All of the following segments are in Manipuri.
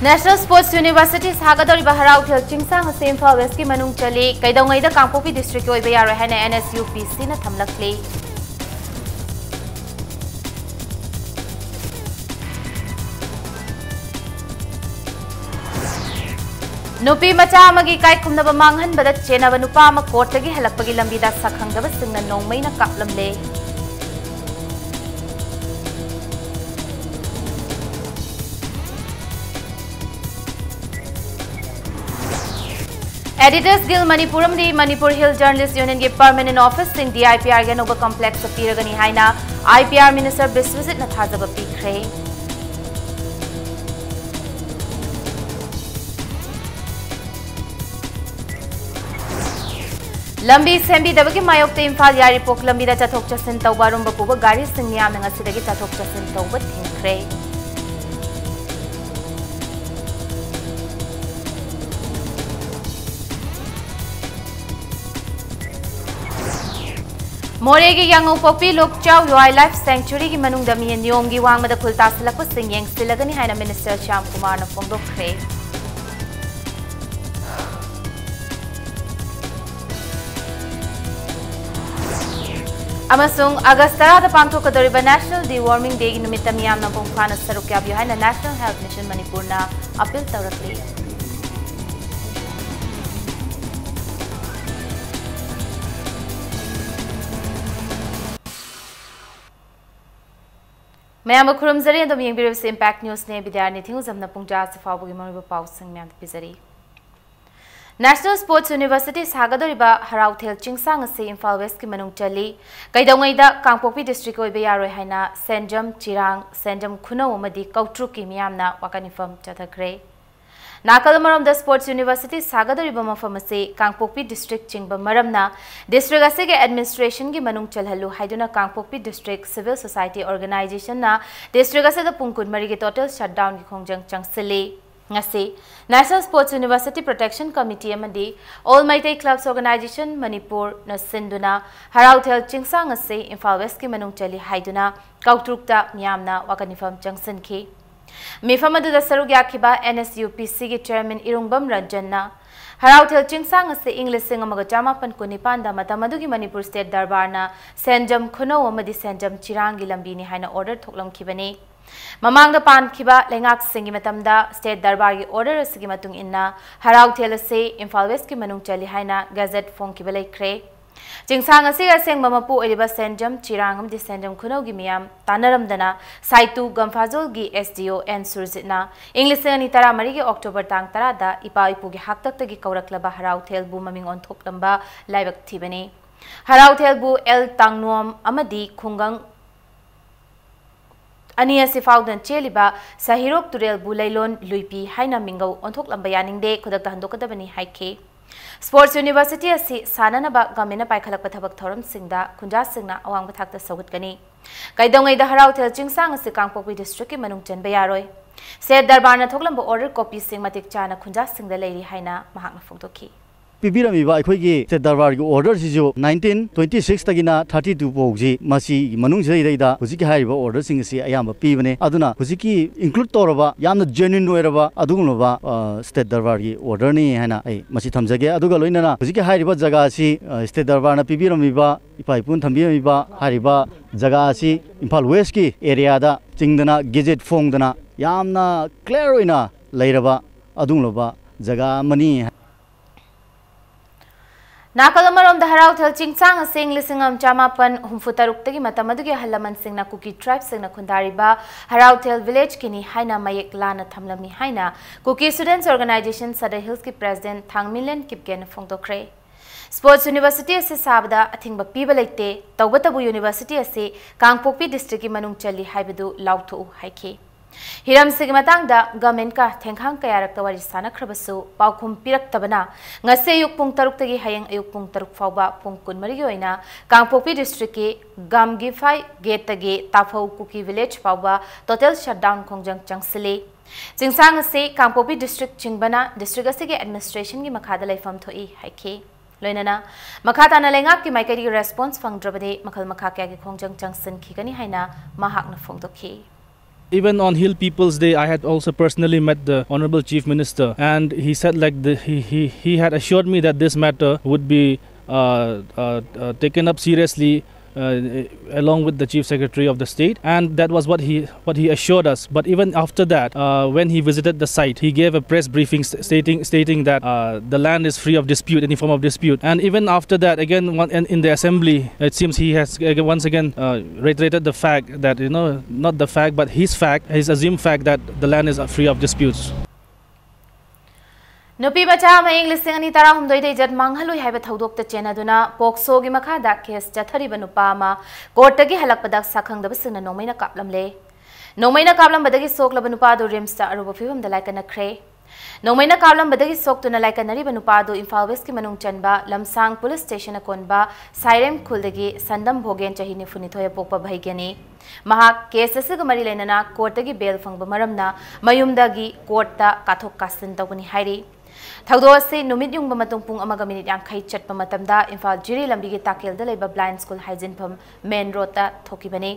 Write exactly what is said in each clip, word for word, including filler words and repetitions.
National Sports University ꯁꯥꯒꯗꯧꯔꯤꯕ ꯍꯔꯥꯎꯊꯦꯜ ꯆꯤꯡꯁꯥꯡ ꯑꯁꯤ ꯏꯝꯐꯥꯜ ꯋꯦꯁꯀꯤ ꯃꯅꯨꯡ ꯆꯜꯂꯤ꯫ ꯀꯩꯗꯧꯉꯩꯗ ꯀꯥꯡꯄꯣꯛꯄꯤ ꯗꯤꯁꯇ꯭ꯔꯤꯛꯀꯤ ꯑꯣꯏꯕ ꯌꯥꯔꯣꯏ ꯍꯥꯏꯅ NSUPCꯅ ꯊꯝꯂꯛꯂꯤ꯫ ꯅꯨꯄꯤ ꯃꯆꯥ ꯑꯃꯒꯤ ꯏꯀꯥꯏ ꯈꯨꯝꯅꯕ ꯃꯥꯡꯍꯟꯕꯗ ꯆꯦꯟꯅꯕ ꯅꯨꯄꯥ ꯑꯃ ꯀꯣꯔꯠꯇꯒꯤ ꯍꯜꯂꯛꯄꯒꯤ ꯂꯝꯕꯤꯗ ꯁꯛꯈꯪꯗꯕꯁꯤꯡꯅ ꯅꯣꯡꯃꯩꯅ ꯀꯥꯞꯂꯝꯂꯦ꯫ Editors Guild ꯃꯅꯤꯄꯨꯔ ꯑꯃꯗꯤ ꯃꯅꯤꯄꯨꯔ ꯍꯤꯜ ꯖꯔꯅꯦꯂꯤꯁ ꯌꯨꯅꯤꯌꯟꯒꯤ ꯄꯔꯃꯅꯦꯟ ꯑꯣꯐꯤꯁꯁꯤꯡ DIPRꯒꯤ ꯑꯅꯧꯕ ꯀꯝꯄ꯭ꯂꯦꯛꯁꯇ ꯄꯤꯔꯒꯅꯤ ꯍꯥꯏꯅ IPR ꯃꯤꯅꯤꯁꯇꯔ ꯕꯤꯁ꯭ꯋꯖꯤꯠꯅ ꯊꯥꯖꯕ ꯄꯤꯈ꯭ꯔꯦ꯫ ꯂꯝꯕꯤ ꯁꯦꯝꯕꯤꯗꯕꯒꯤ ꯃꯥꯌꯣꯛꯇ ꯏꯝꯐꯥꯜ ꯌꯥꯏꯔꯤꯄꯣꯛ ꯂꯝꯕꯤꯗ ꯆꯠꯊꯣꯛ ꯆꯠꯁꯤꯟ ꯇꯧꯕ ꯑꯔꯨꯝꯕ ꯄꯨꯕ ꯒꯥꯔꯤꯁꯤꯡ ꯃꯤꯌꯥꯝꯅ ꯉꯁꯤꯗꯒꯤ ꯆꯠꯊꯣꯛ ꯆꯠꯁꯤꯟ ꯇꯧꯕ ꯊꯤꯡꯈ꯭ꯔꯦ꯫ ꯃꯣꯔꯦꯒꯤ ꯌꯥꯉꯧꯄꯣꯛꯄꯤ ꯂꯣꯛꯆꯥꯎ Wildlife Sanctuaryꯒꯤ ꯃꯅꯨꯡꯗ ꯃꯤꯍꯦꯟ ꯌꯣꯡꯒꯤ ꯋꯥꯡꯃꯗ ꯈꯨꯜ ꯇꯥꯁꯤꯜꯂꯛꯄꯁꯤꯡ ꯌꯦꯡꯁꯤꯜꯂꯒꯅꯤ ꯍꯥꯏꯅ ꯃꯤꯅꯤꯁꯇꯔ ꯁ꯭ꯌꯥꯝ ꯀꯨꯃꯥꯔꯅ ꯐꯣꯡꯗꯣꯛꯈ꯭ꯔꯦ꯫ ꯑꯃꯁꯨꯡ ꯑꯥꯒꯁ ꯇꯔꯥꯗ ꯄꯥꯡꯊꯣꯛꯀꯗꯧꯔꯤꯕ National Deworming Dayꯒꯤ ꯅꯨꯃꯤꯠꯇ ꯃꯤꯌꯥꯝꯅ ꯃꯄꯨꯡ ꯐꯥꯅ ꯁꯔꯨꯛ ꯌꯥꯕꯤꯌꯨ ꯍꯥꯏꯅ National Health Mission ꯃꯅꯤꯄꯨꯔꯅ ꯑꯄꯤꯜ ꯇꯧꯔꯛꯂꯤ꯫ ꯃꯌꯥꯝꯕꯨ ꯈꯨꯔꯨꯝꯖꯔꯤ꯫ ꯑꯗꯨꯝ ꯌꯦꯡꯕꯤꯔꯤꯕꯁꯤ Impact Newsꯅꯦ꯫ ꯕꯤꯗ꯭ꯌꯥꯔꯥꯅꯤ ꯊꯤꯡꯉꯨꯖꯝꯅ ꯄꯨꯡ ꯇꯔꯥꯁꯤ ꯐꯥꯎꯕꯒꯤ ꯃꯔꯨꯑꯣꯏꯕ ꯄꯥꯎꯁꯤꯡ ꯃꯌꯥꯝꯗ ꯄꯤꯖꯔꯤ꯫ National Sports University ꯁꯥꯒꯗꯧꯔꯤꯕ ꯍꯔꯥꯎꯊꯦꯜ ꯆꯤꯡꯁꯥꯡ ꯑꯁꯤ ꯏꯝꯐꯥꯜ ꯋꯦꯁꯀꯤ ꯃꯅꯨꯡ ꯆꯜꯂꯤ꯫ ꯀꯩꯗꯧꯉꯩꯗ ꯀꯥꯡꯄꯣꯛꯄꯤ ꯗꯤꯁꯇ꯭ꯔꯤꯛ ꯑꯣꯏꯕ ꯌꯥꯔꯣꯏ ꯍꯥꯏꯅ ꯁꯦꯟꯖꯝ, ꯆꯤꯔꯥꯡ, ꯁꯦꯟꯖꯝ ꯈꯨꯅꯧ ꯑꯃꯗꯤ ꯀꯧꯇ꯭ꯔꯨꯛꯀꯤ ꯃꯤꯌꯥꯝꯅ ꯋꯥꯀꯠ ꯃꯤꯐꯝ ꯆꯠꯊꯈ꯭ꯔꯦ꯫ ꯅꯥꯀꯜ ꯑꯃꯔꯣꯝꯗ Sports University ꯁꯥꯒꯗꯧꯔꯤꯕ ꯃꯐꯝ ꯑꯁꯤ ꯀꯥꯡꯄꯣꯛꯄꯤ ꯗꯤꯁꯇ꯭ꯔꯤꯛ ꯆꯤꯡꯕ ꯃꯔꯝꯅ ꯗꯤꯁꯇ꯭ꯔꯤꯛ ꯑꯁꯤꯒꯤ ꯑꯦꯗꯃꯤꯅꯤꯁꯇ꯭ꯔꯦꯁꯟꯒꯤ ꯃꯅꯨꯡ ꯆꯜꯍꯜꯂꯨ ꯍꯥꯏꯗꯨꯅ ꯀꯥꯡꯄꯣꯛꯄꯤ ꯗꯤꯁꯇ꯭ꯔꯤꯛ ꯁꯤꯚꯤꯜ ꯁꯣꯁꯥꯏꯇꯤ ꯑꯣꯔꯒꯅꯥꯏꯖꯦꯁꯟꯅ ꯗꯤꯁꯇ꯭ꯔꯤꯛ ꯑꯁꯤꯗ ꯄꯨꯡ ꯀꯨꯟꯃꯔꯤꯒꯤ ꯇꯣꯇꯦꯜ ꯁꯠꯗꯥꯎꯟꯒꯤ ꯈꯣꯡꯖꯪ ꯆꯪꯁꯤꯜꯂꯤ꯫ ꯉꯁꯤ National Sports University Protection Committee ꯑꯃꯗꯤ All Meitei Clubs Organization ꯃꯅꯤꯄꯨꯔꯅ ꯁꯤꯟꯗꯨꯅ ꯍꯔꯥꯎꯊꯦꯜ ꯆꯤꯡꯁꯥꯡ ꯑꯁꯤ ꯏꯝꯐꯥꯜ ꯋꯦꯁꯀꯤ ꯃꯅꯨꯡ ꯆꯜꯂꯤ ꯍꯥꯏꯗꯨꯅ ꯀꯧꯇ꯭ꯔꯨꯛꯇ ꯃꯤꯌꯥꯝꯅ ꯋꯥꯀꯠ ꯃꯤꯐꯝ ꯆꯪꯁꯤꯟꯈꯤ꯫ ꯃꯤꯐꯝ ꯑꯗꯨꯗ ꯁꯔꯨꯛ ꯌꯥꯈꯤꯕ NSUPCꯒꯤ chairman ꯏꯔꯨꯡꯕꯝ ꯔꯟꯖꯟꯅ ꯍꯔꯥꯎꯊꯦꯜ ꯆꯤꯡꯁꯥꯡ ꯑꯁꯤ ꯏꯪ ꯂꯤꯁꯤꯡ ꯑꯃꯒ ꯆꯃꯥꯄꯟ ꯀꯨꯟꯅꯤꯄꯥꯟꯗ ꯃꯇꯝ ꯑꯗꯨꯒꯤ ꯃꯅꯤꯄꯨꯔ state ꯗꯔꯕꯥꯔꯅ ꯁꯦꯟꯖꯝ ꯈꯨꯅꯧ ꯑꯃꯗꯤ ꯁꯦꯟꯖꯝ ꯆꯤꯔꯥꯡꯒꯤ ꯂꯝꯕꯤꯅꯤ ꯍꯥꯏꯅ order ꯊꯣꯛꯂꯝꯈꯤꯕꯅꯤ꯫ ꯃꯃꯥꯡꯗ ꯄꯥꯟꯈꯤꯕ ꯂꯩꯉꯥꯛꯁꯤꯡꯒꯤ ꯃꯇꯝꯗ state ꯗꯔꯕꯥꯔꯒꯤ order ꯑꯁꯤꯒꯤ ꯃꯇꯨꯡ ꯏꯟꯅ ꯍꯔꯥꯎꯊꯦꯜ ꯑꯁꯤ ꯏꯝꯐꯥꯜ Westꯀꯤ ꯃꯅꯨꯡ ꯆꯜꯂꯤ ꯍꯥꯏꯅ gazette ꯐꯣꯡꯈꯤꯕ ꯂꯩꯈ꯭ꯔꯦ꯫ ꯆꯤꯡꯁꯥꯡ ꯑꯁꯤꯒꯤ ꯑꯁꯦꯡꯕ ꯃꯄꯨ ꯑꯣꯏꯔꯤꯕ ꯁꯦꯟꯖꯝ ꯆꯤꯔꯥꯡ ꯑꯃꯗꯤ ꯁꯦꯟꯖꯝ ꯈꯨꯅꯧꯒꯤ ꯃꯤꯌꯥꯝ ꯇꯥꯟꯅꯔꯝꯗꯅ ꯁꯥꯏꯇꯨ ꯒꯝꯐꯥꯖꯣꯜꯒꯤ SDO N ꯁꯨꯔꯖꯤꯠꯅ ꯏꯪ ꯂꯤꯁꯤꯡ ꯑꯅꯤ ꯇꯔꯥꯃꯔꯤꯒꯤ October ꯇꯥꯡ ꯇꯔꯥꯗ ꯏꯄꯥ ꯏꯄꯨꯒꯤ ꯍꯥꯛꯇꯛꯇꯒꯤ ꯀꯧꯔꯛꯂꯕ ꯍꯔꯥꯎꯊꯦꯜꯕꯨ ꯃꯃꯤꯡ ꯑꯣꯟꯊꯣꯛꯂꯝꯕ ꯂꯥꯏꯕꯛ ꯊꯤꯕꯅꯤ꯫ ꯍꯔꯥꯎꯊꯦꯜꯕꯨ L ꯇꯥꯡꯅꯣꯝ ꯑꯃꯗꯤ ꯈꯨꯡꯒꯪ ꯑꯅꯤ ꯑꯁꯤ ꯐꯥꯎꯗꯨꯅ ꯆꯦꯜꯂꯤꯕ ꯁꯍꯤꯔꯣꯛ ꯇꯨꯔꯦꯜꯕꯨ ꯂꯩꯂꯣꯟ ꯂꯨꯏꯄꯤ ꯍꯥꯏꯅ ꯃꯤꯡꯒꯧ ꯑꯣꯟꯊꯣꯛꯂꯝꯕ ꯌꯥꯅꯤꯡꯗꯦ, ꯈꯨꯗꯛꯇ ꯍꯟꯗꯣꯛꯀꯗꯕꯅꯤ ꯍꯥꯏꯈꯤ꯫ Sports University ꯑꯁꯤ ꯁꯥꯟꯅꯅꯕ governmentꯅ ꯄꯥꯏꯈꯠꯂꯛꯄ ꯊꯕꯛ ꯊꯧꯔꯝꯁꯤꯡꯗ ꯈꯨꯟꯖꯥꯁꯤꯡꯅ ꯑꯋꯥꯡꯕ ꯊꯥꯛꯇ ꯁꯧꯒꯠꯀꯅꯤ꯫ ꯀꯩꯗꯧꯉꯩꯗ ꯍꯔꯥꯎꯊꯦꯜ ꯆꯤꯡꯁꯥꯡ ꯑꯁꯤ ꯀꯥꯡꯄꯣꯛꯄꯤ districtꯀꯤ ꯃꯅꯨꯡ ꯆꯟꯕ ꯌꯥꯔꯣꯏ꯫ State ꯗꯔꯕꯥꯔꯅ ꯊꯣꯛꯂꯝꯕ order copyꯁꯤꯡ ꯃꯇꯤꯛ ꯆꯥꯅ ꯈꯨꯟꯖꯥꯁꯤꯡꯗ ꯂꯩꯔꯤ ꯍꯥꯏꯅ ꯃꯍꯥꯛꯅ ꯐꯣꯡꯗꯣꯛꯈꯤ꯫ ꯄꯤꯕꯤꯔꯝꯃꯤꯕ ꯑꯩꯈꯣꯏꯒꯤ state ꯗꯔꯕꯥꯔꯒꯤ orderꯁꯤꯁꯨ nineteen twenty sixꯇꯒꯤꯅ thirty two ꯐꯥꯎꯁꯤ ꯃꯁꯤꯒꯤ ꯃꯅꯨꯡꯁꯤꯗꯩꯗ ꯍꯧꯖꯤꯛꯀꯤ ꯍꯥꯏꯔꯤꯕ orderꯁꯤꯡ ꯑꯁꯤ ꯑꯌꯥꯝꯕ ꯄꯤꯕꯅꯦ꯫ ꯑꯗꯨꯅ ꯍꯧꯖꯤꯛꯀꯤ include ꯇꯧꯔꯕ ꯌꯥꯝꯅ genuine ꯑꯣꯏꯔꯕ ꯑꯗꯨꯒꯨꯝꯂꯕ state ꯗꯔꯕꯥꯔꯒꯤ orderꯅꯤ ꯍꯥꯏꯅ ꯑꯩ ꯃꯁꯤ ꯊꯝꯖꯒꯦ꯫ ꯑꯗꯨꯒ ꯂꯣꯏꯅꯅ ꯍꯧꯖꯤꯛꯀꯤ ꯍꯥꯏꯔꯤꯕ ꯖꯒꯥ ꯑꯁꯤ state ꯗꯔꯕꯥꯔꯅ ꯄꯤꯕꯤꯔꯝꯃꯤꯕ, ꯏꯄꯥ ꯏꯄꯨꯅ ꯊꯝꯕꯤꯔꯝꯃꯤꯕ ꯍꯥꯏꯔꯤꯕ ꯖꯒꯥ ꯑꯁꯤ ꯏꯝꯐꯥꯜ Westꯀꯤ areaꯗ ꯆꯤꯡꯗꯅ gazette ꯐꯣꯡꯗꯅ ꯌꯥꯝꯅ clear ꯑꯣꯏꯅ ꯂꯩꯔꯕ ꯑꯗꯨꯒꯨꯝꯂꯕ ꯖꯒꯥ ꯑꯃꯅꯤ꯫ ꯅꯥꯀꯜ ꯑꯃꯔꯣꯝꯗ ꯍꯔꯥꯎꯊꯦꯜ ꯆꯤꯡꯁꯥꯡ ꯑꯁꯤ ꯏꯪ ꯂꯤꯁꯤꯡ ꯑꯃ ꯆꯃꯥꯄꯟ ꯍꯨꯝꯐꯨ ꯇꯔꯨꯛꯇꯒꯤ ꯃꯇꯝ ꯑꯗꯨꯒꯤ ꯑꯍꯜ ꯂꯃꯟꯁꯤꯡꯅ ꯀꯨꯀꯤ tribeꯁꯤꯡꯅ ꯈꯨꯟꯗꯥꯔꯤꯕ ꯍꯔꯥꯎꯊꯦꯜ villageꯀꯤꯅꯤ ꯍꯥꯏꯅ ꯃꯌꯦꯛ ꯂꯥꯟꯅ ꯊꯝꯂꯝꯃꯤ ꯍꯥꯏꯅ Kuki Students Organisation Sadar Hillsꯀꯤ president ꯊꯥꯡꯃꯤꯂꯦꯟ ꯀꯤꯞꯒꯦꯟꯅ ꯐꯣꯡꯗꯣꯛꯈ꯭ꯔꯦ꯫ Sports University ꯑꯁꯤ ꯁꯥꯕꯗ ꯑꯊꯤꯡꯕ ꯄꯤꯕ ꯂꯩꯇꯦ, ꯇꯧꯕꯇꯕꯨ university ꯑꯁꯤ ꯀꯥꯡꯄꯣꯛꯄꯤ districtꯀꯤ ꯃꯅꯨꯡ ꯆꯜꯂꯤ ꯍꯥꯏꯕꯗꯨ ꯂꯥꯎꯊꯣꯛꯎ ꯍꯥꯏꯈꯤ꯫ ꯍꯤꯔꯝꯁꯤꯒꯤ ꯃꯇꯥꯡꯗ governmentꯀ ꯊꯦꯡꯈꯥꯡ ꯀꯌꯥꯔꯛꯇ ꯋꯥꯔꯤ ꯁꯥꯅꯈ꯭ꯔꯕꯁꯨ ꯄꯥꯎꯈꯨꯝ ꯄꯤꯔꯛꯇꯕꯅ ꯉꯁꯤ ꯑꯌꯨꯛ ꯄꯨꯡ ꯇꯔꯨꯛꯇꯒꯤ ꯍꯌꯦꯡ ꯑꯌꯨꯛ ꯄꯨꯡ ꯇꯔꯨꯛ ꯐꯥꯎꯕ ꯄꯨꯡ ꯀꯨꯟꯃꯔꯤꯒꯤ ꯑꯣꯏꯅ ꯀꯥꯡꯄꯣꯛꯄꯤ districtꯀꯤ ꯒꯥꯝꯒꯤꯐꯥꯏ gateꯇꯒꯤ ꯇꯥꯐꯧ ꯀꯨꯀꯤ village ꯐꯥꯎꯕ total shutdown ꯈꯣꯡꯖꯪ ꯆꯪꯁꯤꯜꯂꯤ꯫ ꯆꯤꯡꯁꯥꯡ ꯑꯁꯤ ꯀꯥꯡꯄꯣꯛꯄꯤ district ꯆꯤꯡꯕꯅ district ꯑꯁꯤꯒꯤ administrationꯒꯤ ꯃꯈꯥꯗ ꯂꯩꯐꯝ ꯊꯣꯛꯏ ꯍꯥꯏꯈꯤ꯫ ꯂꯣꯏꯅꯅ ꯃꯈꯥ ꯇꯥꯅ ꯂꯩꯉꯥꯛꯀꯤ ꯃꯥꯏꯀꯩꯗꯒꯤ response ꯐꯪꯗ꯭ꯔꯕꯗꯤ ꯃꯈꯜ ꯃꯈꯥ ꯀꯌꯥꯒꯤ ꯈꯣꯡꯖꯪ ꯆꯪꯁꯤꯟꯈꯤꯒꯅꯤ ꯍꯥꯏꯅ ꯃꯍꯥꯛꯅ ꯐꯣꯡꯗꯣꯛꯈꯤ꯫ Even on Hill People's Day, I had also personally met the Honorable Chief Minister, and he said, like, the, he, he, he had assured me that this matter would be uh, uh, uh, taken up seriously uh, along with the Chief Secretary of the state, and that was what he what he assured us. But even after that, uh, when he visited the site, he gave a press briefing st- stating stating that uh, the land is free of dispute, any form of dispute. And even after that, again, one, in, in the assembly, it seems he has again, once again uh, reiterated the fact that, you know, not the fact, but his fact, his assumed fact that the land is free of disputes. ꯅꯨꯄꯤ ꯃꯆꯥ ꯑꯃ ꯏꯪ ꯂꯤꯁꯤꯡ ꯑꯅꯤ ꯇꯔꯥꯍꯨꯝꯗꯣꯏꯗ ꯏꯖꯠ ꯃꯥꯡꯍꯜꯂꯨꯏ ꯍꯥꯏꯕ ꯊꯧꯗꯣꯛꯇ ꯆꯦꯟꯅꯗꯨꯅ ꯄꯣꯛꯁꯣꯒꯤ ꯃꯈꯥꯗ ꯀꯦꯁ ꯆꯠꯊꯔꯤꯕ ꯅꯨꯄꯥ ꯑꯃ ꯀꯣꯔꯠꯇꯒꯤ ꯍꯜꯂꯛꯄꯗ ꯁꯛꯈꯪꯗꯕꯁꯤꯡꯅ ꯅꯣꯡꯃꯩꯅ ꯀꯥꯞꯂꯝꯂꯦ꯫ ꯅꯣꯡꯃꯩꯅ ꯀꯥꯞꯂꯝꯕꯗꯒꯤ ꯁꯣꯛꯂꯕ ꯅꯨꯄꯥ ꯑꯗꯨ ꯔꯤꯝꯁꯇ ꯑꯔꯨꯕ ꯐꯤꯕꯝꯗ ꯂꯥꯏꯀꯠꯅꯈ꯭ꯔꯦ꯫ ꯅꯣꯡꯃꯩꯅ ꯀꯥꯞꯂꯝꯕꯗꯒꯤ ꯁꯣꯛꯇꯨꯅ ꯂꯥꯏꯀꯠꯅꯔꯤꯕ ꯅꯨꯄꯥ ꯑꯗꯨ ꯏꯝꯐꯥꯜ ꯋꯦꯁꯀꯤ ꯃꯅꯨꯡ ꯆꯟꯕ ꯂꯝꯁꯥꯡ ꯄꯨꯂꯤꯁ ꯁ꯭ꯇꯦꯁꯟ ꯑꯀꯣꯟꯕ ꯁꯥꯏꯔꯦꯝ ꯈꯨꯜꯗꯒꯤ ꯁꯟꯗꯝ ꯚꯣꯒꯦꯟ, ꯆꯍꯤ ꯅꯤꯐꯨꯅꯤꯊꯣꯏ ꯑꯄꯣꯛꯄ ꯚꯩꯒ꯭ꯌꯅꯤ꯫ ꯃꯍꯥꯛ ꯀꯦꯁ ꯑꯁꯤꯒ ꯃꯔꯤ ꯂꯩꯅꯅ ꯀꯣꯔꯠꯇꯒꯤ ꯕꯦꯜ ꯐꯪꯕ ꯃꯔꯝꯅ ꯃꯌꯨꯝꯗꯒꯤ ꯀꯣꯔꯠꯇ ꯀꯥꯊꯣꯛ ꯀꯥꯁꯤꯟ ꯇꯧꯒꯅꯤ ꯍꯥꯏꯔꯤ꯫ ꯊꯧꯗꯣꯛ ꯑꯁꯤ ꯅꯨꯃꯤꯠ ꯌꯨꯡꯕ ꯃꯇꯨꯡ ꯄꯨꯡ ꯑꯃꯒ ꯃꯤꯅꯤꯠ ꯌꯥꯡꯈꯩ ꯆꯠꯄ ꯃꯇꯝꯗ ꯏꯝꯐꯥꯜ ꯖꯤꯔꯤ ꯂꯝꯕꯤꯒꯤ ꯇꯥꯀꯦꯜꯗ ꯂꯩꯕ ꯕ꯭ꯂꯥꯏꯟ ꯁ꯭ꯀꯨꯜ ꯍꯥꯏꯖꯤꯟꯐꯝ ꯃꯦꯟ ꯔꯣꯗꯇ ꯊꯣꯛꯈꯤꯕꯅꯤ꯫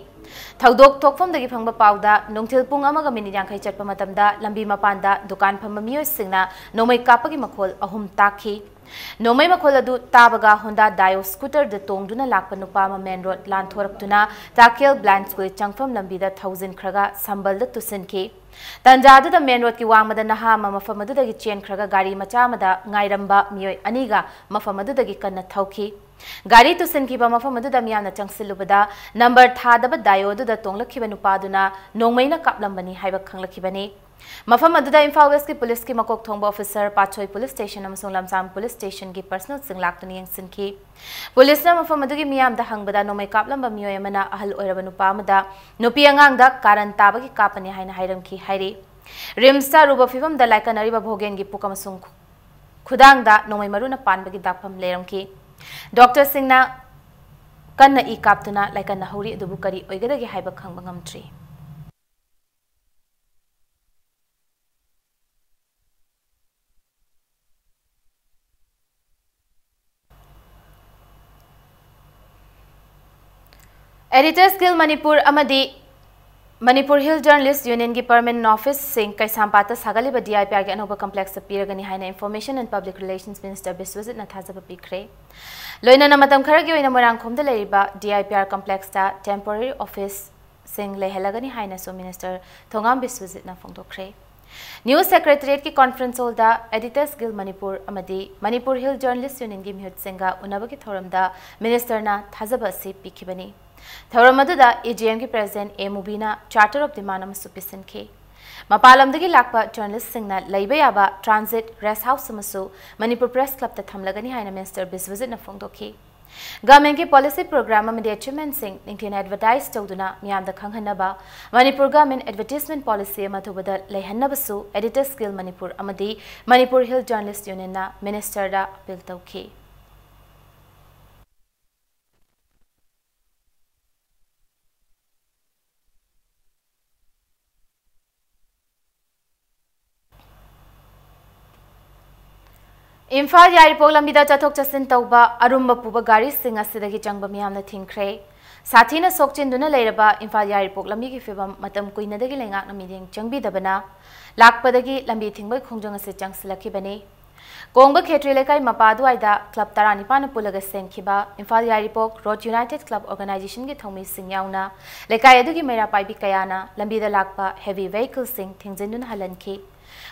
ꯊꯧꯗꯣꯛ ꯊꯣꯛꯐꯝꯗꯒꯤ ꯐꯪꯕ ꯄꯥꯎꯗ ꯅꯨꯡꯊꯤꯜ ꯄꯨꯡ ꯑꯃꯒ ꯃꯤꯅꯤꯠ ꯌꯥꯡꯈꯩ ꯆꯠꯄ ꯃꯇꯝꯗ ꯂꯝꯕꯤ ꯃꯄꯥꯟꯗ ꯗꯨꯀꯥꯟ ꯐꯝꯕ ꯃꯤꯑꯣꯏꯁꯤꯡꯅ ꯅꯣꯡꯃꯩ ꯀꯥꯞꯄꯒꯤ ꯃꯈꯣꯜ ꯑꯍꯨꯝ ꯇꯥꯈꯤ꯫ ꯅꯣꯡꯃꯩ ꯃꯈꯣꯜ ꯑꯗꯨ ꯇꯥꯕꯒ ꯍꯣꯟꯗꯥ ꯗꯥꯏꯑꯣ ꯁ꯭ꯀꯨꯇꯔꯗ ꯇꯣꯡꯗꯨꯅ ꯂꯥꯛꯄ ꯅꯨꯄꯥ ꯑꯃ ꯃꯦꯟ ꯔꯣꯗ ꯂꯥꯟꯊꯣꯔꯛꯇꯨꯅ ꯇꯥꯀꯦꯜ ꯕ꯭ꯂꯥꯏꯟ ꯁ꯭ꯀꯨꯜ ꯆꯪꯐꯝ ꯂꯝꯕꯤꯗ ꯊꯧꯖꯤꯟꯈ꯭ꯔꯒ ꯁꯝꯕꯜꯗ ꯇꯨꯁꯤꯟꯈꯤ꯫ ꯇꯟꯖꯥꯗꯨꯗ ꯃꯦꯟ ꯔꯣꯗꯀꯤ ꯋꯥꯡꯃꯗ ꯅꯍꯥ ꯑꯃ ꯃꯐꯝ ꯑꯗꯨꯗꯒꯤ ꯆꯦꯟꯈ꯭ꯔꯒ ꯒꯥꯔꯤ ꯃꯆꯥ ꯑꯃꯗ ꯉꯥꯏꯔꯝꯕ ꯃꯤꯑꯣꯏ ꯑꯅꯤꯒ ꯃꯐꯝ ꯑꯗꯨꯗꯒꯤ ꯀꯟꯅ ꯊꯧꯈꯤ꯫ ꯒꯥꯔꯤ ꯇꯨꯁꯤꯟꯈꯤꯕ ꯃꯐꯝ ꯑꯗꯨꯗ ꯃꯤꯌꯥꯝꯅ ꯆꯪꯁꯤꯜꯂꯨꯕꯗ ꯅꯝꯕꯔ ꯊꯥꯗꯕ ꯗꯥꯏꯑꯣ ꯑꯗꯨꯗ ꯇꯣꯡꯂꯛꯈꯤꯕ ꯅꯨꯄꯥꯗꯨꯅ ꯅꯣꯡꯃꯩꯅ ꯀꯥꯞꯂꯝꯕꯅꯤ ꯍꯥꯏꯕ ꯈꯪꯂꯛꯈꯤꯕꯅꯤ꯫ ꯃꯐꯝ ꯑꯗꯨꯗ ꯏꯝꯐꯥꯜ ꯋꯦꯁꯀꯤ ꯄꯨꯂꯤꯁꯀꯤ ꯃꯀꯣꯛ ꯊꯣꯡꯕ ꯑꯣꯐꯤꯁꯔ ꯄꯥꯠꯁꯣꯏ ꯄꯨꯂꯤꯁ ꯁ꯭ꯇꯦꯁꯟ ꯑꯃꯁꯨꯡ ꯂꯝꯁꯥꯡ ꯄꯨꯂꯤꯁ ꯁ꯭ꯇꯦꯁꯟꯒꯤ ꯄꯔꯁꯅꯦꯜꯁꯤꯡ ꯂꯥꯛꯇꯨꯅ ꯌꯦꯡꯁꯤꯟꯈꯤ꯫ ꯄꯨꯂꯤꯁꯅ ꯃꯐꯝ ꯑꯗꯨꯒꯤ ꯃꯤꯌꯥꯝꯗ ꯍꯪꯕꯗ ꯅꯣꯡꯃꯩ ꯀꯥꯞꯂꯝꯕ ꯃꯤꯑꯣꯏ ꯑꯃꯅ ꯑꯍꯜ ꯑꯣꯏꯔꯕ ꯅꯨꯄꯥ ꯑꯃꯗ ꯅꯨꯄꯤ ꯑꯉꯥꯡꯗ ꯀꯥꯔꯟ ꯇꯥꯕꯒꯤ ꯀꯥꯞꯄꯅꯤ ꯍꯥꯏꯅ ꯍꯥꯏꯔꯝꯈꯤ ꯍꯥꯏꯔꯤ꯫ ꯔꯤꯝꯁꯇ ꯑꯔꯨꯕ ꯐꯤꯕꯝꯗ ꯂꯥꯏꯀꯠꯅꯔꯤꯕ ꯚꯣꯒꯦꯟꯒꯤ ꯄꯨꯛ ꯑꯃꯁꯨꯡ ꯈꯨꯗꯥꯡꯗ ꯅꯣꯡꯃꯩ ꯃꯔꯨꯅ ꯄꯥꯟꯕꯒꯤ ꯗꯥꯛꯐꯝ ꯂꯩꯔꯝꯈꯤ꯫ ꯗꯣꯛꯇꯔꯁꯤꯡꯅ ꯀꯟꯅ ꯏ ꯀꯥꯞꯇꯨꯅ ꯂꯥꯏꯀꯠꯅꯍꯧꯔꯤ, ꯑꯗꯨꯕꯨ ꯀꯔꯤ ꯑꯣꯏꯒꯗꯒꯦ ꯍꯥꯏꯕ ꯈꯪꯕ ꯉꯝꯗ꯭ꯔꯤ꯫ Editors Guild ꯃꯅꯤꯄꯨꯔ ꯑꯃꯗꯤ ꯃꯅꯤꯄꯨꯔ ꯍꯤꯜ ꯖꯔꯅꯦꯂꯤꯁ ꯌꯨꯅꯤꯌꯟꯒꯤ ꯄꯔꯃꯅꯦꯟꯠ ꯑꯣꯐꯤꯁꯁꯤꯡ ꯀꯩꯁꯥꯝꯄꯥꯠꯇ ꯁꯥꯒꯠꯂꯤꯕ D I P Rꯒꯤ ꯑꯅꯧꯕ ꯀꯝꯄ꯭ꯂꯦꯛꯁꯇ ꯄꯤꯔꯒꯅꯤ ꯍꯥꯏꯅ information and public relations minister ꯕꯤꯁ꯭ꯋꯖꯤꯠꯅ ꯊꯥꯖꯕ ꯄꯤꯈ꯭ꯔꯦ꯫ ꯂꯣꯏꯅꯅ ꯃꯇꯝ ꯈꯔꯒꯤ ꯑꯣꯏꯅ ꯃꯣꯏꯔꯥꯡꯈꯣꯝꯗ ꯂꯩꯔꯤꯕ D I P R ꯀꯝꯄ꯭ꯂꯦꯛꯁꯇ ꯇꯦꯝꯄꯣꯔꯔꯤ ꯑꯣꯐꯤꯁꯁꯤꯡ ꯂꯩꯍꯜꯂꯒꯅꯤ ꯍꯥꯏꯅꯁꯨ ꯃꯤꯅꯤꯁꯇꯔ ꯊꯣꯉꯥꯝ ꯕꯤꯁ꯭ꯋꯖꯤꯠꯅ ꯐꯣꯡꯗꯣꯛꯈ꯭ꯔꯦ꯫ ꯅ꯭ꯌꯨ ꯁꯦꯀ꯭ꯔꯦꯇꯔꯤꯌꯦꯠꯀꯤ conference hall editors guild Manipur ꯑꯃꯗꯤ ꯃꯅꯤꯄꯨꯔ ꯍꯤꯜ ꯖꯔꯅꯦꯂꯤꯁ ꯌꯨꯅꯤꯌꯟꯒꯤ ꯃꯤꯍꯨꯠꯁꯤꯡꯒ ꯎꯅꯕꯒꯤ ꯊꯧꯔꯝꯗ ꯃꯤꯅꯤꯁꯇꯔꯅ ꯊꯥꯖꯕ ꯑꯁꯤ ꯄꯤꯈꯤꯕꯅꯤ꯫ ꯊꯧꯔꯝ ꯑꯗꯨꯗ A G Mꯒꯤ ꯄ꯭ꯔꯦꯁꯤꯗꯦꯟꯠ ꯑꯦ ꯃꯨꯕꯤꯅ ꯆꯥꯔꯇꯔ ꯑꯣꯐ ꯗꯤꯃꯥꯟ ꯑꯃꯁꯨ ꯄꯤꯁꯤꯟꯈꯤ꯫ ꯃꯄꯥꯟ ꯂꯝꯗꯒꯤ ꯂꯥꯛꯄ ꯖꯔꯅꯦꯂꯤꯁꯁꯤꯡꯅ ꯂꯩꯕ ꯌꯥꯕ ꯇ꯭ꯔꯥꯟꯖꯤꯠ ꯔꯦꯁ ꯍꯥꯎꯁ ꯑꯃꯁꯨ ꯃꯅꯤꯄꯨꯔ ꯄ꯭ꯔꯦꯁ ꯀ꯭ꯂꯕꯇ ꯊꯝꯂꯒꯅꯤ ꯍꯥꯏꯅ ꯃꯤꯅꯤꯁꯇꯔ ꯕꯤꯁ꯭ꯋꯖꯤꯠꯅ ꯐꯣꯡꯗꯣꯛꯈꯤ꯫ ꯒꯚꯔꯟꯃꯦꯟꯠꯀꯤ ꯄꯣꯂꯤꯁꯤ ꯄ꯭ꯔꯣꯒ꯭ꯔꯥꯝ ꯑꯃꯗꯤ ꯑꯦꯆꯤꯚꯃꯦꯟꯠꯁꯤꯡ ꯅꯤꯡꯊꯤꯅ ꯑꯦꯗꯚꯔꯇꯥꯏꯖ ꯇꯧꯗꯨꯅ ꯃꯤꯌꯥꯝꯗ ꯈꯪꯍꯟꯅꯕ ꯃꯅꯤꯄꯨꯔ ꯒꯚꯔꯟꯃꯦꯟꯠ ꯑꯦꯗꯚꯔꯇꯤꯖꯃꯦꯟꯠ ꯄꯣꯂꯤꯁꯤ ꯑꯃ ꯑꯊꯨꯕꯗ ꯂꯩꯍꯟꯅꯕꯁꯨ ꯑꯦꯗꯤꯇꯔꯁ ꯒꯤꯜ ꯃꯅꯤꯄꯨꯔ ꯑꯃꯗꯤ ꯃꯅꯤꯄꯨꯔ ꯍꯤꯜ ꯖꯔꯅꯦꯂꯤꯁ ꯌꯨꯅꯤꯌꯟꯅ ꯃꯤꯅꯤꯁꯇꯔꯗ ꯑꯄꯤꯜ ꯇꯧꯈꯤ꯫ ꯏꯝꯐꯥꯜ ꯌꯥꯏꯔꯤꯄꯣꯛ ꯂꯝꯕꯤꯗ ꯆꯠꯊꯣꯛ ꯆꯠꯁꯤꯟ ꯇꯧꯕ ꯑꯔꯨꯝꯕ ꯄꯨꯕ ꯒꯥꯔꯤꯁꯤꯡ ꯑꯁꯤꯗꯒꯤ ꯆꯪꯕ ꯃꯤꯌꯥꯝꯅ ꯊꯤꯡꯈ꯭ꯔꯦ꯫ ꯁꯥꯊꯤꯅ ꯁꯣꯛꯆꯤꯟꯗꯨꯅ ꯂꯩꯔꯕ ꯏꯝꯐꯥꯜ ꯌꯥꯏꯔꯤꯄꯣꯛ ꯂꯝꯕꯤꯒꯤ ꯐꯤꯕꯝ ꯃꯇꯝ ꯀꯨꯏꯅꯗꯒꯤ ꯂꯩꯉꯥꯛꯅ ꯃꯤꯠꯌꯦꯡ ꯆꯪꯕꯤꯗꯕꯅ ꯂꯥꯛꯄꯗꯒꯤ ꯂꯝꯕꯤ ꯊꯤꯡꯕꯒꯤ ꯈꯣꯡꯖꯪ ꯑꯁꯤ ꯆꯪꯁꯤꯜꯂꯛꯈꯤꯕꯅꯤ꯫ ꯀꯣꯡꯕ ꯈꯦꯇ꯭ꯔꯤ ꯂꯩꯀꯥꯏ ꯃꯄꯥ ꯑꯗꯨꯋꯥꯏꯗ ꯀ꯭ꯂꯕ ꯇꯔꯥꯅꯤꯄꯥꯟꯅ ꯄꯨꯜꯂꯒ ꯁꯦꯝꯈꯤꯕ Imphal Yairipok road united club ꯑꯣꯔꯒꯅꯥꯏꯖꯦꯁꯟꯒꯤ ꯊꯧꯃꯤꯁꯤꯡ ꯌꯥꯎꯅ ꯂꯩꯀꯥꯏ ꯑꯗꯨꯒꯤ ꯃꯩꯔꯥ ꯄꯥꯏꯕꯤ ꯀꯌꯥꯅ ꯂꯝꯕꯤꯗ ꯂꯥꯛꯄ ꯍꯦꯚꯤ ꯚꯦꯍꯤꯀꯜꯁꯤꯡ ꯊꯤꯡꯖꯤꯟꯗꯨꯅ ꯍꯜꯍꯟꯈꯤ꯫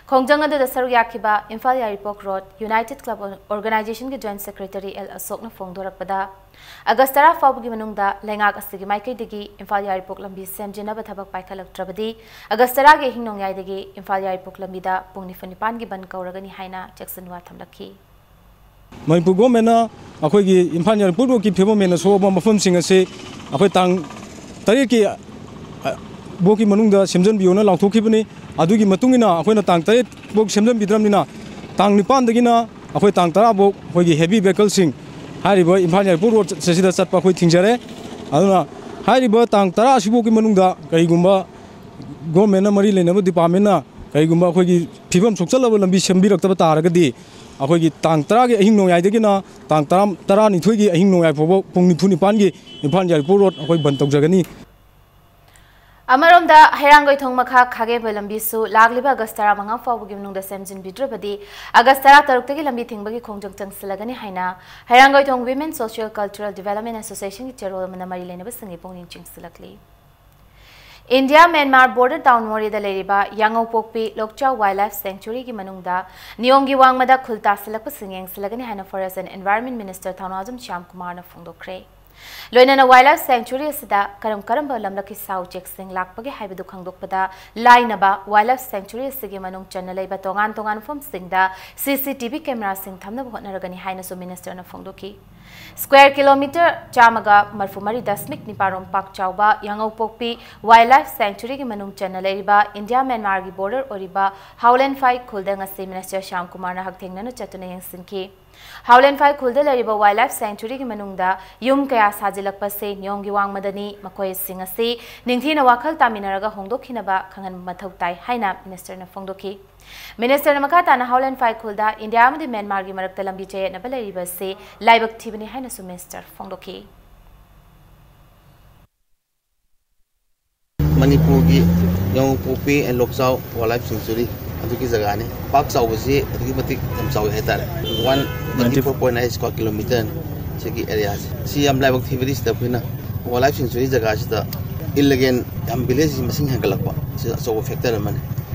ꯈꯣꯡꯖꯪ ꯑꯗꯨꯗ ꯁꯔꯨꯛ ꯌꯥꯈꯤꯕ Imphal Yairipok road united club ꯑꯣꯔꯒꯅꯥꯏꯖꯦꯁꯟꯒꯤ ꯖꯣꯏꯟꯠ ꯁꯦꯀ꯭ꯔꯦꯇꯔꯤ ꯑꯦꯜ ꯑꯁꯣꯛꯅ ꯐꯣꯡꯗꯣꯔꯛꯄꯗ, ꯑꯥꯒꯁ ꯇꯔꯥ ꯐꯥꯎꯕꯒꯤ ꯃꯅꯨꯡꯗ ꯂꯩꯉꯥꯛ ꯑꯁꯤꯒꯤ ꯃꯥꯏꯀꯩꯗꯒꯤ ꯏꯝꯐꯥꯜ ꯌꯥꯏꯔꯤꯄꯣꯛ ꯂꯝꯕꯤ ꯁꯦꯝꯖꯤꯟꯅꯕ ꯊꯕꯛ ꯄꯥꯏꯈꯠꯂꯛꯇ꯭ꯔꯕꯗꯤ ꯑꯥꯒꯁ ꯇꯔꯥꯒꯤ ꯑꯍꯤꯡ ꯅꯣꯡꯌꯥꯏꯗꯒꯤ ꯏꯝꯐꯥꯜ ꯌꯥꯏꯔꯤꯄꯣꯛ ꯂꯝꯕꯤꯗ ꯄꯨꯡ ꯅꯤꯐꯨ ꯅꯤꯄꯥꯟꯒꯤ ꯕꯟ ꯀꯧꯔꯒꯅꯤ ꯍꯥꯏꯅ ꯆꯦꯛꯁꯤꯟꯋꯥ ꯊꯝꯂꯛꯈꯤ꯫ ꯃꯅꯤꯄꯨꯔ ꯒꯣꯔꯃꯦꯟꯅ ꯑꯩꯈꯣꯏꯒꯤ ꯏꯝꯐꯥꯜ ꯌꯥꯏꯔꯤꯄꯣꯛ ꯔꯣꯗꯀꯤ ꯐꯤꯕꯝ ꯍꯦꯟꯅ ꯁꯣꯛꯑꯕ ꯃꯐꯝꯁꯤꯡ ꯑꯁꯤ ꯑꯩꯈꯣꯏ ꯇꯥꯡ ꯇꯔꯦꯠꯀꯤ, ꯑ, ꯕꯣꯛꯀꯤ ꯃꯅꯨꯡꯗ ꯁꯦꯝꯖꯤꯟꯕꯤꯌꯣꯅ ꯂꯥꯎꯊꯣꯛꯈꯤꯕꯅꯤ꯫ ꯑꯗꯨꯒꯤ ꯃꯇꯨꯡ ꯏꯟꯅ ꯑꯩꯈꯣꯏꯅ ꯇꯥꯡ ꯇꯔꯦꯠ ꯕꯣꯛ ꯁꯦꯝꯖꯤꯟꯕꯤꯗ꯭ꯔꯕꯅꯤꯅ ꯇꯥꯡ ꯅꯤꯄꯥꯟꯗꯒꯤꯅ ꯑꯩꯈꯣꯏ ꯇꯥꯡ ꯇꯔꯥ ꯕꯣꯛ ꯑꯩꯈꯣꯏꯒꯤ ꯍꯦꯚꯤ ꯚꯦꯍꯤꯀꯜꯁꯤꯡ ꯍꯥꯏꯔꯤꯕ ꯏꯝꯐꯥꯜ ꯌꯥꯏꯔꯤꯄꯣꯛ ꯔꯣꯗ ꯑꯁꯤꯗ ꯆꯠꯄ ꯑꯩꯈꯣꯏ ꯊꯤꯡꯖꯔꯦ꯫ ꯑꯗꯨꯅ ꯍꯥꯏꯔꯤꯕ ꯇꯥꯡ ꯇꯔꯥ ꯑꯁꯤꯐꯥꯎꯒꯤ ꯃꯅꯨꯡꯗ ꯀꯔꯤꯒꯨꯝꯕ ꯒꯣꯔꯃꯦꯟꯅ ꯃꯔꯤ ꯂꯩꯅꯕ ꯗꯤꯄꯥꯔꯠꯃꯦꯟꯅ ꯀꯔꯤꯒꯨꯝꯕ ꯑꯩꯈꯣꯏꯒꯤ ꯐꯤꯕꯝ ꯁꯣꯛꯆꯜꯂꯕ ꯂꯝꯕꯤ ꯁꯦꯝꯕꯤꯔꯛꯇꯕ ꯇꯥꯔꯒꯗꯤ ꯑꯩꯈꯣꯏꯒꯤ ꯇꯥꯡ ꯇꯔꯥꯒꯤ ꯑꯍꯤꯡ ꯅꯣꯡꯌꯥꯏꯗꯒꯤꯅ ꯇꯥꯡ ꯇꯔꯥ, ꯇꯔꯥꯅꯤꯊꯣꯏꯒꯤ ꯑꯍꯤꯡ ꯅꯣꯡꯌꯥꯏ ꯐꯥꯎꯕ ꯄꯨꯡ ꯅꯤꯐꯨ ꯅꯤꯄꯥꯟꯒꯤ ꯏꯝꯐꯥꯜ ꯌꯥꯏꯔꯤꯄꯣꯛ ꯔꯣꯗ ꯑꯩꯈꯣꯏ ꯕꯟ ꯇꯧꯖꯒꯅꯤ꯫ ꯑꯃꯔꯣꯝꯗ, ꯍꯩꯔꯥꯡꯒꯣꯏꯊꯣꯡ ꯃꯈꯥ ꯈꯥꯒꯦꯕ ꯂꯝꯕꯤꯁꯨ ꯂꯥꯛꯂꯤꯕ ꯑꯥꯒꯁ ꯇꯔꯥꯃꯉꯥ ꯐꯥꯎꯕꯒꯤ ꯃꯅꯨꯡꯗ ꯁꯦꯝꯖꯤꯟꯕꯤꯗ꯭ꯔꯕꯗꯤ ꯑꯥꯒꯁ ꯇꯔꯥꯇꯔꯨꯛꯇꯒꯤ ꯂꯝꯕꯤ ꯊꯤꯡꯕꯒꯤ ꯈꯣꯡꯖꯪ ꯆꯪꯁꯤꯜꯂꯒꯅꯤ ꯍꯥꯏꯅ ꯍꯩꯔꯥꯡꯒꯣꯏꯊꯣꯡ Women Social Cultural Development Associationꯒꯤ ꯆꯦꯔꯣꯜ ꯑꯃꯅ ꯃꯔꯤ ꯂꯩꯅꯕꯁꯤꯡꯒꯤ ꯄꯨꯛꯅꯤꯡ ꯆꯤꯡꯁꯤꯜꯂꯛꯂꯤ꯫ ꯏꯟꯗꯤꯌꯥ ꯃ꯭ꯌꯥꯟꯃꯥꯔ ꯕꯣꯔꯗꯔ ꯇꯥꯎꯟ ꯃꯣꯔꯦꯗ ꯂꯩꯔꯤꯕ ꯌꯥꯉꯧꯄꯣꯛꯄꯤ ꯂꯣꯛꯆꯥꯎ ꯋꯥꯏꯜ ꯂꯥꯏꯐ ꯁꯦꯡꯆꯨꯔꯤꯒꯤ ꯃꯅꯨꯡꯗ ꯅꯤꯌꯣꯝꯒꯤ ꯋꯥꯡꯃꯗ ꯈꯨꯜ ꯇꯥꯁꯤꯜꯂꯛꯄꯁꯤꯡ ꯌꯦꯡꯁꯤꯜꯂꯒꯅꯤ ꯍꯥꯏꯅ Forest and Environment Minister ꯊꯧꯅꯥꯖꯝ Shyam ꯀꯨꯃꯥꯔꯅ ꯐꯣꯡꯗꯣꯛꯈ꯭ꯔꯦ꯫ ꯂꯣꯏꯅꯅ ꯋꯥꯏꯜ ꯂꯥꯏꯐ ꯁꯦꯡꯆꯨꯔꯤ ꯑꯁꯤꯗ ꯀꯔꯝ ꯀꯔꯝꯕ ꯂꯝꯂꯛꯀꯤ ꯁꯥ ꯎꯆꯦꯛꯁꯤꯡ ꯂꯥꯛꯄꯒꯦ ꯍꯥꯏꯕꯗꯨ ꯈꯪꯗꯣꯛꯄꯗ ꯂꯥꯏꯅꯕ ꯋꯥꯏꯜ ꯂꯥꯏꯐ ꯁꯦꯡꯆꯨꯔꯤ ꯑꯁꯤꯒꯤ ꯃꯅꯨꯡ ꯆꯟꯅ ꯂꯩꯕ ꯇꯣꯉꯥꯟ ꯇꯣꯉꯥꯟꯕ ꯃꯐꯝꯁꯤꯡꯗ C C T V cameraꯁꯤꯡ ꯊꯝꯅꯕ ꯍꯣꯠꯅꯔꯒꯅꯤ ꯍꯥꯏꯅꯁꯨ Ministerꯅ ꯐꯣꯡꯗꯣꯛꯈꯤ꯫ Square kilometre ꯆꯥꯝꯃꯒ ꯃꯔꯤꯐꯨ ꯃꯔꯤ ꯗꯁꯃꯤꯛ ꯅꯤꯄꯥꯔꯣꯝ ꯄꯥꯛ ꯆꯥꯎꯕ ꯌꯥꯉꯧꯄꯣꯛꯄꯤ ꯋꯥꯏꯜ ꯂꯥꯏꯐ ꯁꯦꯡꯆꯨꯔꯤꯒꯤ ꯃꯅꯨꯡ ꯆꯟꯅ ꯂꯩꯔꯤꯕ ꯏꯟꯗꯤꯌꯥ ꯃ꯭ꯌꯥꯟꯃꯥꯔꯒꯤ ꯕꯣꯔꯗꯔ ꯑꯣꯏꯔꯤꯕ ꯍꯥꯎꯂꯦꯟꯐꯥꯏ ꯈꯨꯜꯗ ꯉꯁꯤ Minister ꯁ꯭ꯌꯥꯝ ꯀꯨꯃꯥꯔꯅ ꯍꯛꯊꯦꯡꯅꯅ ꯆꯠꯇꯨꯅ ꯌꯦꯡꯁꯤꯟꯈꯤ꯫ ꯍꯥꯎꯂꯦꯟꯐꯥꯏ ꯈꯨꯜꯗ ꯂꯩꯔꯤꯕ ꯋꯥꯏꯜ ꯂꯥꯏꯐ ꯁꯦꯡꯆꯨꯔꯤꯒꯤ ꯃꯅꯨꯡꯗ ꯌꯨꯝ ꯀꯌꯥ ꯁꯥꯖꯤꯜꯂꯛꯄꯁꯤ ꯅꯤꯌꯣꯝꯒꯤ ꯋꯥꯡꯃꯗꯅꯤ꯫ ꯃꯈꯣꯏꯁꯤꯡ ꯑꯁꯤ ꯅꯤꯡꯊꯤꯅ ꯋꯥꯈꯜ ꯇꯥꯃꯤꯟꯅꯔꯒ ꯍꯣꯡꯗꯣꯛꯈꯤꯅꯕ ꯈꯪꯍꯟꯕ ꯃꯊꯧ ꯇꯥꯏ ꯍꯥꯏꯅ Ministerꯅ ꯐꯣꯡꯗꯣꯛꯈꯤ꯫ Ministerꯅ ꯃꯈꯥ ꯇꯥꯅ ꯍꯥꯎꯂꯦꯟꯐꯥꯏ ꯈꯨꯜꯗ ꯏꯟꯗꯤꯌꯥ ꯑꯃꯗꯤ ꯃ꯭ꯌꯥꯟꯃꯥꯔꯒꯤ ꯃꯔꯛꯇ ꯂꯝꯕꯤ ꯆꯌꯦꯠꯅꯕ ꯂꯩꯔꯤꯕ ꯑꯁꯤ ꯂꯥꯏꯕꯛ ꯊꯤꯕꯅꯤ ꯍꯥꯏꯅꯁꯨ Minister ꯐꯣꯡꯗꯣꯛꯈꯤ꯫ ꯃꯅꯤꯄꯨꯔꯒꯤ ꯌꯥꯉꯧꯄꯣꯛꯄꯤ and Lokchao wild life sanctuary ꯑꯗꯨꯒꯤ ꯖꯒꯥꯅꯤ꯫ ꯄꯥꯛ ꯆꯥꯎꯕꯁꯤ ꯑꯗꯨꯛꯀꯤ ꯃꯇꯤꯛ ꯌꯥꯝ ꯆꯥꯎꯋꯤ ꯍꯥꯏꯇꯥꯔꯦ꯫ One twenty four point nine square kilometre ꯁꯤꯒꯤ ꯑꯦꯔꯤꯌꯥꯁꯦ꯫ ꯁꯤ ꯌꯥꯝ ꯂꯥꯏꯕꯛ ꯊꯤꯕꯗꯤ ꯁꯤꯗ ꯑꯩꯈꯣꯏꯅ ꯋꯥꯏꯜ ꯂꯥꯏꯐ ꯁꯦꯡꯆꯨꯔꯤ ꯖꯒꯥꯁꯤꯗ illegal ꯌꯥꯝ ꯚꯤꯂꯦꯖ ꯃꯁꯤꯡ ꯍꯦꯟꯒꯠꯂꯛꯄ ꯁꯤ ꯑꯆꯧꯕ ꯐꯦꯛꯇꯔ ꯑꯃꯅꯤ꯫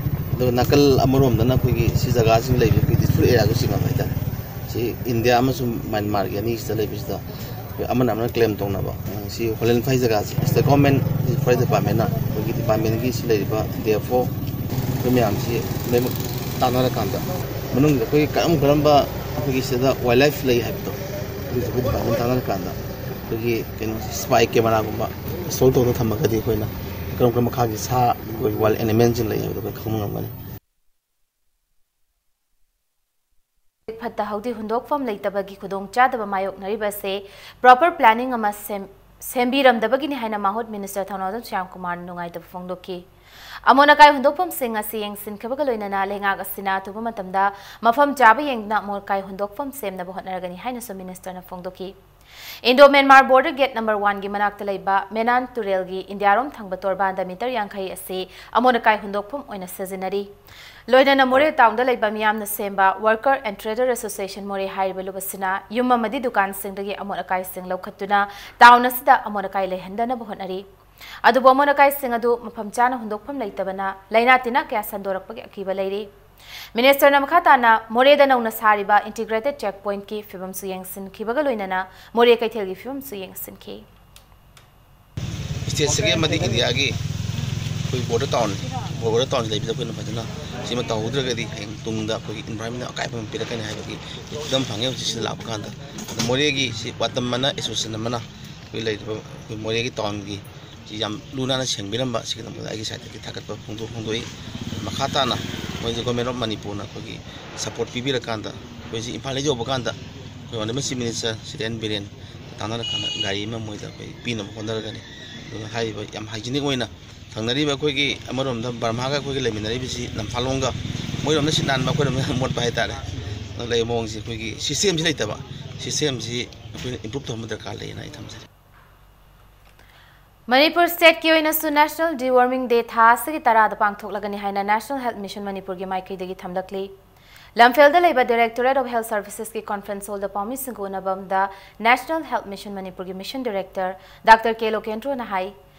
ꯑꯗꯨꯒ ꯅꯥꯀꯜ ꯑꯃꯔꯣꯝꯗꯅ ꯑꯩꯈꯣꯏꯒꯤ ꯁꯤ ꯖꯒꯥꯁꯤꯡ ꯂꯩꯕꯁꯤ ꯑꯩꯈꯣꯏ ꯗꯤꯁꯄ꯭ꯌꯨꯠ ꯑꯦꯔꯤꯌꯥꯁꯨ ꯆꯤꯡꯉꯝꯕ ꯍꯥꯏꯇꯥꯔꯦ꯫ ꯁꯤ ꯏꯟꯗꯤꯌꯥ ꯑꯃꯁꯨꯡ ꯃ꯭ꯌꯥꯟꯃꯥꯔꯒꯤ ꯑꯅꯤꯁꯤꯗ ꯂꯩꯕꯁꯤꯗ ꯑꯩꯈꯣꯏ ꯑꯃꯅ ꯑꯃꯅ ꯀ꯭ꯂꯦꯝ ꯇꯧꯅꯕ, ꯑ, ꯁꯤ ꯍꯣꯂꯦꯟꯐꯥꯏ ꯖꯒꯥꯁꯤ ꯁꯤꯗ ꯒꯣꯔꯃꯦꯟ ꯐꯣꯔꯦꯁ ꯗꯤꯄꯥꯔꯠꯃꯦꯟꯅ ꯑꯩꯈꯣꯏꯒꯤ ꯗꯤꯄꯥꯔꯠꯃꯦꯟꯒꯤ ꯁꯤ ꯂꯩꯔꯤꯕ D F O ꯑꯩꯈꯣꯏ ꯃꯌꯥꯝꯁꯤ ꯂꯣꯏꯅꯃꯛ ꯇꯥꯟꯅꯔꯀꯥꯟꯗ ꯃꯅꯨꯡꯗ ꯑꯩꯈꯣꯏꯒꯤ ꯀꯔꯝ ꯀꯔꯝꯕ ꯑꯩꯈꯣꯏꯒꯤ ꯁꯤꯗ ꯋꯥꯏꯜ ꯂꯥꯏꯐ ꯂꯩ ꯍꯥꯏꯕꯗꯣ ꯑꯗꯨꯁꯨ ꯑꯩꯈꯣꯏ ꯗꯤꯄꯥꯔꯠꯃꯦꯟ ꯇꯥꯟꯅꯔꯀꯥꯟꯗ ꯑꯩꯈꯣꯏꯒꯤ ꯀꯩꯅꯣ ꯁ꯭ꯄꯥꯏ ꯀꯦꯃꯦꯔꯥꯒꯨꯝꯕ ꯏꯟꯁꯇꯣꯜ ꯇꯧꯗꯨꯅ ꯊꯝꯃꯒꯗꯤ ꯑꯩꯈꯣꯏꯅ ꯀꯔꯝ ꯀꯔꯝꯕ ꯃꯈꯥꯒꯤ ꯁꯥ ꯑꯩꯈꯣꯏ ꯋꯥꯏꯜ ꯑꯦꯅꯤꯃꯦꯜꯁꯤꯡ ꯂꯩ ꯍꯥꯏꯕꯗꯣ ꯑꯩꯈꯣꯏ ꯈꯪꯕ ꯉꯝꯒꯅꯤ꯫ ꯐꯠꯇ ꯍꯥꯎꯗꯤ ꯍꯨꯟꯗꯣꯛꯐꯝ ꯂꯩꯇꯕꯒꯤ ꯈꯨꯗꯣꯡꯆꯥꯗꯕ ꯃꯥꯌꯣꯛꯅꯔꯤꯕ ꯑꯁꯤ proper planning ꯑꯃ ꯁꯦꯝ-, ꯁꯦꯝꯕꯤꯔꯝꯗꯕꯒꯤꯅꯤ ꯍꯥꯏꯅ ꯃꯥꯍꯨꯠ Minister ꯊꯧꯅꯥꯖꯝ ꯁ꯭ꯌꯥꯝ ꯀꯨꯃꯥꯔꯅ ꯅꯨꯡꯉꯥꯏꯇꯕ ꯐꯣꯡꯗꯣꯛꯈꯤ꯫ ꯑꯃꯣꯠ ꯑꯀꯥꯏ ꯍꯨꯟꯗꯣꯛꯐꯝꯁꯤꯡ ꯑꯁꯤ ꯌꯦꯡꯁꯤꯟꯈꯤꯕꯒ ꯂꯣꯏꯅꯅ ꯂꯩꯉꯥꯛ ꯑꯁꯤꯅ ꯑꯊꯨꯕ ꯃꯇꯝꯗ ꯃꯐꯝ ꯆꯥꯕ ꯌꯦꯡꯗꯨꯅ ꯑꯃꯣꯠ ꯑꯀꯥꯏ ꯍꯨꯟꯗꯣꯛꯐꯝ ꯁꯦꯝꯅꯕ ꯍꯣꯠꯅꯔꯒꯅꯤ ꯍꯥꯏꯅꯁꯨ Ministerꯅ ꯐꯣꯡꯗꯣꯛꯈꯤ꯫ Indo Myanmar border gate number ꯋꯥꯟꯒꯤ ꯃꯅꯥꯛꯇ ꯂꯩꯕ ꯃꯦꯅꯥꯟ ꯇꯨꯔꯦꯜꯒꯤ ꯏꯟꯗꯤꯌꯥꯔꯣꯝ ꯊꯪꯕ ꯇꯣꯔꯕꯥꯟꯗ ꯃꯤꯇꯔ ꯌꯥꯡꯈꯩ ꯑꯁꯤ ꯑꯃꯣꯠ ꯑꯀꯥꯏ ꯍꯨꯟꯗꯣꯛꯐꯝ ꯑꯣꯏꯅ ꯁꯤꯖꯤꯟꯅꯔꯤ꯫ ꯂꯣꯏꯅꯅ ꯃꯣꯔꯦ ꯇꯥꯎꯟꯗ ꯂꯩꯕ ꯃꯤꯌꯥꯝꯅ ꯁꯦꯝꯕ Worker and Trader Association ꯃꯣꯔꯦ ꯍꯥꯏꯔꯤꯕ ꯂꯨꯞ ꯑꯁꯤꯅ ꯌꯨꯝ ꯑꯃꯗꯤ ꯗꯨꯀꯥꯟꯁꯤꯡꯗꯒꯤ ꯑꯃꯣꯠ ꯑꯀꯥꯏꯁꯤꯡ ꯂꯧꯈꯠꯇꯨꯅ ꯇꯥꯎꯟ ꯑꯁꯤꯗ ꯑꯃꯣꯠ ꯑꯀꯥꯏ ꯂꯩꯍꯟꯗꯅꯕ ꯍꯣꯠꯅꯔꯤ꯫ ꯑꯗꯨꯕꯨ ꯑꯃꯣꯠ ꯑꯀꯥꯏꯁꯤꯡ ꯑꯗꯨ ꯃꯐꯝ ꯆꯥꯅ ꯍꯨꯟꯗꯣꯛꯐꯝ ꯂꯩꯇꯕꯅ ꯂꯥꯏꯅꯥ ꯇꯤꯟꯅꯥ ꯀꯌꯥ ꯁꯟꯗꯣꯔꯛꯄꯒꯤ ꯑꯀꯤꯕ ꯂꯩꯔꯤ꯫ ꯃꯤꯅꯤꯁꯇꯔꯅ ꯃꯈꯥ ꯇꯥꯅ ꯃꯣꯔꯦꯗ ꯅꯧꯅ ꯁꯥꯔꯤꯕ ꯏꯟꯇꯤꯒ꯭ꯔꯦꯇꯦꯗ ꯆꯦꯛ ꯄꯣꯏꯟꯠꯀꯤ ꯐꯤꯕꯝꯁꯨ ꯌꯦꯡꯁꯤꯟꯈꯤꯕꯒ ꯂꯣꯏꯅꯅ ꯃꯣꯔꯦ ꯀꯩꯊꯦꯜꯒꯤ ꯐꯤꯕꯝꯁꯨ ꯌꯦꯡꯁꯤꯟꯈꯤ꯫ ꯁ꯭ꯇꯦꯠꯁꯤꯒꯤ ꯑꯃꯗꯤ ꯏꯟꯗꯤꯌꯥꯒꯤ ꯑꯩꯈꯣꯏ ꯕꯣꯔꯗꯔ ꯇꯥꯎꯟ, ꯕꯣꯔꯗꯔ ꯇꯥꯎꯟꯁꯤ ꯂꯩꯕꯗ ꯑꯩꯈꯣꯏꯅ ꯐꯖꯅ ꯁꯤꯃ ꯇꯧꯍꯧꯗ꯭ꯔꯒꯗꯤ ꯍꯌꯦꯡ ꯇꯨꯡꯗ ꯑꯩꯈꯣꯏꯒꯤ ꯏꯟꯚꯥꯏꯔꯣꯟꯃꯦꯟꯗ ꯑꯀꯥꯏꯕ ꯑꯃ ꯄꯤꯔꯛꯀꯅꯤ ꯍꯥꯏꯕꯒꯤ ꯈꯨꯗꯝ ꯐꯪꯉꯦ ꯍꯧꯖꯤꯛ ꯁꯤꯗ ꯂꯥꯛꯄ ꯀꯥꯟꯗ꯫ ꯑꯗ ꯃꯣꯔꯦꯒꯤ ꯁꯤ ꯋꯥꯇꯝ ꯑꯃꯅ ꯑꯦꯁꯣꯁꯤꯌꯦꯁꯟ ꯑꯃꯅ ꯑꯩꯈꯣꯏ ꯂꯩꯔꯤꯕ ꯑꯩꯈꯣꯏ ꯃꯣꯔꯦꯒꯤ ꯇꯥꯎꯟꯒꯤ ꯁꯤ ꯌꯥꯝ ꯂꯨ ꯅꯥꯟꯅ ꯁꯦꯡꯕꯤꯔꯝꯕ, ꯁꯤꯒꯤꯗꯃꯛꯇ ꯑꯩꯒꯤ ꯁꯥꯏꯠꯇꯒꯤ ꯊꯥꯒꯠꯄ ꯐꯣꯡꯗꯣꯛ-, ꯐꯣꯡꯗꯣꯛꯏ꯫ ꯃꯈꯥ ꯇꯥꯅ ꯃꯣꯏꯁꯦ ꯒꯣꯔꯃꯦꯟ ꯑꯣꯐ ꯃꯅꯤꯄꯨꯔꯅ ꯑꯩꯈꯣꯏꯒꯤ ꯁꯄꯣꯔꯠ ꯄꯤꯕꯤꯔꯀꯥꯟꯗ ꯑꯩꯈꯣꯏꯁꯤ ꯏꯝꯐꯥꯜ ꯍꯦꯛ ꯌꯧꯕ ꯀꯥꯟꯗ ꯑꯩꯈꯣꯏ ꯑꯣꯅꯔꯦꯕꯜ ꯆꯤꯐ ꯃꯤꯅꯤꯁꯇꯔ ꯁꯤꯗꯦꯟ ꯕꯤꯔꯦꯟ ꯇꯥꯟꯅꯔꯀꯥꯟꯗ ꯒꯥꯔꯤ ꯑꯃ ꯃꯣꯏꯗ ꯑꯩꯈꯣꯏ ꯄꯤꯅꯕ ꯍꯣꯠꯅꯔꯒꯅꯤ꯫ ꯑꯗꯨꯒ ꯍꯥꯏꯔꯤꯕ ꯌꯥꯝ ꯍꯥꯏꯖꯤꯅꯤꯛ ꯑꯣꯏꯅ ꯊꯪꯅꯔꯤꯕ ꯑꯩꯈꯣꯏꯒꯤ ꯑꯃꯔꯣꯝꯗ ꯕꯔꯃꯥꯒ ꯑꯩꯈꯣꯏꯒꯤ ꯂꯩꯃꯤꯟꯅꯔꯤꯕꯁꯤ ꯅꯝꯐꯥꯂꯣꯡꯒ, ꯃꯣꯏꯔꯣꯝꯗ ꯁꯤꯠ ꯅꯥꯟꯕ, ꯑꯩꯈꯣꯏꯔꯣꯝꯗ ꯃꯣꯠꯄ ꯍꯥꯏꯇꯥꯔꯦ꯫ ꯑꯗꯨ ꯂꯩꯕ ꯃꯑꯣꯡꯁꯤ ꯑꯩꯈꯣꯏꯒꯤ ꯁꯤꯁꯇꯦꯝꯁꯤ ꯂꯩꯇꯕ, ꯁꯤꯁꯇꯦꯝꯁꯤ ꯑꯩꯈꯣꯏꯅ ꯏꯝꯄ꯭ꯔꯨꯞ ꯇꯧꯍꯟꯕ ꯗꯔꯀꯥꯔ ꯂꯩꯌꯦꯅ ꯑꯩ ꯊꯝꯖꯔꯤ꯫ ꯃꯅꯤꯄꯨꯔ ꯁ꯭ꯇꯦꯠꯀꯤ ꯑꯣꯏꯅꯁꯨ ꯅꯦꯁꯅꯦꯜ ꯗꯤꯋꯣꯔꯃꯤꯡ ꯗꯦ ꯊꯥ ꯑꯁꯤꯒꯤ ꯇꯔꯥꯗ ꯄꯥꯡꯊꯣꯛꯂꯒꯅꯤ ꯍꯥꯏꯅ ꯅꯦꯁꯅꯦꯜ ꯍꯦꯜꯊ ꯃꯤꯁꯟ ꯃꯅꯤꯄꯨꯔꯒꯤ ꯃꯥꯏꯀꯩꯗꯒꯤ ꯊꯝꯂꯛꯂꯤ꯫ ꯂꯝꯐꯦꯜꯗ ꯂꯩꯕ ꯗꯥꯏꯔꯦꯛꯇꯣꯔꯦꯠ ꯑꯣꯐ ꯍꯦꯜꯊ ꯁꯔꯚꯤꯁꯦꯁꯀꯤ ꯀꯣꯟꯐꯔꯦꯟꯁ ꯍꯣꯜꯗ ꯄꯥꯎꯃꯤꯁꯤꯡꯒ ꯎꯅꯕꯝꯗ ꯅꯦꯁꯅꯦꯜ ꯍꯦꯜꯊ ꯃꯤꯁꯟ ꯃꯅꯤꯄꯨꯔꯒꯤ ꯃꯤꯁꯟ ꯗꯥꯏꯔꯦꯛꯇꯔ ꯗꯥꯛꯇꯔ ꯀꯦ ꯂꯣꯀꯦꯟꯗ꯭ꯔꯣꯅ ꯍꯥꯏ,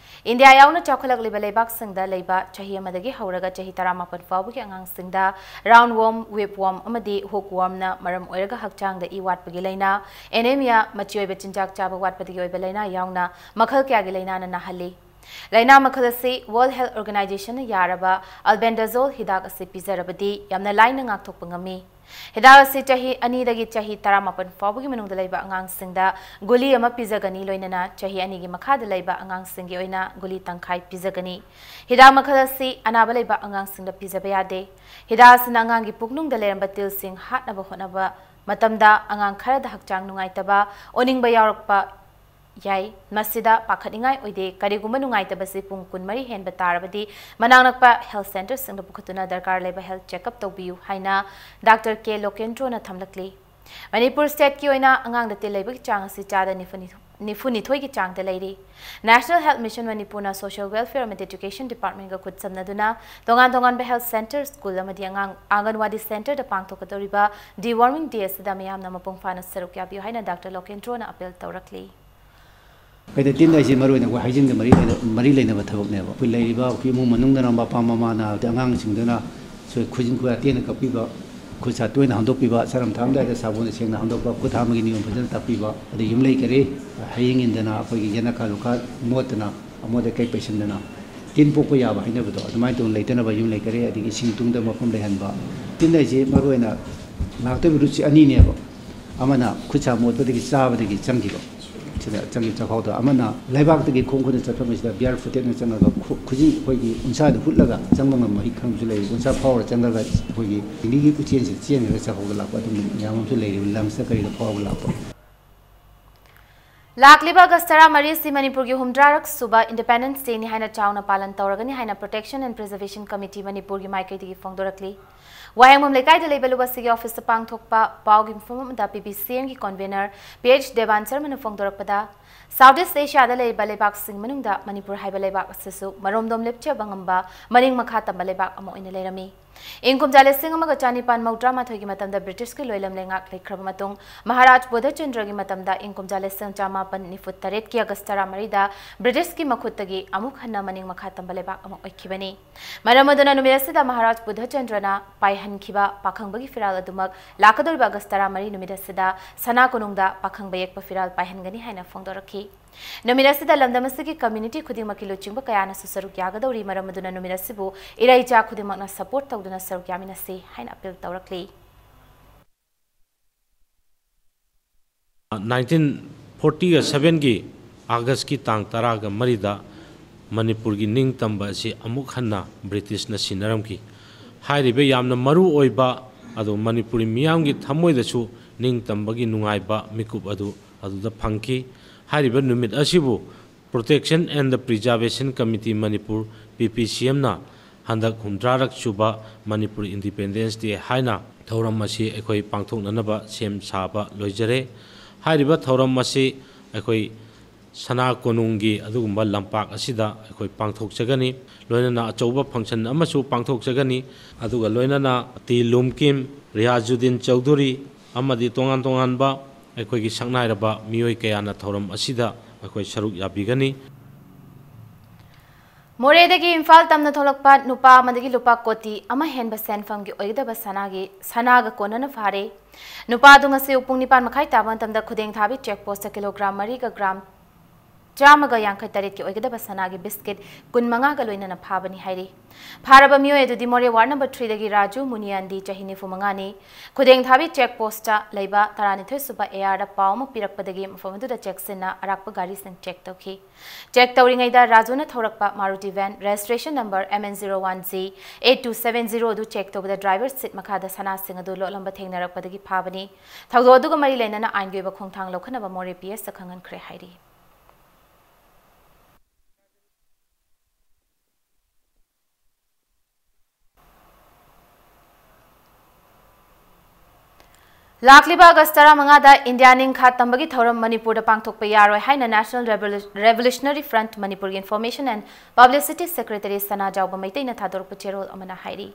ꯏꯟꯗꯤꯌꯥ ꯌꯥꯎꯅ ꯆꯥꯎꯈꯠꯂꯛꯂꯤꯕ ꯂꯩꯕꯥꯛꯁꯤꯡꯗ ꯂꯩꯕ ꯆꯍꯤ ꯑꯃꯗꯒꯤ ꯍꯧꯔꯒ ꯆꯍꯤ ꯇꯔꯥꯃꯥꯄꯟ ꯐꯥꯎꯕꯒꯤ ꯑꯉꯥꯡꯁꯤꯡꯗ ꯔꯥꯎꯟ ꯋꯣꯔꯝ, ꯋꯤꯞ ꯋꯣꯔꯝ ꯑꯃꯗꯤ ꯍꯨꯛ ꯋꯣꯔꯝꯅ ꯃꯔꯝ ꯑꯣꯏꯔꯒ ꯍꯛꯆꯥꯡꯗ ꯏ ꯋꯥꯠꯄꯒꯤ ꯂꯥꯏꯅꯥ, ꯑꯦꯅꯦꯃꯤꯌꯥ, ꯃꯆꯤ ꯑꯣꯏꯕ ꯆꯤꯟꯖꯥꯛ ꯆꯥꯕ ꯋꯥꯠꯄꯗꯒꯤ ꯑꯣꯏꯕ ꯂꯥꯏꯅꯥ ꯌꯥꯎꯅ ꯃꯈꯜ ꯀꯌꯥꯒꯤ ꯂꯥꯏꯅꯥꯅ ꯅꯥꯍꯜꯂꯤ꯫ ꯂꯥꯏꯅꯥ ꯃꯈꯜ ꯑꯁꯤ ꯋꯥꯔꯜꯗ ꯍꯦꯜꯊ ꯑꯣꯔꯒꯅꯥꯏꯖꯦꯁꯟꯅ ꯌꯥꯔꯕ ꯑꯜꯕꯦꯟꯗꯥꯖꯣꯜ ꯍꯤꯗꯥꯛ ꯑꯁꯤ ꯄꯤꯖꯔꯕꯗꯤ ꯌꯥꯝꯅ ꯂꯥꯏꯅ ꯉꯥꯛꯊꯣꯛꯄ ꯉꯝꯃꯤ꯫ ꯍꯤꯗꯥꯛ ꯑꯁꯤ ꯆꯍꯤ ꯑꯅꯤꯗꯒꯤ ꯆꯍꯤ ꯇꯔꯥꯃꯥꯄꯟ ꯐꯥꯎꯕꯒꯤ ꯃꯅꯨꯡꯗ ꯂꯩꯕ ꯑꯉꯥꯡꯁꯤꯡꯗ ꯒꯨꯂꯤ ꯑꯃ ꯄꯤꯖꯒꯅꯤ, ꯂꯣꯏꯅꯅ ꯆꯍꯤ ꯑꯅꯤꯒꯤ ꯃꯈꯥꯗ ꯂꯩꯕ ꯑꯉꯥꯡꯁꯤꯡꯒꯤ ꯑꯣꯏꯅ ꯒꯨꯂꯤ ꯇꯪꯈꯥꯏ ꯄꯤꯖꯒꯅꯤ꯫ ꯍꯤꯗꯥꯛ ꯃꯈꯜ ꯑꯁꯤ ꯑꯅꯥꯕ ꯂꯩꯕ ꯑꯉꯥꯡꯁꯤꯡꯗ ꯄꯤꯖꯕ ꯌꯥꯗꯦ꯫ ꯍꯤꯗꯥꯛ ꯑꯁꯤꯅ ꯑꯉꯥꯡꯒꯤ ꯄꯨꯛꯅꯨꯡꯗ ꯂꯩꯔꯝꯕ ꯇꯤꯜꯁꯤꯡ ꯍꯥꯠꯅꯕ ꯍꯣꯠꯅꯕ ꯃꯇꯝꯗ ꯑꯉꯥꯡ ꯈꯔꯗ ꯍꯛꯆꯥꯡ ꯅꯨꯡꯉꯥꯏꯇꯕ, ꯑꯣꯅꯤꯡꯕ ꯌꯥꯎꯔꯛꯄ ꯌꯥꯏ꯫ ꯃꯁꯤꯗ ꯄꯥꯈꯠꯅꯤꯡꯉꯥꯏ ꯑꯣꯏꯗꯦ꯫ ꯀꯔꯤꯒꯨꯝꯕ ꯅꯨꯡꯉꯥꯏꯇꯕꯁꯤ ꯄꯨꯡ ꯀꯨꯟꯃꯔꯤ ꯍꯦꯟꯕ ꯇꯥꯔꯕꯗꯤ ꯃꯅꯥꯛ ꯅꯛꯄ ꯍꯦꯜꯊ ꯁꯦꯟꯇꯔꯁꯤꯡꯗ ꯄꯨꯈꯠꯇꯨꯅ ꯗꯔꯀꯥꯔ ꯂꯩꯕ ꯍꯦꯜꯊ ꯆꯦꯛꯑꯞ ꯇꯧꯕꯤꯌꯨ ꯍꯥꯏꯅ ꯗꯥꯛꯇꯔ ꯀꯦ ꯂꯣꯀꯦꯟꯗ꯭ꯔꯣꯅ ꯊꯝꯂꯛꯂꯤ꯫ ꯃꯅꯤꯄꯨꯔ ꯁ꯭ꯇꯦꯠꯀꯤ ꯑꯣꯏꯅ ꯑꯉꯥꯡꯗ ꯇꯤꯜ ꯂꯩꯕꯒꯤ ꯆꯥꯡ ꯑꯁꯤ ꯆꯥꯗ ꯅꯤꯐꯨ ꯅꯤꯊꯣꯏꯒꯤ ꯆꯥꯡꯗ ꯂꯩꯔꯤ꯫ National Health Mission ꯃꯅꯤꯄꯨꯔꯅ Social Welfare ꯑꯃꯗꯤ Education Departmentꯒ ꯈꯨꯠꯁꯝꯅꯗꯨꯅ ꯇꯣꯉꯥꯟ ꯇꯣꯉꯥꯟꯕ health centre, school ꯑꯃꯗꯤ ꯑꯉꯥꯡ ꯑꯪꯒꯟꯋꯥꯗꯤ centreꯗ ꯄꯥꯡꯊꯣꯛꯀꯗꯧꯔꯤꯕ Deworming Day ꯑꯁꯤꯗ ꯃꯤꯌꯥꯝꯅ ꯃꯄꯨꯡ ꯐꯥꯅ ꯁꯔꯨꯛ ꯌꯥꯕꯤꯌꯨ ꯍꯥꯏꯅ Doctor ꯂꯣꯀꯦꯟꯗ꯭ꯔꯣꯅ appeal ꯇꯧꯔꯛꯂꯤ꯫ ꯀꯩꯗ ꯇꯤꯟ ꯍꯥꯏꯁꯤ ꯃꯔꯨ ꯑꯣꯏꯅ ꯑꯩꯈꯣꯏ hygiene ꯃꯔꯤ ꯂꯩꯅ-, ꯃꯔꯤ ꯂꯩꯅꯕ ꯊꯕꯛꯅꯦꯕ꯫ ꯑꯩꯈꯣꯏ ꯂꯩꯔꯤꯕ ꯑꯩꯈꯣꯏ ꯏꯃꯨꯡ ꯃꯅꯨꯡꯗꯅ ꯃꯄꯥ ꯃꯃꯥꯅ ꯑꯗꯩ ꯑꯉꯥꯡꯁꯤꯡꯗꯨꯅ ꯑꯩꯈꯣꯏ ꯈꯨꯖꯤꯟ ꯈꯨꯌꯥ ꯇꯦꯟꯅ ꯀꯛꯄꯤꯕ, ꯈꯨꯠ ꯁꯥ ꯇꯣꯏꯅ ꯍꯥꯝꯗꯣꯛꯄꯤꯕ, ꯁꯔꯝ ꯊꯥꯔꯝꯗꯥꯏꯗ ꯁꯥꯄꯣꯟꯅ ꯁꯦꯡꯅ ꯍꯥꯝꯗꯣꯛꯄ, ꯈꯨꯠ ꯍꯥꯝꯕꯒꯤ ꯅꯤꯌꯣꯝ ꯐꯖꯅ ꯇꯥꯛꯄꯤꯕ, ꯑꯗꯩ ꯌꯨꯝꯂꯩ ꯀꯔꯤ ꯍꯌꯤꯡ ꯏꯟꯗꯅ ꯑꯩꯈꯣꯏꯒꯤ ꯌꯦꯅꯈꯥ ꯂꯨꯈꯥ ꯃꯣꯠꯇꯅ ꯑꯃꯣꯠ ꯑꯀꯥꯏ ꯄꯩꯁꯤꯟꯗꯅ ꯇꯤꯟ ꯄꯣꯛꯄ ꯌꯥꯕ ꯍꯥꯏꯅꯕꯗꯣ ꯑꯗꯨꯃꯥꯏꯅ ꯇꯧꯅ ꯂꯩꯇꯅꯕ ꯌꯨꯝꯂꯩ ꯀꯔꯤ ꯑꯗꯒꯤ ꯏꯁꯤꯡ ꯇꯨꯡꯗ ꯃꯐꯝ ꯂꯩꯍꯟꯕ꯫ ꯇꯤꯟ ꯍꯥꯏꯁꯤ ꯃꯔꯨ ꯑꯣꯏꯅ ꯂꯥꯛꯇꯣꯏꯕ route ꯁꯤ ꯑꯅꯤꯅꯦꯕ꯫ ꯑꯃꯅ ꯈꯨꯠ ꯁꯥ ꯃꯣꯠꯄꯗꯒꯤ ꯆꯥꯕꯗꯒꯤ ꯆꯪꯈꯤꯕ, ꯁꯤꯗ ꯆꯪꯈꯤꯕ ꯆꯥꯛꯈꯥꯎꯗ꯫ ꯑꯃꯅ ꯂꯩꯕꯥꯛꯇꯒꯤ ꯈꯣꯡ ꯈꯨꯠꯅ ꯆꯠꯐꯝ ꯑꯁꯤꯗ barefooted ꯅ ꯆꯪꯉꯒ ꯈꯨ-, ꯈꯨꯖꯤꯟ ꯑꯩꯈꯣꯏꯒꯤ ꯎꯟꯁꯥꯗ ꯍꯨꯠꯂꯒ ꯆꯪꯕ ꯉꯝꯕ ꯃꯍꯤꯛ ꯈꯪꯕꯁꯨ ꯂꯩ꯫ ꯎꯟꯁꯥ ꯐꯥꯎꯔ ꯆꯪꯉꯒ ꯑꯩꯈꯣꯏꯒꯤ ꯂꯤꯛꯂꯤꯒꯤ ꯎꯆꯦꯟꯁꯤꯗ ꯆꯦꯟꯈ꯭ꯔꯒ ꯆꯥꯛꯈꯥꯎꯗ ꯂꯥꯛꯄ ꯑꯗꯨꯝꯕ ꯃꯌꯥꯝ ꯑꯃꯁꯨ ꯂꯩꯔꯤꯕ, lungs ꯇ ꯀꯔꯤꯗ ꯐꯥꯎꯔꯒ ꯂꯥꯛꯄ꯫ ꯂꯥꯛꯂꯤꯕ ꯑꯥꯒꯁ ꯇꯔꯥꯃꯔꯤ ꯑꯁꯤ ꯃꯅꯤꯄꯨꯔꯒꯤ ꯍꯨꯝꯗ꯭ꯔꯥꯔꯛ ꯁꯨꯕ Independence Day ꯅꯤ ꯍꯥꯏꯅ ꯆꯥꯎꯅ ꯄꯥꯂꯟ ꯇꯧꯔꯒꯅꯤ ꯍꯥꯏꯅ Protection and Preservation Committee ꯃꯅꯤꯄꯨꯔꯒꯤ ꯃꯥꯏꯀꯩꯗꯒꯤ ꯐꯣꯡꯗꯣꯔꯛꯂꯤ꯫ ꯋꯥꯍꯦꯡꯕꯝ ꯂꯩꯀꯥꯏꯗ ꯂꯩꯕ ꯂꯨꯕꯁꯤꯒꯤ office ꯇ ꯄꯥꯡꯊꯣꯛꯄ ꯄꯥꯎꯒꯤ ꯃꯤꯐꯝ ꯑꯃꯗ P B C M ꯒꯤ convener P H Devan ꯁꯔꯃꯅ ꯐꯣꯡꯗꯣꯔꯛꯄꯗ, South East Asia ꯗ ꯂꯩꯔꯤꯕ ꯂꯩꯕꯥꯛꯁꯤꯡ ꯃꯅꯨꯡꯗ ꯃꯅꯤꯄꯨꯔ ꯍꯥꯏꯕ ꯂꯩꯕꯥꯛ ꯑꯁꯤꯁꯨ ꯃꯔꯣꯝꯗꯣꯝ ꯂꯦꯞꯆꯕ ꯉꯝꯕ ꯃꯅꯤꯡ ꯃꯈꯥ ꯇꯝꯕ ꯂꯩꯕꯥꯛ ꯑꯃ ꯑꯣꯏꯅ ꯂꯩꯔꯝꯃꯤ꯫ ꯏꯪ ꯀꯨꯝꯖꯥ ꯂꯤꯁꯤꯡ ꯑꯃꯒ ꯆꯅꯤꯄꯥꯟ ꯃꯧꯗ꯭ꯔꯥ ꯃꯥꯊꯣꯏꯒꯤ ꯃꯇꯝꯗ British ꯀꯤ ꯂꯣꯏꯂꯝ ꯂꯩꯉꯥꯛ ꯂꯩꯈ꯭ꯔꯕ ꯃꯇꯨꯡ, ꯃꯍꯥꯔꯥꯖ ꯕꯨꯙꯆꯟꯗ꯭ꯔꯒꯤ ꯃꯇꯝꯗ ꯏꯪ ꯀꯨꯝꯖꯥ ꯂꯤꯁꯤꯡ ꯆꯥꯃꯥꯄꯟ ꯅꯤꯐꯨ ꯇꯔꯦꯠꯀꯤ ꯑꯥꯒꯁ ꯇꯔꯥꯃꯔꯤꯗ British ꯀꯤ ꯃꯈꯨꯠꯇꯒꯤ ꯑꯃꯨꯛ ꯍꯟꯅ ꯃꯅꯤꯡ ꯃꯈꯥ ꯇꯝꯕ ꯂꯩꯕꯥꯛ ꯑꯃ ꯑꯣꯏꯈꯤꯕꯅꯤ꯫ ꯃꯔꯝ ꯑꯗꯨꯅ ꯅꯨꯃꯤꯠ ꯑꯁꯤꯗ ꯃꯍꯥꯔꯥꯖ ꯕꯨꯙꯆꯟꯗ꯭ꯔꯅ ꯄꯥꯏꯍꯟꯈꯤꯕ ꯄꯥꯈꯪꯕꯒꯤ ꯐꯤꯔꯥꯜ ꯑꯗꯨꯃꯛ ꯂꯥꯛꯀꯗꯧꯔꯤꯕ ꯑꯥꯒꯁ ꯇꯔꯥꯃꯔꯤ ꯅꯨꯃꯤꯠ ꯑꯁꯤꯗ ꯁꯅꯥ ꯀꯣꯅꯨꯡꯗ ꯄꯥꯈꯪꯕ ꯌꯦꯛꯄ ꯐꯤꯔꯥꯜ ꯄꯥꯏꯍꯟꯒꯅꯤ ꯍꯥꯏꯅ ꯐꯣꯡꯗꯣꯔꯛꯈꯤ꯫ ꯅꯨꯃꯤꯠ ꯑꯁꯤꯗ ꯂꯝꯗꯝ ꯑꯁꯤꯒꯤ community ꯈꯨꯗꯤꯡꯃꯛꯀꯤ ꯂꯨꯆꯤꯡꯕ ꯀꯌꯥꯅꯁꯨ ꯁꯔꯨꯛ ꯌꯥꯒꯗꯧꯔꯤ꯫ ꯃꯔꯝ ꯑꯗꯨꯅ ꯅꯨꯃꯤꯠ ꯑꯁꯤꯕꯨ ꯏꯔꯩꯆꯥ ꯈꯨꯗꯤꯡꯃꯛꯅ support ꯇꯧꯗꯨꯅ ꯁꯔꯨꯛ ꯌꯥꯃꯤꯟꯅꯁꯤ ꯍꯥꯏꯅ appeal ꯇꯧꯔꯛꯂꯤ꯫ Nineteen forty seven ꯒꯤ August ꯀꯤ ꯇꯥꯡ ꯇꯔꯥꯒ ꯃꯔꯤꯗ ꯃꯅꯤꯄꯨꯔꯒꯤ ꯅꯤꯡꯇꯝꯕ ꯑꯁꯤ ꯑꯃꯨꯛ ꯍꯟꯅ British ꯅ ꯁꯤꯟꯅꯔꯝꯈꯤ꯫ ꯍꯥꯏꯔꯤꯕ ꯌꯥꯝꯅ ꯃꯔꯨ ꯑꯣꯏꯕ ꯑꯗꯨ ꯃꯅꯤꯄꯨꯔꯤ ꯃꯤꯌꯥꯝꯒꯤ ꯊꯃꯣꯏꯗꯁꯨ ꯅꯤꯡꯇꯝꯕꯒꯤ ꯅꯨꯡꯉꯥꯏꯕ ꯃꯤꯀꯨꯞ ꯑꯗꯨ ꯑꯗꯨꯗ ꯐꯪꯈꯤ꯫ ꯍꯥꯏꯔꯤꯕ ꯅꯨꯃꯤꯠ ꯑꯁꯤꯕꯨ Protection and the Preservation Committee Manipur, P P C M ꯅ ꯍꯟꯗꯛ ꯍꯨꯝꯗ꯭ꯔꯥꯔꯛ ꯁꯨꯕ ꯃꯅꯤꯄꯨꯔ ꯏꯟꯗꯤꯄꯦꯟꯗꯦꯟꯁ ꯗꯦ ꯍꯥꯏꯅ ꯊꯧꯔꯝ ꯑꯁꯤ ꯑꯩꯈꯣꯏ ꯄꯥꯡꯊꯣꯛꯅꯅꯕ ꯁꯦꯝ ꯁꯥꯕ ꯂꯣꯏꯖꯔꯦ꯫ ꯍꯥꯏꯔꯤꯕ ꯊꯧꯔꯝ ꯑꯁꯤ ꯑꯩꯈꯣꯏ ꯁꯅꯥ ꯀꯣꯅꯨꯡꯒꯤ ꯑꯗꯨꯒꯨꯝꯕ ꯂꯝꯄꯥꯛ ꯑꯁꯤꯗ ꯑꯩꯈꯣꯏ ꯄꯥꯡꯊꯣꯛꯆꯒꯅꯤ꯫ ꯂꯣꯏꯅꯅ ꯑꯆꯧꯕ ꯐꯪꯁꯟ ꯑꯃꯁꯨ ꯄꯥꯡꯊꯣꯛꯆꯒꯅꯤ꯫ ꯑꯗꯨꯒ ꯂꯣꯏꯅꯅ ꯇꯤ ꯂꯨꯝꯀꯤꯝ, ꯔꯤꯌꯥꯖꯨꯗꯤꯟ ꯆꯧꯙꯨꯔꯤ ꯑꯃꯗꯤ ꯇꯣꯉꯥꯟ ꯇꯣꯉꯥꯟꯕ ꯑꯩꯈꯣꯏꯒꯤ ꯁꯛꯅꯥꯏꯔꯕ ꯃꯤꯑꯣꯏ ꯀꯌꯥꯅ ꯊꯧꯔꯝ ꯑꯁꯤꯗ ꯑꯩꯈꯣꯏ ꯁꯔꯨꯛ ꯌꯥꯕꯤꯒꯅꯤ꯫ ꯃꯣꯔꯦꯗꯒꯤ ꯏꯝꯐꯥꯜ ꯇꯝꯅ ꯊꯣꯛꯂꯛꯄ ꯅꯨꯄꯥ ꯑꯃꯗꯒꯤ ꯂꯨꯄꯥ ꯀꯣꯇꯤ ꯑꯃ ꯍꯦꯟꯕ ꯁꯦꯟꯐꯝꯒꯤ ꯑꯣꯏꯒꯗꯕ ꯁꯅꯥꯒꯤ, ꯁꯅꯥꯒ ꯀꯣꯟꯅꯅ ꯐꯥꯔꯦ꯫ ꯅꯨꯄꯥ ꯑꯗꯨ ꯉꯁꯤ ꯑꯌꯨꯛ ꯄꯨꯡ ꯅꯤꯄꯥꯟ ꯃꯈꯥꯏ ꯇꯥꯕ ꯃꯇꯝꯗ ꯈꯨꯗꯦꯡ ꯊꯥꯕꯤ ꯆꯦꯛ ꯄꯣꯁꯇ ꯀꯤꯂꯣꯒ꯭ꯔꯥꯝ ꯃꯔꯤꯒ ꯒ꯭ꯔꯥꯝ ꯆꯥꯝꯃꯒ ꯌꯥꯡꯈꯩ ꯇꯔꯦꯠꯀꯤ ꯑꯣꯏꯒꯗꯕ ꯁꯅꯥꯒꯤ ꯕꯤꯁꯀꯤꯠ ꯀꯨꯟꯃꯉꯥꯒ ꯂꯣꯏꯅꯅ ꯐꯥꯕꯅꯤ ꯍꯥꯏꯔꯤ꯫ ꯐꯥꯔꯕ ꯃꯤꯑꯣꯏ ꯑꯗꯨꯗꯤ ꯃꯣꯔꯦ ꯋꯥꯔꯗ ꯅꯝꯕꯔ ꯊ꯭ꯔꯤꯗꯒꯤ ꯔꯥꯖꯨ ꯃꯨꯅꯤꯌꯥꯟꯗꯤ, ꯆꯍꯤ ꯅꯤꯐꯨ ꯃꯉꯥꯅꯤ, ꯈꯨꯗꯦꯡ ꯊꯥꯕꯤ ꯆꯦꯛ ꯄꯣꯁꯇ ꯂꯩꯕ ꯇꯔꯥꯅꯤꯊꯣꯏ ꯁꯨꯕ ꯑꯦ ꯑꯥꯔꯗ ꯄꯥꯎ ꯑꯃ ꯄꯤꯔꯛꯄꯗꯒꯤ ꯃꯐꯝ ꯑꯗꯨꯗ ꯆꯦꯛꯁꯤꯟꯅ ꯑꯔꯥꯛꯄ ꯒꯥꯔꯤꯁꯤꯡ ꯆꯦꯛ ꯇꯧꯈꯤ꯫ ꯆꯦꯛ ꯇꯧꯔꯤꯉꯩꯗ ꯔꯥꯖꯨꯅ ꯊꯧꯔꯛꯄ Maruti van, registration number M N zero one Z eight two seven zero ꯑꯗꯨ ꯆꯦꯛ ꯇꯧꯕꯗ ꯗ꯭ꯔꯥꯏꯚꯔ ꯁꯤꯠ ꯃꯈꯥꯗ ꯁꯅꯥꯁꯤꯡ ꯑꯗꯨ ꯂꯣꯠꯂꯝꯕ ꯊꯦꯡꯅꯔꯛꯄꯗꯒꯤ ꯐꯥꯕꯅꯤ꯫ ꯊꯧꯗꯣꯛ ꯑꯗꯨꯒ ꯃꯔꯤ ꯂꯩꯅꯅ ꯑꯥꯏꯟꯒꯤ ꯑꯣꯏꯕ ꯈꯣꯡꯊꯥꯡ ꯂꯧꯈꯠꯅꯕ ꯃꯣꯔꯦ ꯄꯤ ꯑꯦꯁꯇ ꯈꯪꯍꯟꯈ꯭ꯔꯦ ꯍꯥꯏꯔꯤ꯫ ꯂꯥꯛꯂꯤꯕ ꯑꯥꯒꯁ ꯇꯔꯥꯃꯉꯥꯗ ꯏꯟꯗꯤꯌꯥ ꯅꯤꯡꯈꯥ ꯇꯝꯕꯒꯤ ꯊꯧꯔꯝ ꯃꯅꯤꯄꯨꯔꯗ ꯄꯥꯡꯊꯣꯛꯄ ꯌꯥꯔꯣꯏ ꯍꯥꯏꯅ National Revolu-, Revolutionary Front ꯃꯅꯤꯄꯨꯔꯒꯤ Information and Publicity Secretary ꯁꯅꯥꯖꯥꯎꯕ ꯃꯩꯇꯩꯅ ꯊꯥꯗꯣꯔꯛꯄ ꯆꯦꯔꯣꯜ ꯑꯃꯅ ꯍꯥꯏꯔꯤ꯫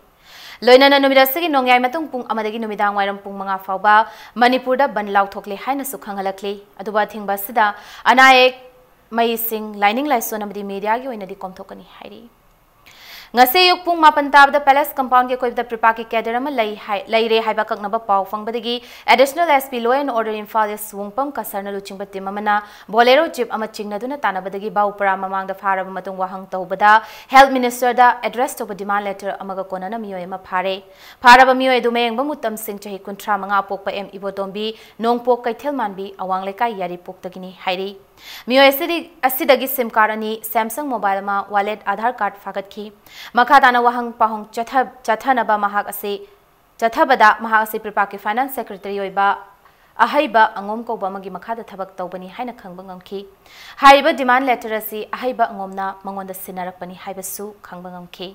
ꯂꯣꯏꯅꯅ ꯅꯨꯃꯤꯠ ꯑꯁꯤꯒꯤ ꯅꯣꯡꯌꯥꯏ ꯃꯇꯨꯡ ꯄꯨꯡ ꯑꯃꯗꯒꯤ ꯅꯨꯃꯤꯗꯥꯡ ꯋꯥꯏꯔꯝ ꯄꯨꯡ ꯃꯉꯥ ꯐꯥꯎꯕ ꯃꯅꯤꯄꯨꯔꯗ ꯕꯟ ꯂꯥꯎꯊꯣꯛꯂꯦ ꯍꯥꯏꯅꯁꯨ ꯈꯪꯍꯜꯂꯛꯂꯤ꯫ ꯑꯗꯨꯕꯨ ꯑꯊꯤꯡꯕ ꯑꯁꯤꯗ ꯑꯅꯥ ꯑꯌꯦꯛ, ꯃꯩꯁꯤꯡ, ꯂꯥꯏꯅꯤꯡ ꯂꯥꯏꯁꯣꯟ ꯑꯃꯗꯤ ꯃꯤꯗꯤꯌꯥꯒꯤ ꯑꯣꯏꯅꯗꯤ ꯀꯣꯝꯊꯣꯛꯀꯅꯤ ꯍꯥꯏꯔꯤ꯫ ꯉꯁꯤ ꯑꯌꯨꯛ ꯄꯨꯡ ꯃꯥꯄꯟ ꯇꯥꯕꯗ ꯄꯦꯂꯦꯁ ꯀꯝꯄꯥꯎꯟꯒꯤ ꯑꯀꯣꯏꯕꯗ ꯄ꯭ꯔꯤꯄꯥꯛꯀꯤ ꯀꯦꯗꯔ ꯑꯃ ꯂꯩ ꯍꯥꯏ-, ꯂꯩꯔꯦ ꯍꯥꯏꯕ ꯑꯀꯛꯅꯕ ꯄꯥꯎ ꯐꯪꯕꯗꯒꯤ Additional S P Law and Order Imphal ꯏꯁ ꯋꯨꯡꯄꯝ ꯀꯁꯔꯅ ꯂꯨꯆꯤꯡꯕ ꯇꯤꯝ ꯑꯃꯅ ꯕꯣꯂꯦꯔꯣ ꯖꯤꯞ ꯑꯃ ꯆꯤꯡꯅꯗꯨꯅ ꯇꯥꯟꯅꯕꯗꯒꯤ ꯕꯥꯎꯄꯔꯥ ꯃꯃꯥꯡꯗ ꯐꯥꯔꯕ ꯃꯇꯨꯡ ꯋꯥꯍꯪ ꯇꯧꯕꯗ ꯍꯦꯜꯊ ꯃꯤꯅꯤꯁꯇꯔꯗ ꯑꯦꯗ꯭ꯔꯦꯁ ꯇꯧꯕ ꯗꯤꯃꯥꯟ ꯂꯦꯇꯔ ꯑꯃꯒ ꯀꯣꯟꯅꯅ ꯃꯤꯑꯣꯏ ꯑꯃ ꯐꯥꯔꯦ꯫ ꯐꯥꯔꯕ ꯃꯤꯑꯣꯏ ꯑꯗꯨ ꯃꯌꯦꯡꯕꯝ ꯎꯇꯝ ꯁꯤꯡ, ꯆꯍꯤ ꯀꯨꯟꯊ꯭ꯔꯥ ꯃꯉꯥ, ꯑꯄꯣꯛꯄ ꯑꯦꯝ ꯏꯕꯣꯇꯣꯝꯕꯤ, ꯅꯣꯡꯄꯣꯛ ꯀꯩꯊꯦꯜ ꯃꯥꯟꯕꯤ, ꯑꯋꯥꯡ ꯂꯩꯀꯥꯏ, ꯌꯥꯏꯔꯤꯄꯣꯛꯇꯒꯤꯅꯤ ꯍꯥꯏꯔꯤ꯫ ꯃꯤꯑꯣꯏ ꯑꯁꯤꯗꯤ, ꯑꯁꯤꯗꯒꯤ ꯁꯤꯝ ꯀꯥꯔꯗ ꯑꯅꯤ, ꯁꯦꯝꯁꯪ ꯃꯣꯕꯥꯏꯜ ꯑꯃ, ꯋꯥꯂꯦꯠ, ꯑꯥꯙꯥꯔ ꯀꯥꯔꯗ ꯐꯥꯒꯠꯈꯤ꯫ ꯃꯈꯥ ꯇꯥꯅ ꯋꯥꯍꯪ ꯄꯥꯎꯍꯪ ꯆꯠꯊ-, ꯆꯠꯊꯅꯕ ꯃꯍꯥꯛ ꯑꯁꯤ, ꯆꯠꯊꯕꯗ ꯃꯍꯥꯛ ꯑꯁꯤ ꯄ꯭ꯔꯤꯄꯥꯛꯀꯤ ꯐꯥꯏꯅꯥꯟꯁ ꯁꯦꯀ꯭ꯔꯦꯇꯔꯤ ꯑꯣꯏꯕ ꯑꯍꯩꯕ ꯑꯉꯣꯝ ꯀꯧꯕ ꯑꯃꯒꯤ ꯃꯈꯥꯗ ꯊꯕꯛ ꯇꯧꯕꯅꯤ ꯍꯥꯏꯅ ꯈꯪꯕ ꯉꯝꯈꯤ꯫ ꯍꯥꯏꯔꯤꯕ ꯗꯤꯃꯥꯟ ꯂꯦꯇꯔ ꯑꯁꯤ ꯑꯍꯩꯕ ꯑꯉꯣꯝꯅ ꯃꯉꯣꯟꯗ ꯁꯤꯟꯅꯔꯛꯄꯅꯤ ꯍꯥꯏꯕꯁꯨ ꯈꯪꯕ ꯉꯝꯈꯤ꯫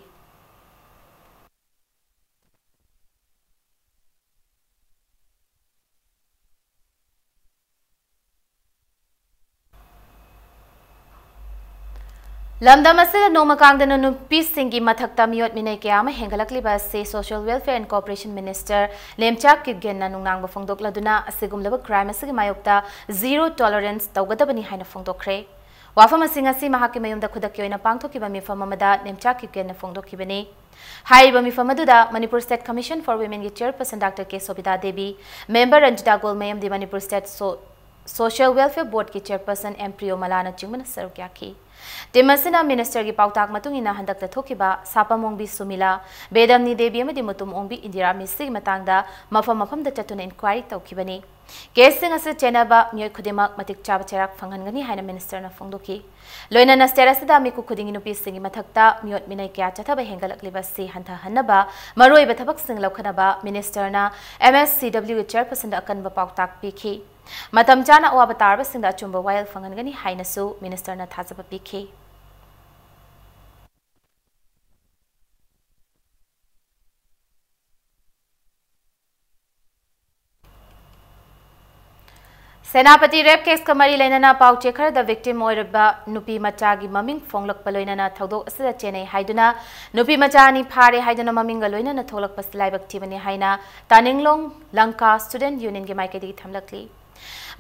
ꯂꯝꯗꯝ ꯑꯁꯤꯗ ꯅꯣꯡꯃ ꯀꯥꯡꯗꯅ ꯅꯨꯄꯤꯁꯤꯡꯒꯤ ꯃꯊꯛꯇ ꯃꯤꯑꯣꯠ ꯃꯤꯅꯩ ꯀꯌꯥ ꯑꯃ ꯍꯦꯟꯒꯠꯂꯛꯂꯤꯕ ꯑꯁꯤ Social Welfare and Cooperation Minister Nemcha ꯀꯤꯞꯒꯦꯟꯅ ꯅꯨꯡꯅꯥꯡꯕ ꯐꯣꯡꯗꯣꯛꯂꯗꯨꯅ ꯑꯁꯤꯒꯨꯝꯂꯕ crime ꯑꯁꯤꯒꯤ ꯃꯥꯌꯣꯛꯇ zero tolerance ꯇꯧꯒꯗꯕꯅꯤ ꯍꯥꯏꯅ ꯐꯣꯡꯗꯣꯛꯈ꯭ꯔꯦ꯫ ꯋꯥꯐꯝ ꯑꯁꯤ ꯉꯁꯤ ꯃꯍꯥꯛꯀꯤ ꯃꯌꯨꯝꯗ ꯈꯨꯗꯛꯀꯤ ꯑꯣꯏꯅ ꯄꯥꯡꯊꯣꯛꯈꯤꯕ ꯃꯤꯐꯝ ꯑꯃꯗ ꯅꯦꯝꯆꯥ ꯀꯤꯞꯒꯦꯟꯅ ꯐꯣꯡꯗꯣꯛꯈꯤꯕꯅꯤ꯫ ꯍꯥꯏꯔꯤꯕ ꯃꯤꯐꯝ ꯑꯗꯨꯗ Manipur State Commission for Women ꯒꯤ chairperson Doctor ꯀꯦ ꯁꯣꯕꯤꯇꯥ ꯗꯦꯕꯤ, member ꯔꯟꯖꯤꯇꯥ ꯒꯣꯜꯃꯩ ꯑꯃꯗꯤ Manipur State So-, Social Welfare Board ꯀꯤ chairperson ꯑꯦꯝ ꯄ꯭ꯔꯤꯌꯣꯃꯂꯥꯅꯆꯤꯡꯕꯅ ꯁꯔꯨꯛ ꯌꯥꯈꯤ꯫ Team ꯑꯁꯤꯅ minister ꯒꯤ ꯄꯥꯎꯇꯥꯛ ꯃꯇꯨꯡ ꯏꯟꯅ ꯍꯟꯗꯛꯇ ꯊꯣꯛꯈꯤꯕ ꯁꯥꯄꯝ ꯑꯣꯡꯕꯤ ꯁꯨꯃꯤꯂꯥ, ꯕꯦꯗꯝꯅꯤ ꯗꯦꯕꯤ ꯑꯃꯗꯤ ꯃꯨꯇꯨꯝ ꯑꯣꯡꯕꯤ ꯏꯟꯗꯤꯔꯥ ꯃꯤꯁꯤꯒꯤ ꯃꯇꯥꯡꯗ ꯃꯐꯝ ꯃꯐꯝꯗ ꯆꯠꯇꯨꯅ inquiry ꯇꯧꯈꯤꯕꯅꯤ꯫ Case ꯁꯤꯡ ꯑꯁꯤ ꯆꯦꯟꯅꯕ ꯃꯤꯑꯣꯏ ꯈꯨꯗꯤꯡꯃꯛ ꯃꯇꯤꯛ ꯆꯥꯕ ꯆꯩꯔꯥꯛ ꯐꯪꯍꯟꯒꯅꯤ ꯍꯥꯏꯅ minister ꯅ ꯐꯣꯡꯗꯣꯛꯈꯤ꯫ ꯂꯣꯏꯅꯅ state ꯑꯁꯤꯗ ꯃꯤꯀꯨꯞ ꯈꯨꯗꯤꯡꯒꯤ ꯅꯨꯄꯤꯁꯤꯡꯒꯤ ꯃꯊꯛꯇ ꯃꯤꯑꯣꯠ ꯃꯤꯅꯩ ꯀꯌꯥ ꯆꯠꯊꯕ ꯍꯦꯟꯒꯠꯂꯛꯂꯤꯕ ꯑꯁꯤ ꯍꯟꯊꯍꯟꯅꯕ ꯃꯔꯨꯑꯣꯏꯕ ꯊꯕꯛꯁꯤꯡ ꯂꯧꯈꯠꯅꯕ minister ꯅ M S C W ꯒꯤ chairperson ꯗ ꯑꯀꯟꯕ ꯄꯥꯎꯇꯥꯛ ꯄꯤꯈꯤ꯫ ꯃꯇꯝ ꯆꯥꯅ ꯑꯋꯥꯕ ꯇꯥꯔꯕꯁꯤꯡꯗ ꯑꯆꯨꯝꯕ ꯋꯥꯌꯦꯜ ꯐꯪꯍꯟꯒꯅꯤ ꯍꯥꯏꯅꯁꯨ minister ꯅ ꯊꯥꯖꯕ ꯄꯤꯈꯤ꯫ ꯁꯦꯅꯥꯄꯇꯤ rape case ꯀ ꯃꯔꯤ ꯂꯩꯅꯅ ꯄꯥꯎꯆꯦ ꯈꯔꯗ victim ꯑꯣꯏꯔꯕ ꯅꯨꯄꯤ ꯃꯆꯥꯒꯤ ꯃꯃꯤꯡ ꯐꯣꯡꯂꯛꯄ ꯂꯣꯏꯅꯅ ꯊꯧꯗꯣꯛ ꯑꯁꯤꯗ ꯆꯦꯟꯅꯩ ꯍꯥꯏꯗꯨꯅ ꯅꯨꯄꯤ ꯃꯆꯥ ꯑꯅꯤ ꯐꯥꯔꯦ ꯍꯥꯏꯗꯨꯅ ꯃꯃꯤꯡꯒ ꯂꯣꯏꯅꯅ ꯊꯣꯛꯂꯛꯄꯁꯤ ꯂꯥꯏꯕꯛ ꯊꯤꯕꯅꯤ ꯍꯥꯏꯅ ꯇꯥꯅꯤꯡꯂꯣꯡ ꯂꯪꯀꯥ Student Union ꯒꯤ ꯃꯥꯏꯀꯩꯗꯒꯤ ꯊꯝꯂꯛꯂꯤ꯫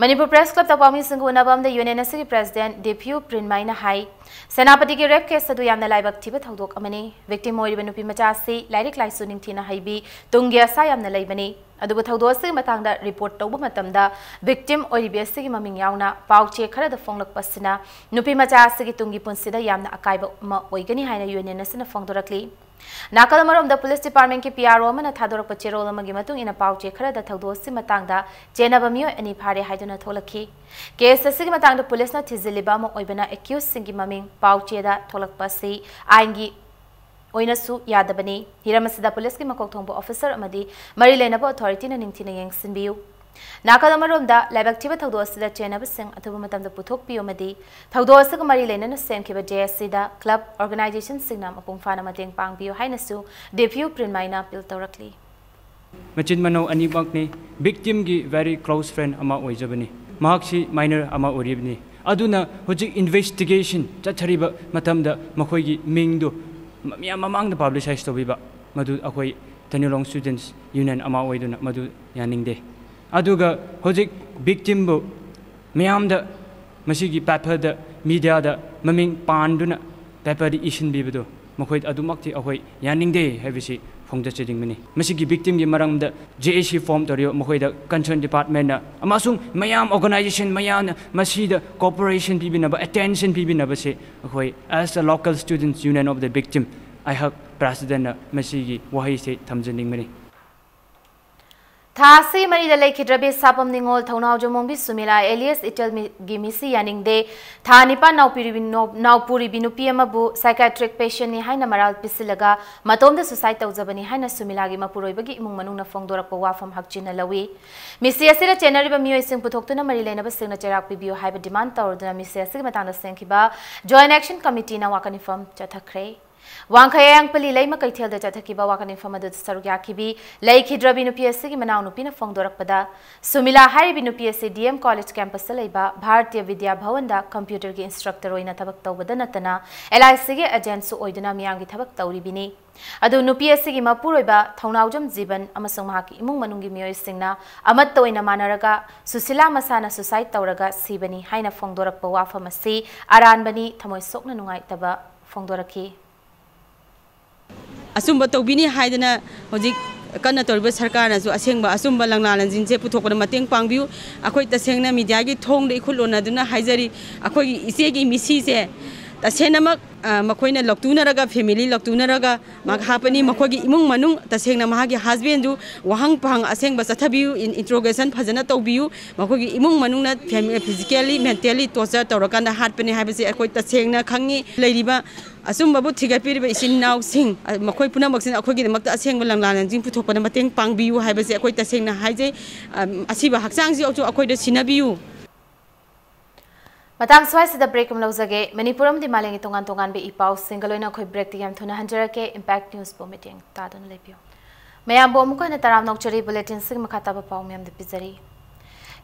ꯃꯅꯤꯄꯨꯔ Press Club ꯇ ꯄꯥꯎꯃꯤꯁꯤꯡꯒ ꯎꯅꯕ ꯑꯃꯗ union ꯑꯁꯤꯒꯤ president ꯗꯤꯐ꯭ꯌꯨ ꯄ꯭ꯔꯤꯟꯃꯩꯅ ꯍꯥꯏ, ꯁꯦꯅꯥꯄꯇꯤꯒꯤ rape case ꯑꯗꯨ ꯌꯥꯝꯅ ꯂꯥꯏꯕꯛ ꯊꯤꯕ ꯊꯧꯗꯣꯛ ꯑꯃꯅꯤ꯫ Victim ꯑꯣꯏꯔꯤꯕ ꯅꯨꯄꯤ ꯃꯆꯥ ꯑꯁꯤ ꯂꯥꯏꯔꯤꯛ ꯂꯥꯏꯁꯨ ꯅꯤꯡꯊꯤꯅ ꯍꯩꯕꯤ, ꯇꯨꯡꯒꯤ ꯑꯁꯥ ꯌꯥꯝꯅ ꯂꯩꯕꯅꯤ꯫ ꯑꯗꯨꯕꯨ ꯊꯧꯗꯣꯛ ꯑꯁꯤꯒꯤ ꯃꯇꯥꯡꯗ report ꯇꯧꯕ ꯃꯇꯝꯗ victim ꯑꯣꯏꯔꯤꯕꯤ ꯑꯁꯤꯒꯤ ꯃꯃꯤꯡ ꯌꯥꯎꯅ ꯄꯥꯎꯆꯦ ꯈꯔꯗ ꯐꯣꯡꯂꯛꯄ ꯑꯁꯤꯅ ꯅꯨꯄꯤ ꯃꯆꯥ ꯑꯁꯤꯒꯤ ꯇꯨꯡꯒꯤ ꯄꯨꯟꯁꯤꯗ ꯌꯥꯝꯅ ꯑꯀꯥꯏꯕ ꯑꯃ ꯑꯣꯏꯒꯅꯤ ꯍꯥꯏꯅ union ꯑꯁꯤꯅ ꯐꯣꯡꯗꯣꯔꯛꯂꯤ꯫ ꯅꯥꯀꯜ ꯑꯃꯔꯣꯝꯗ police department ꯀꯤ P R O ꯑꯃꯅ ꯊꯥꯗꯣꯔꯛꯄ ꯆꯦꯔꯣꯜ ꯑꯃꯒꯤ ꯃꯇꯨꯡ ꯏꯟꯅ ꯄꯥꯎꯆꯦ ꯈꯔꯗ ꯊꯧꯗꯣꯛ ꯑꯁꯤ ꯃꯇꯥꯡꯗ ꯆꯦꯟꯅꯕ ꯃꯤꯑꯣꯏ ꯑꯅꯤ ꯐꯥꯔꯦ ꯍꯥꯏꯗꯨꯅ ꯊꯣꯛꯂꯛꯈꯤ꯫ Case ꯑꯁꯤꯒꯤ ꯃꯇꯥꯡꯗ police ꯅ ꯊꯤꯖꯤꯜꯂꯤꯕ ꯑꯃ ꯑꯣꯏꯕꯅ accused ꯁꯤꯡꯒꯤ ꯃꯃꯤꯡ ꯄꯥꯎꯆꯦꯗ ꯊꯣꯛꯂꯛꯄ ꯑꯁꯤ ꯑꯥꯏꯟꯒꯤ ꯑꯣꯏꯅꯁꯨ ꯌꯥꯗꯕꯅꯤ꯫ ꯍꯤꯔꯝ ꯑꯁꯤꯗ police ꯀꯤ ꯃꯀꯣꯛ ꯊꯣꯡꯕ officer ꯑꯃꯗꯤ ꯃꯔꯤ ꯂꯩꯅꯕ authority ꯅ ꯅꯤꯡꯊꯤꯅ ꯌꯦꯡꯁꯤꯟꯕꯤꯌꯨ꯫ ꯅꯥꯀꯜ ꯑꯃꯔꯣꯝꯗ ꯂꯥꯏꯕꯛ ꯊꯤꯕ ꯊꯧꯗꯣꯛ ꯑꯁꯤꯗ ꯆꯦꯟꯅꯕꯁꯤꯡ ꯑꯊꯨꯕ ꯃꯇꯝꯗ ꯄꯨꯊꯣꯛꯄꯤꯌꯨ ꯑꯃꯗꯤ ꯊꯧꯗꯣꯛ ꯑꯁꯤꯒ ꯃꯔꯤ ꯂꯩꯅꯅ ꯁꯦꯝꯈꯤꯕ J S C ꯗ club organization ꯁꯤꯡꯅ ꯃꯄꯨꯡ ꯐꯥꯅ ꯃꯇꯦꯡ ꯄꯥꯡꯕꯤꯌꯨ ꯍꯥꯏꯅꯁꯨ ꯗꯤꯐ꯭ꯌꯨ ꯄ꯭ꯔꯤꯟꯃꯩꯅ appeal ꯇꯧꯔꯛꯂꯤ꯫ ꯃꯆꯤꯟ ꯃꯅꯥꯎ ꯑꯅꯤꯃꯛꯅꯤ꯫ Victim ꯒꯤ very close friend ꯑꯃ ꯑꯣꯏꯖꯕꯅꯤ꯫ ꯃꯍꯥꯛꯁꯤ minor ꯑꯃ ꯑꯣꯏꯔꯤꯕꯅꯤ꯫ ꯑꯗꯨꯅ ꯍꯧꯖꯤꯛ ꯏꯟꯚꯦꯁꯇꯤꯒꯦꯁꯟ ꯆꯠꯊꯔꯤꯕ ꯃꯇꯝꯗ ꯃꯈꯣꯏꯒꯤ ꯃꯤꯡꯗꯨ ꯃꯤꯌꯥꯝ ꯃꯃꯥꯡꯗ ꯄꯕ꯭ꯂꯤꯁꯥꯏꯁ ꯇꯧꯕꯤꯕ, ꯃꯗꯨ ꯑꯩꯈꯣꯏ ꯇꯃꯦꯡꯂꯣꯡ ꯁ꯭ꯇꯨꯗꯦꯟꯠꯁ ꯌꯨꯅꯤꯌꯟ ꯑꯃ ꯑꯣꯏꯗꯨꯅ ꯃꯗꯨ ꯌꯥꯅꯤꯡꯗꯦ꯫ ꯑꯗꯨꯒ ꯍꯧꯖꯤꯛ ꯚꯤꯛꯇꯤꯝꯕꯨ ꯃꯤꯌꯥꯝꯗ ꯃꯁꯤꯒꯤ ꯄꯦꯄꯔꯗ, ꯃꯤꯗꯤꯌꯥꯗ ꯃꯃꯤꯡ ꯄꯥꯟꯗꯨꯅ ꯄꯦꯄꯔꯗ ꯏꯁꯤꯟꯕꯤꯕꯗꯨ ꯃꯈꯣꯏ ꯑꯗꯨꯃꯛꯇꯤ ꯑꯩꯈꯣꯏ ꯌꯥꯅꯤꯡꯗꯦ ꯍꯥꯏꯕꯁꯤ ꯐꯣꯡꯗꯣꯛꯆꯅꯤꯡꯕꯅꯤ꯫ ꯃꯁꯤꯒꯤ ꯚꯤꯛꯇꯤꯝꯒꯤ ꯃꯔꯝꯗ ꯖꯦ ꯑꯦ ꯁꯤ ꯐꯣꯔꯝ ꯇꯧꯔꯤꯕ ꯃꯈꯣꯏꯗ ꯀꯟꯁꯔꯟ ꯗꯤꯄꯥꯔꯠꯃꯦꯟꯅ ꯑꯃꯁꯨꯡ ꯃꯌꯥꯝ ꯑꯣꯔꯒꯅꯥꯏꯖꯦꯁꯟ ꯃꯌꯥꯝꯅ ꯃꯁꯤꯗ ꯀꯣꯑꯣꯄꯔꯦꯁꯟ ꯄꯤꯕꯤꯅꯕ, ꯑꯦꯇꯦꯟꯁꯟ ꯄꯤꯕꯤꯅꯕꯁꯦ ꯑꯩꯈꯣꯏ as the local students union of the victim, ꯑꯩꯍꯥꯛ ꯄ꯭ꯔꯦꯁꯤꯗꯦꯟꯠꯅ ꯃꯁꯤꯒꯤ ꯋꯥꯍꯩꯁꯦ ꯊꯝꯖꯅꯤꯡꯕꯅꯤ꯫ ꯊꯥ ꯑꯁꯤ ꯃꯔꯤꯗ ꯂꯩꯈꯤꯗ꯭ꯔꯕꯤ ꯁꯥꯄꯝ ꯅꯤꯉꯣꯜ ꯊꯧꯅꯥꯎꯖꯝ ꯑꯣꯡꯕꯤ ꯁꯨꯃꯤꯂꯥ alias ꯏꯇꯦꯜꯒꯤ ꯃꯤꯁꯤ ꯌꯥꯅꯤꯡꯗꯦ꯫ ꯊꯥ ꯅꯤꯄꯥꯟ ꯅꯥꯎꯄꯤꯔꯤꯕꯤ ꯅꯣ-, ꯅꯥꯎꯄꯨꯔꯤꯕꯤ ꯅꯨꯄꯤ ꯑꯃꯕꯨ psychiatric patientꯅꯤ ꯍꯥꯏꯅ ꯃꯔꯥꯜ ꯄꯤꯁꯤꯜꯂꯒ ꯃꯇꯣꯝꯗ suicide ꯇꯧꯖꯕꯅꯤ ꯍꯥꯏꯅ ꯁꯨꯃꯤꯂꯥꯒꯤ ꯃꯄꯨꯔꯣꯏꯕꯒꯤ ꯏꯃꯨꯡ ꯃꯅꯨꯡꯅ ꯐꯣꯡꯗꯣꯔꯛꯄ ꯋꯥꯐꯝ ꯍꯛꯆꯤꯟꯅ ꯂꯧꯏ꯫ ꯃꯤꯁꯤ ꯑꯁꯤꯗ ꯆꯦꯟꯅꯔꯤꯕ ꯃꯤꯑꯣꯏꯁꯤꯡ ꯄꯨꯊꯣꯛꯇꯨꯅ ꯃꯔꯤ ꯂꯩꯅꯕꯁꯤꯡꯅ ꯆꯩꯔꯥꯛ ꯄꯤꯕꯤꯌꯨ ꯍꯥꯏꯕ demand ꯇꯧꯔꯗꯨꯅ ꯃꯤꯁꯤ ꯑꯁꯤꯒꯤ ꯃꯇꯥꯡꯗ ꯁꯦꯝꯈꯤꯕ Joint Action Committeeꯅ ꯋꯥꯀꯠ ꯃꯤꯐꯝ ꯆꯠꯊꯈ꯭ꯔꯦ꯫ ꯋꯥꯡꯈꯩ ꯑꯌꯥꯡꯄꯜꯂꯤ ꯂꯩꯃ ꯀꯩꯊꯦꯜꯗ ꯆꯠꯊꯈꯤꯕ ꯋꯥꯀꯠ ꯃꯤꯐꯝ ꯑꯗꯨꯗ ꯁꯔꯨꯛ ꯌꯥꯈꯤꯕꯤ ꯂꯩꯈꯤꯗ꯭ꯔꯕꯤ ꯅꯨꯄꯤ ꯑꯁꯤꯒꯤ ꯃꯅꯥꯎꯅꯨꯄꯤꯅ ꯐꯣꯡꯗꯣꯔꯛꯄꯗ, ꯁꯨꯃꯤꯂꯥ ꯍꯥꯏꯔꯤꯕꯤ ꯅꯨꯄꯤ ꯑꯁꯤ ꯗꯤ ꯑꯦꯝ ꯀꯣꯂꯦꯖ ꯀꯦꯝꯄꯁꯇ ꯂꯩꯕ ꯚꯥꯔꯇꯤꯌ ꯕꯤꯗ꯭ꯌꯥ ꯚꯋꯟꯗ ꯀꯝꯄ꯭ꯌꯨꯇꯔꯒꯤ ꯏꯟꯁꯇ꯭ꯔꯛꯇꯔ ꯑꯣꯏꯅ ꯊꯕꯛ ꯇꯧꯕꯗ ꯅꯠꯇꯅ ꯑꯦꯜ ꯑꯥꯏ ꯁꯤꯒꯤ ꯑꯦꯖꯦꯟꯠꯁꯨ ꯑꯣꯏꯗꯨꯅ ꯃꯤꯌꯥꯝꯒꯤ ꯊꯕꯛ ꯇꯧꯔꯤꯕꯤꯅꯤ꯫ ꯑꯗꯨ ꯅꯨꯄꯤ ꯑꯁꯤꯒꯤ ꯃꯄꯨꯔꯣꯏꯕ ꯊꯧꯅꯥꯎꯖꯝ ꯖꯤꯕꯟ ꯑꯃꯁꯨꯡ ꯃꯍꯥꯛꯀꯤ ꯏꯃꯨꯡ ꯃꯅꯨꯡꯒꯤ ꯃꯤꯑꯣꯏꯁꯤꯡꯅ ꯑꯃꯠꯇ ꯑꯣꯏꯅ ꯃꯥꯟꯅꯔꯒ ꯁꯨꯁꯤꯂꯥ ꯃꯁꯥꯅ suicide ꯇꯧꯔꯒ ꯁꯤꯕꯅꯤ ꯍꯥꯏꯅ ꯐꯣꯡꯗꯣꯔꯛꯄ ꯋꯥꯐꯝ ꯑꯁꯤ ꯑꯔꯥꯟꯕꯅꯤ, ꯊꯃꯣꯏ ꯁꯣꯛꯅ ꯅꯨꯡꯉꯥꯏꯇꯕ ꯐꯣꯡꯗꯣꯔꯛꯈꯤ꯫ ꯑꯆꯨꯝꯕ ꯇꯧꯕꯤꯅꯤ ꯍꯥꯏꯗꯅ ꯍꯧꯖꯤꯛ ꯀꯟꯅ ꯇꯧꯔꯤꯕ ꯁꯔꯀꯥꯔꯅꯁꯨ ꯑꯁꯦꯡꯕ ꯑꯆꯨꯝꯕ ꯂꯪꯂꯥ ꯂꯪꯖꯤꯟꯁꯦ ꯄꯨꯊꯣꯛꯄꯗ ꯃꯇꯦꯡ ꯄꯥꯡꯕꯤꯌꯨ꯫ ꯑꯩꯈꯣꯏ ꯇꯁꯦꯡꯅ ꯃꯤꯗꯤꯌꯥꯒꯤ ꯊꯣꯡꯗ ꯏꯈꯨꯠ ꯂꯣꯟꯅꯗꯨꯅ ꯍꯥꯏꯖꯔꯤ, ꯑꯩꯈꯣꯏꯒꯤ ꯏꯆꯦꯒꯤ ꯃꯤꯁꯤꯁꯦ ꯇꯁꯦꯡꯅꯃꯛ, ꯑ, ꯃꯈꯣꯏꯅ ꯂꯧꯇꯨꯅꯔꯒ, family ꯂꯧꯇꯨꯅꯔꯒ ꯃꯍꯥꯛ ꯍꯥꯞꯄꯅꯤ꯫ ꯃꯈꯣꯏꯒꯤ ꯏꯃꯨꯡ ꯃꯅꯨꯡ, ꯇꯁꯦꯡꯅ ꯃꯍꯥꯛꯀꯤ husbandꯗꯨ ꯋꯥꯍꯪ ꯄꯥꯍꯪ ꯑꯁꯦꯡꯕ ꯆꯠꯊꯕꯤꯌꯨ, in-, interrogation ꯐꯖꯅ ꯇꯧꯕꯤꯌꯨ꯫ ꯃꯈꯣꯏꯒꯤ ꯏꯃꯨꯡ ꯃꯅꯨꯡꯅ ꯐꯦꯃꯤ-, physically, mentally torture ꯇꯧꯔꯀꯥꯟꯗ ꯍꯥꯠꯄꯅꯤ ꯍꯥꯏꯕꯁꯤ ꯑꯩꯈꯣꯏ ꯇꯁꯦꯡꯅ ꯈꯪꯉꯤ꯫ ꯂꯩꯔꯤꯕ ꯑꯆꯨꯝꯕꯕꯨ ꯊꯤꯒꯠꯄꯤꯔꯤꯕ ꯏꯆꯤꯟ ꯏꯅꯥꯎꯁꯤꯡ, ꯑ, ꯃꯈꯣꯏ ꯄꯨꯝꯅꯃꯛꯁꯤꯅ ꯑꯩꯈꯣꯏꯒꯤꯗꯃꯛꯇ ꯑꯁꯦꯡꯕ ꯂꯪꯂꯥ ꯂꯪꯖꯤꯡ ꯄꯨꯊꯣꯛꯄꯗ ꯃꯇꯦꯡ ꯄꯥꯡꯕꯤꯌꯨ ꯍꯥꯏꯕꯁꯦ ꯑꯩꯈꯣꯏ ꯇꯁꯦꯡꯅ ꯍꯥꯏꯖꯩ꯫ ꯑ, ꯑꯁꯤꯕ ꯍꯛꯆꯥꯡꯁꯤꯁꯨ ꯑꯩꯈꯣꯏꯗ ꯁꯤꯟꯅꯕꯤꯌꯨ꯫ ꯃꯇꯥꯡ ꯁ꯭ꯋꯥꯏꯁꯤꯗ break ꯑꯃ ꯂꯧꯖꯒꯦ꯫ ꯃꯅꯤꯄꯨꯔ ꯑꯃꯗꯤ ꯃꯥꯂꯦꯝꯒꯤ ꯇꯣꯉꯥꯟ ꯇꯣꯉꯥꯟꯕ ꯏ ꯄꯥꯎꯁꯤꯡꯒ ꯂꯣꯏꯅ ꯑꯩꯈꯣꯏ breakꯇ ꯌꯥꯝ ꯊꯨꯅ ꯍꯟꯖꯔꯛꯀꯦ꯫ Impact Newsꯕꯨ ꯃꯤꯠꯌꯦꯡ ꯇꯥꯗꯨꯅ ꯂꯩꯕꯤꯌꯨ꯫ ꯃꯌꯥꯝꯕꯨ ꯑꯃꯨꯛ ꯍꯟꯅ ꯇꯔꯥꯝꯅ ꯑꯣꯛꯆꯔꯤ꯫ Bulletinꯁꯤꯒꯤ ꯃꯈꯥ ꯇꯥꯕ ꯄꯥꯎ ꯃꯌꯥꯝꯗ ꯄꯤꯖꯔꯤ꯫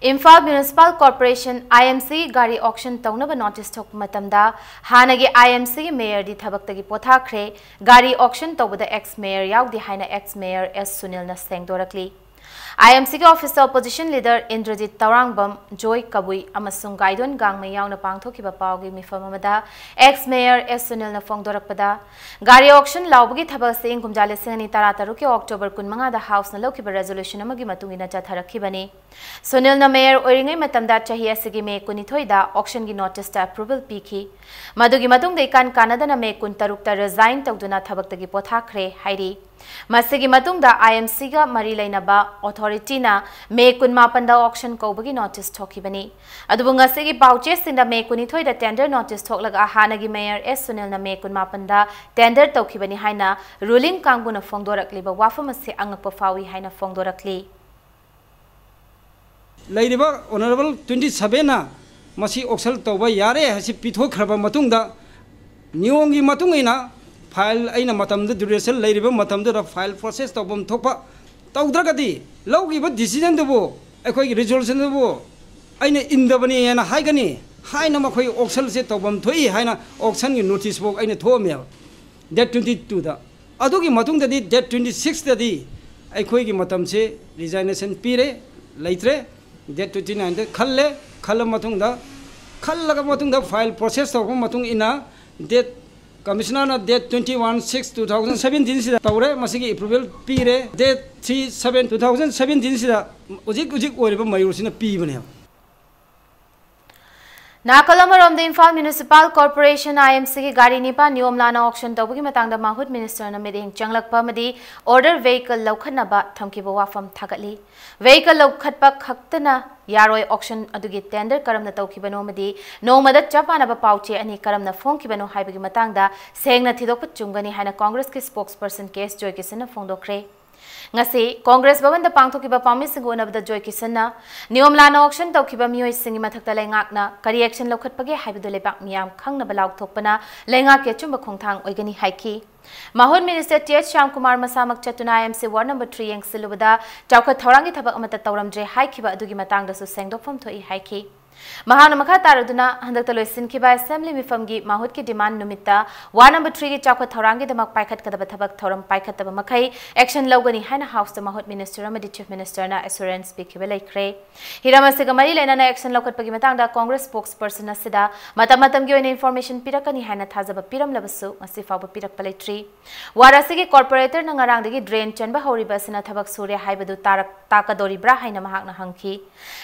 ꯏꯝꯐꯥꯜ ꯃ꯭ꯌꯨꯅꯤꯁꯤꯄꯥꯜ ꯀꯣꯔꯄꯣꯔꯦꯁꯟ, IMC, ꯒꯥꯔꯤ ꯑꯣꯛꯁꯟ ꯇꯧꯅꯕ ꯅꯣꯇꯤꯁ ꯊꯣꯛꯄ ꯃꯇꯝꯗ ꯍꯥꯟꯅꯒꯤ IMCꯒꯤ ꯃꯦꯌꯔꯗꯤ ꯊꯕꯛꯇꯒꯤ ꯄꯣꯊꯥꯈ꯭ꯔꯦ꯫ ꯒꯥꯔꯤ ꯑꯣꯛꯁꯟ ꯇꯧꯕꯗ ꯑꯦꯛꯁ ꯃꯦꯌꯔ ꯌꯥꯎꯗꯦ ꯍꯥꯏꯅ ꯑꯦꯛꯁ ꯃꯦꯌꯔ ꯑꯦꯁ ꯁꯨꯅꯤꯜꯅ ꯁꯦꯡꯗꯣꯔꯛꯂꯤ꯫ IMCꯒꯤ ꯑꯣꯐꯤꯁꯇ ꯑꯣꯄꯣꯖꯤꯁꯟ ꯂꯤꯗꯔ ꯏꯟꯗ꯭ꯔꯖꯤꯠ ꯇꯧꯔꯥꯡꯕꯝ, ꯖꯣꯏ ꯀꯕꯨꯏ ꯑꯃꯁꯨꯡ ꯒꯥꯏꯗꯣꯟ ꯒꯥꯡꯃꯩ ꯌꯥꯎꯅ ꯄꯥꯡꯊꯣꯛꯈꯤꯕ ꯄꯥꯎꯒꯤ ꯃꯤꯐꯝ ꯑꯃꯗ ꯑꯦꯛꯁ ꯃꯦꯌꯔ ꯑꯦꯁ ꯁꯨꯅꯤꯜꯅ ꯐꯣꯡꯗꯣꯔꯛꯄꯗ, ꯒꯥꯔꯤ ꯑꯣꯛꯁꯟ ꯂꯥꯎꯕꯒꯤ ꯊꯕꯛ ꯑꯁꯤ ꯏꯪ ꯀꯨꯝꯖꯥ ꯂꯤꯁꯤꯡ ꯑꯅꯤ ꯇꯔꯥꯇꯔꯨꯛꯀꯤ ꯑꯣꯛꯇꯣꯕꯔ ꯀꯨꯟꯃꯉꯥꯗ ꯍꯥꯎꯁꯅ ꯂꯧꯈꯤꯕ ꯔꯦꯖꯣꯂꯨꯁꯟ ꯑꯃꯒꯤ ꯃꯇꯨꯡ ꯏꯟꯅ ꯆꯠꯊꯔꯛꯈꯤꯕꯅꯤ꯫ ꯁꯨꯅꯤꯜꯅ ꯃꯦꯌꯔ ꯑꯣꯏꯔꯤꯉꯩ ꯃꯇꯝꯗ ꯆꯍꯤ ꯑꯁꯤꯒꯤ ꯃꯦ ꯀꯨꯟꯅꯤꯊꯣꯏꯗ ꯑꯣꯛꯁꯟꯒꯤ ꯅꯣꯇꯤꯁꯇ ꯑꯦꯄ꯭ꯔꯨꯚꯦꯜ ꯄꯤꯈꯤ꯫ ꯃꯗꯨꯒꯤ ꯃꯇꯨꯡꯗ ꯏꯀꯥꯟ ꯀꯥꯟꯅꯗꯅ ꯃꯦ ꯀꯨꯟꯇꯔꯨꯛꯇ ꯔꯤꯖꯥꯏꯟ ꯇꯧꯗꯨꯅ ꯊꯕꯛꯇꯒꯤ ꯄꯣꯊꯥꯈ꯭ꯔꯦ ꯍꯥꯏꯔꯤ꯫ ꯃꯁꯤꯒꯤ ꯃꯇꯨꯡꯗ IMCꯒ ꯃꯔꯤ ꯂꯩꯅꯕ ꯑꯣꯊꯣꯔꯤꯇꯤꯅ ꯃꯦ ꯀꯨꯟꯃꯥꯄꯟꯗ ꯑꯣꯛꯁꯟ ꯀꯧꯕꯒꯤ ꯅꯣꯇꯤꯁ ꯊꯣꯛꯈꯤꯕꯅꯤ꯫ ꯑꯗꯨꯕꯨ ꯉꯁꯤꯒꯤ ꯄꯥꯎꯆꯦꯁꯤꯡꯗ ꯃꯦ ꯀꯨꯟꯅꯤꯊꯣꯏꯗ ꯇꯦꯟꯗꯔ ꯅꯣꯇꯤꯁ ꯊꯣꯛꯂꯒ ꯍꯥꯟꯅꯒꯤ ꯃꯦꯌꯔ ꯑꯦꯁ ꯁꯨꯅꯤꯜꯅ ꯃꯦ ꯀꯨꯟꯃꯥꯄꯟꯗ ꯇꯦꯟꯗꯔ ꯇꯧꯈꯤꯕꯅꯤ ꯍꯥꯏꯅ ꯔꯨꯂꯤꯡ ꯀꯥꯡꯕꯨꯅ ꯐꯣꯡꯗꯣꯔꯛꯂꯤꯕ ꯋꯥꯐꯝ ꯑꯁꯤ ꯑꯉꯛꯄ ꯐꯥꯎꯏ ꯍꯥꯏꯅ ꯐꯣꯡꯗꯣꯔꯛꯂꯤ꯫ ꯂꯩꯔꯤꯕ ꯑꯣꯅꯔꯦꯕꯜ ꯇ꯭ꯋꯦꯟꯇꯤ ꯁꯚꯦꯟꯅ ꯃꯁꯤ ꯑꯣꯛꯁꯟ ꯇꯧꯕ ꯌꯥꯔꯦ ꯍꯥꯏꯁꯤ ꯄꯤꯊꯣꯛꯈ꯭ꯔꯕ ꯃꯇꯨꯡꯗ, ꯅꯤꯌꯣꯝꯒꯤ ꯃꯇꯨꯡ ꯏꯟꯅ ꯐꯥꯏꯜ ꯑꯩꯅ ꯃꯇꯝꯗꯨ, ꯗ꯭ꯌꯨꯔꯦꯁꯟ ꯂꯩꯔꯤꯕ ꯃꯇꯝꯗꯨꯗ ꯐꯥꯏꯜ ꯄ꯭ꯔꯣꯁꯦꯁ ꯇꯧꯐꯝ ꯊꯣꯛꯄ ꯇꯧꯗ꯭ꯔꯒꯗꯤ, ꯂꯧꯈꯤꯕ ꯗꯤꯁꯤꯖꯟꯗꯨꯕꯨ, ꯑꯩꯈꯣꯏꯒꯤ ꯔꯤꯖꯣꯂꯨꯁꯟꯗꯨꯕꯨ ꯑꯩꯅ ꯏꯟꯗꯕꯅꯤ ꯍꯥꯏꯅ ꯍꯥꯏꯒꯅꯤ ꯍꯥꯏꯅ ꯃꯈꯣꯏ ꯑꯣꯛꯁꯟꯁꯦ ꯇꯧꯐꯝ ꯊꯣꯛꯏ ꯍꯥꯏꯅ ꯑꯣꯛꯁꯟꯒꯤ ꯅꯣꯇꯤꯁ ꯐꯥꯎ ꯑꯩꯅ ꯊꯣꯛꯑꯝꯃꯦꯕ, ꯗꯦꯠ ꯇ꯭ꯋꯦꯟꯇꯤ ꯇꯨꯗ꯫ ꯑꯗꯨꯒꯤ ꯃꯇꯨꯡꯗꯗꯤ ꯗꯦꯠ ꯇ꯭ꯋꯦꯟꯇꯤ ꯁꯤꯛꯁꯇꯗꯤ ꯑꯩꯈꯣꯏꯒꯤ ꯃꯇꯝꯁꯦ ꯔꯤꯖꯥꯏꯅꯦꯁꯟ ꯄꯤꯔꯦ, ꯂꯩꯇ꯭ꯔꯦ꯫ ꯗꯦꯠ ꯇ꯭ꯋꯦꯟꯇꯤ ꯅꯥꯏꯟꯗ ꯈꯜꯂꯦ꯫ ꯈꯜꯂ ꯃꯇꯨꯡꯗ, ꯈꯜꯂꯒ ꯃꯇꯨꯡꯗ ꯐꯥꯏꯜ ꯄ꯭ꯔꯣꯁꯦꯁ ꯇꯧꯔꯛꯄ ꯃꯇꯨꯡ ꯏꯟꯅ ꯗꯦꯠ, ꯀꯃꯤꯁꯅꯔꯅ date twenty one six two thousand ꯁꯚꯦꯟꯇꯤꯟꯁꯤꯗ ꯇꯧꯔꯦ꯫ ꯃꯁꯤꯒꯤ ꯑꯦꯄ꯭ꯔꯨꯚꯦꯜ ꯄꯤꯔꯦ꯫ Date three seven two thousand ꯁꯚꯦꯟꯇꯤꯟꯁꯤꯗ ꯍꯧꯖꯤꯛ ꯍꯧꯖꯤꯛ ꯑꯣꯏꯔꯤꯕ ꯃꯌꯣꯔꯁꯤꯅ ꯄꯤꯕꯅꯦꯕ꯫ ꯅꯥꯀꯜ ꯑꯃꯔꯣꯝꯗ, ꯏꯝꯐꯥꯜ ꯃ꯭ꯌꯨꯅꯤꯁꯤꯄꯥꯜ ꯀꯣꯔꯄꯣꯔꯦꯁꯟ, IMCꯒꯤ ꯒꯥꯔꯤ ꯅꯤꯄꯥ ꯅꯤꯌꯣꯝ ꯂꯥꯟꯅ ꯑꯣꯛꯁꯟ ꯇꯧꯕꯒꯤ ꯃꯇꯥꯡꯗ ꯃꯍꯨꯠ ꯃꯤꯅꯤꯁꯇꯔꯅ ꯃꯤꯠꯌꯦꯡ ꯆꯪꯂꯛꯄ ꯑꯃꯗꯤ ꯑꯣꯔꯗꯔ ꯚꯦꯍꯤꯀꯜ ꯂꯧꯈꯠꯅꯕ ꯊꯝꯈꯤꯕ ꯋꯥꯐꯝ ꯊꯥꯒꯠꯂꯤ꯫ ꯚꯦꯍꯤꯀꯜ ꯂꯧꯈꯠꯄ ꯈꯛꯇꯅ ꯌꯥꯔꯣꯏ, ꯑꯣꯛꯁꯟ ꯑꯗꯨꯒꯤ ꯇꯦꯟꯗꯔ ꯀꯔꯝꯅ ꯇꯧꯈꯤꯕꯅꯣ ꯑꯃꯗꯤ ꯅꯣꯡꯃꯗ ꯆꯞ ꯃꯥꯟꯅꯕ ꯄꯥꯎꯆꯦ ꯑꯅꯤ ꯀꯔꯝꯅ ꯐꯣꯡꯈꯤꯕꯅꯣ ꯍꯥꯏꯕꯒꯤ ꯃꯇꯥꯡꯗ ꯁꯦꯡꯅ ꯊꯤꯗꯣꯛꯄ ꯆꯨꯝꯒꯅꯤ ꯍꯥꯏꯅ ꯀꯣꯡꯒ꯭ꯔꯦꯁꯀꯤ ꯁ꯭ꯄꯣꯛꯁ ꯄꯔꯁꯟ ꯀꯦ ꯑꯦꯁ ꯖꯣꯏꯀꯤꯁꯟꯅ ꯐꯣꯡꯗꯣꯛꯈ꯭ꯔꯦ꯫ ꯉꯁꯤ ꯀꯣꯡꯒ꯭ꯔꯦꯁ ꯚꯕꯟꯗ ꯄꯥꯡꯊꯣꯛꯈꯤꯕ ꯄꯥꯎꯃꯤꯁꯤꯡꯒ ꯎꯅꯕꯗ ꯖꯣꯏ ꯀꯤꯁꯟꯅ ꯅꯤꯌꯣꯝ ꯂꯥꯟꯅ ꯑꯣꯛꯁꯟ ꯇꯧꯈꯤꯕ ꯃꯤꯑꯣꯏꯁꯤꯡꯒꯤ ꯃꯊꯛꯇ ꯂꯩꯉꯥꯛꯅ ꯀꯔꯤ ꯑꯦꯛꯁꯟ ꯂꯧꯈꯠꯄꯒꯦ ꯍꯥꯏꯕꯗꯨ ꯂꯩꯕꯥꯛ ꯃꯤꯌꯥꯝ ꯈꯪꯅꯕ ꯂꯥꯎꯊꯣꯛꯄꯅ ꯂꯩꯉꯥꯛꯀꯤ ꯑꯆꯨꯝꯕ ꯈꯣꯡꯊꯥꯡ ꯑꯣꯏꯒꯅꯤ ꯍꯥꯏꯈꯤ꯫ ꯃꯍꯨꯠ ꯃꯤꯅꯤꯁꯇꯔ ꯇꯤ ꯑꯩꯆ ꯁ꯭ꯌꯥꯝꯀꯨꯃꯥꯔ ꯃꯁꯥꯃꯛ ꯆꯠꯇꯨꯅ ꯑꯥꯏ M C ward number three ꯌꯦꯡꯁꯤꯜꯂꯨꯕꯗ ꯆꯥꯎꯈꯠ ꯊꯧꯔꯥꯡꯒꯤ ꯊꯕꯛ ꯑꯃꯠꯇ ꯇꯧꯔꯝꯗ꯭ꯔꯦ ꯍꯥꯏꯈꯤꯕ ꯑꯗꯨꯒꯤ ꯃꯇꯥꯡꯗꯁꯨ ꯁꯦꯡꯗꯣꯛꯐꯝ ꯊꯣꯛꯏ ꯍꯥꯏꯈꯤ꯫ ꯃꯍꯥꯛꯅ ꯃꯈꯥ ꯇꯥꯔꯗꯨꯅ ꯍꯟꯗꯛꯇ ꯂꯣꯏꯁꯤꯟꯈꯤꯕ ꯑꯦꯁꯦꯝꯕ꯭ꯂꯤ ꯃꯤꯐꯝꯒꯤ ꯃꯍꯨꯠꯀꯤ ꯗꯤꯃꯥꯟ ꯅꯨꯃꯤꯠꯇ ꯋꯥꯔꯗ ꯅꯝꯕꯔ ꯊ꯭ꯔꯤꯒꯤ ꯆꯥꯎꯈꯠ ꯊꯧꯔꯥꯡꯒꯤꯗꯃꯛ ꯄꯥꯏꯈꯠꯀꯗꯕ ꯊꯕꯛ ꯊꯧꯔꯝ ꯄꯥꯏꯈꯠꯇꯕ ꯃꯈꯩ ꯑꯦꯛꯁꯟ ꯂꯧꯒꯅꯤ ꯍꯥꯏꯅ ꯍꯥꯎꯁꯇ ꯃꯍꯨꯠ ꯃꯤꯅꯤꯁꯇꯔ ꯑꯃꯗꯤ ꯆꯤꯐ ꯃꯤꯅꯤꯁꯇꯔꯅ ꯑꯦꯁꯨꯔꯦꯟꯁ ꯄꯤꯈꯤꯕ ꯂꯩꯈ꯭ꯔꯦ꯫ ꯍꯤꯔꯝ ꯑꯁꯤꯒ ꯃꯔꯤ ꯂꯩꯅꯅ ꯑꯦꯛꯁꯟ ꯂꯧꯈꯠꯄꯒꯤ ꯃꯇꯥꯡꯗ ꯀꯣꯡꯒ꯭ꯔꯦꯁ ꯁ꯭ꯄꯣꯛꯁ ꯄꯔꯁꯟ ꯑꯁꯤꯗ ꯃꯇꯝ ꯃꯇꯝꯒꯤ ꯑꯣꯏꯅ ꯏꯟꯐꯣꯔꯃꯦꯁꯟ ꯄꯤꯔꯛꯀꯅꯤ ꯍꯥꯏꯅ ꯊꯥꯖꯕ ꯄꯤꯔꯝꯂꯕꯁꯨ ꯉꯁꯤ ꯐꯥꯎꯕ ꯄꯤꯔꯛꯄ ꯂꯩꯇ꯭ꯔꯤ꯫ ꯋꯥꯔꯗ ꯑꯁꯤꯒꯤ ꯀꯣꯔꯄꯣꯔꯦꯇꯔꯅ ꯉꯔꯥꯡꯗꯒꯤ ꯗ꯭ꯔꯦꯟ ꯆꯟꯕ ꯍꯧꯔꯤꯕ ꯑꯁꯤꯅ ꯊꯕꯛ ꯁꯨꯔꯦ ꯍꯥꯏꯕꯗꯨ ꯇꯥꯔꯛ-, ꯇꯥꯛꯀꯗꯧꯔꯤꯕ꯭ꯔꯥ ꯍꯥꯏꯅ ꯃꯍꯥꯛꯅ ꯍꯪꯈꯤ꯫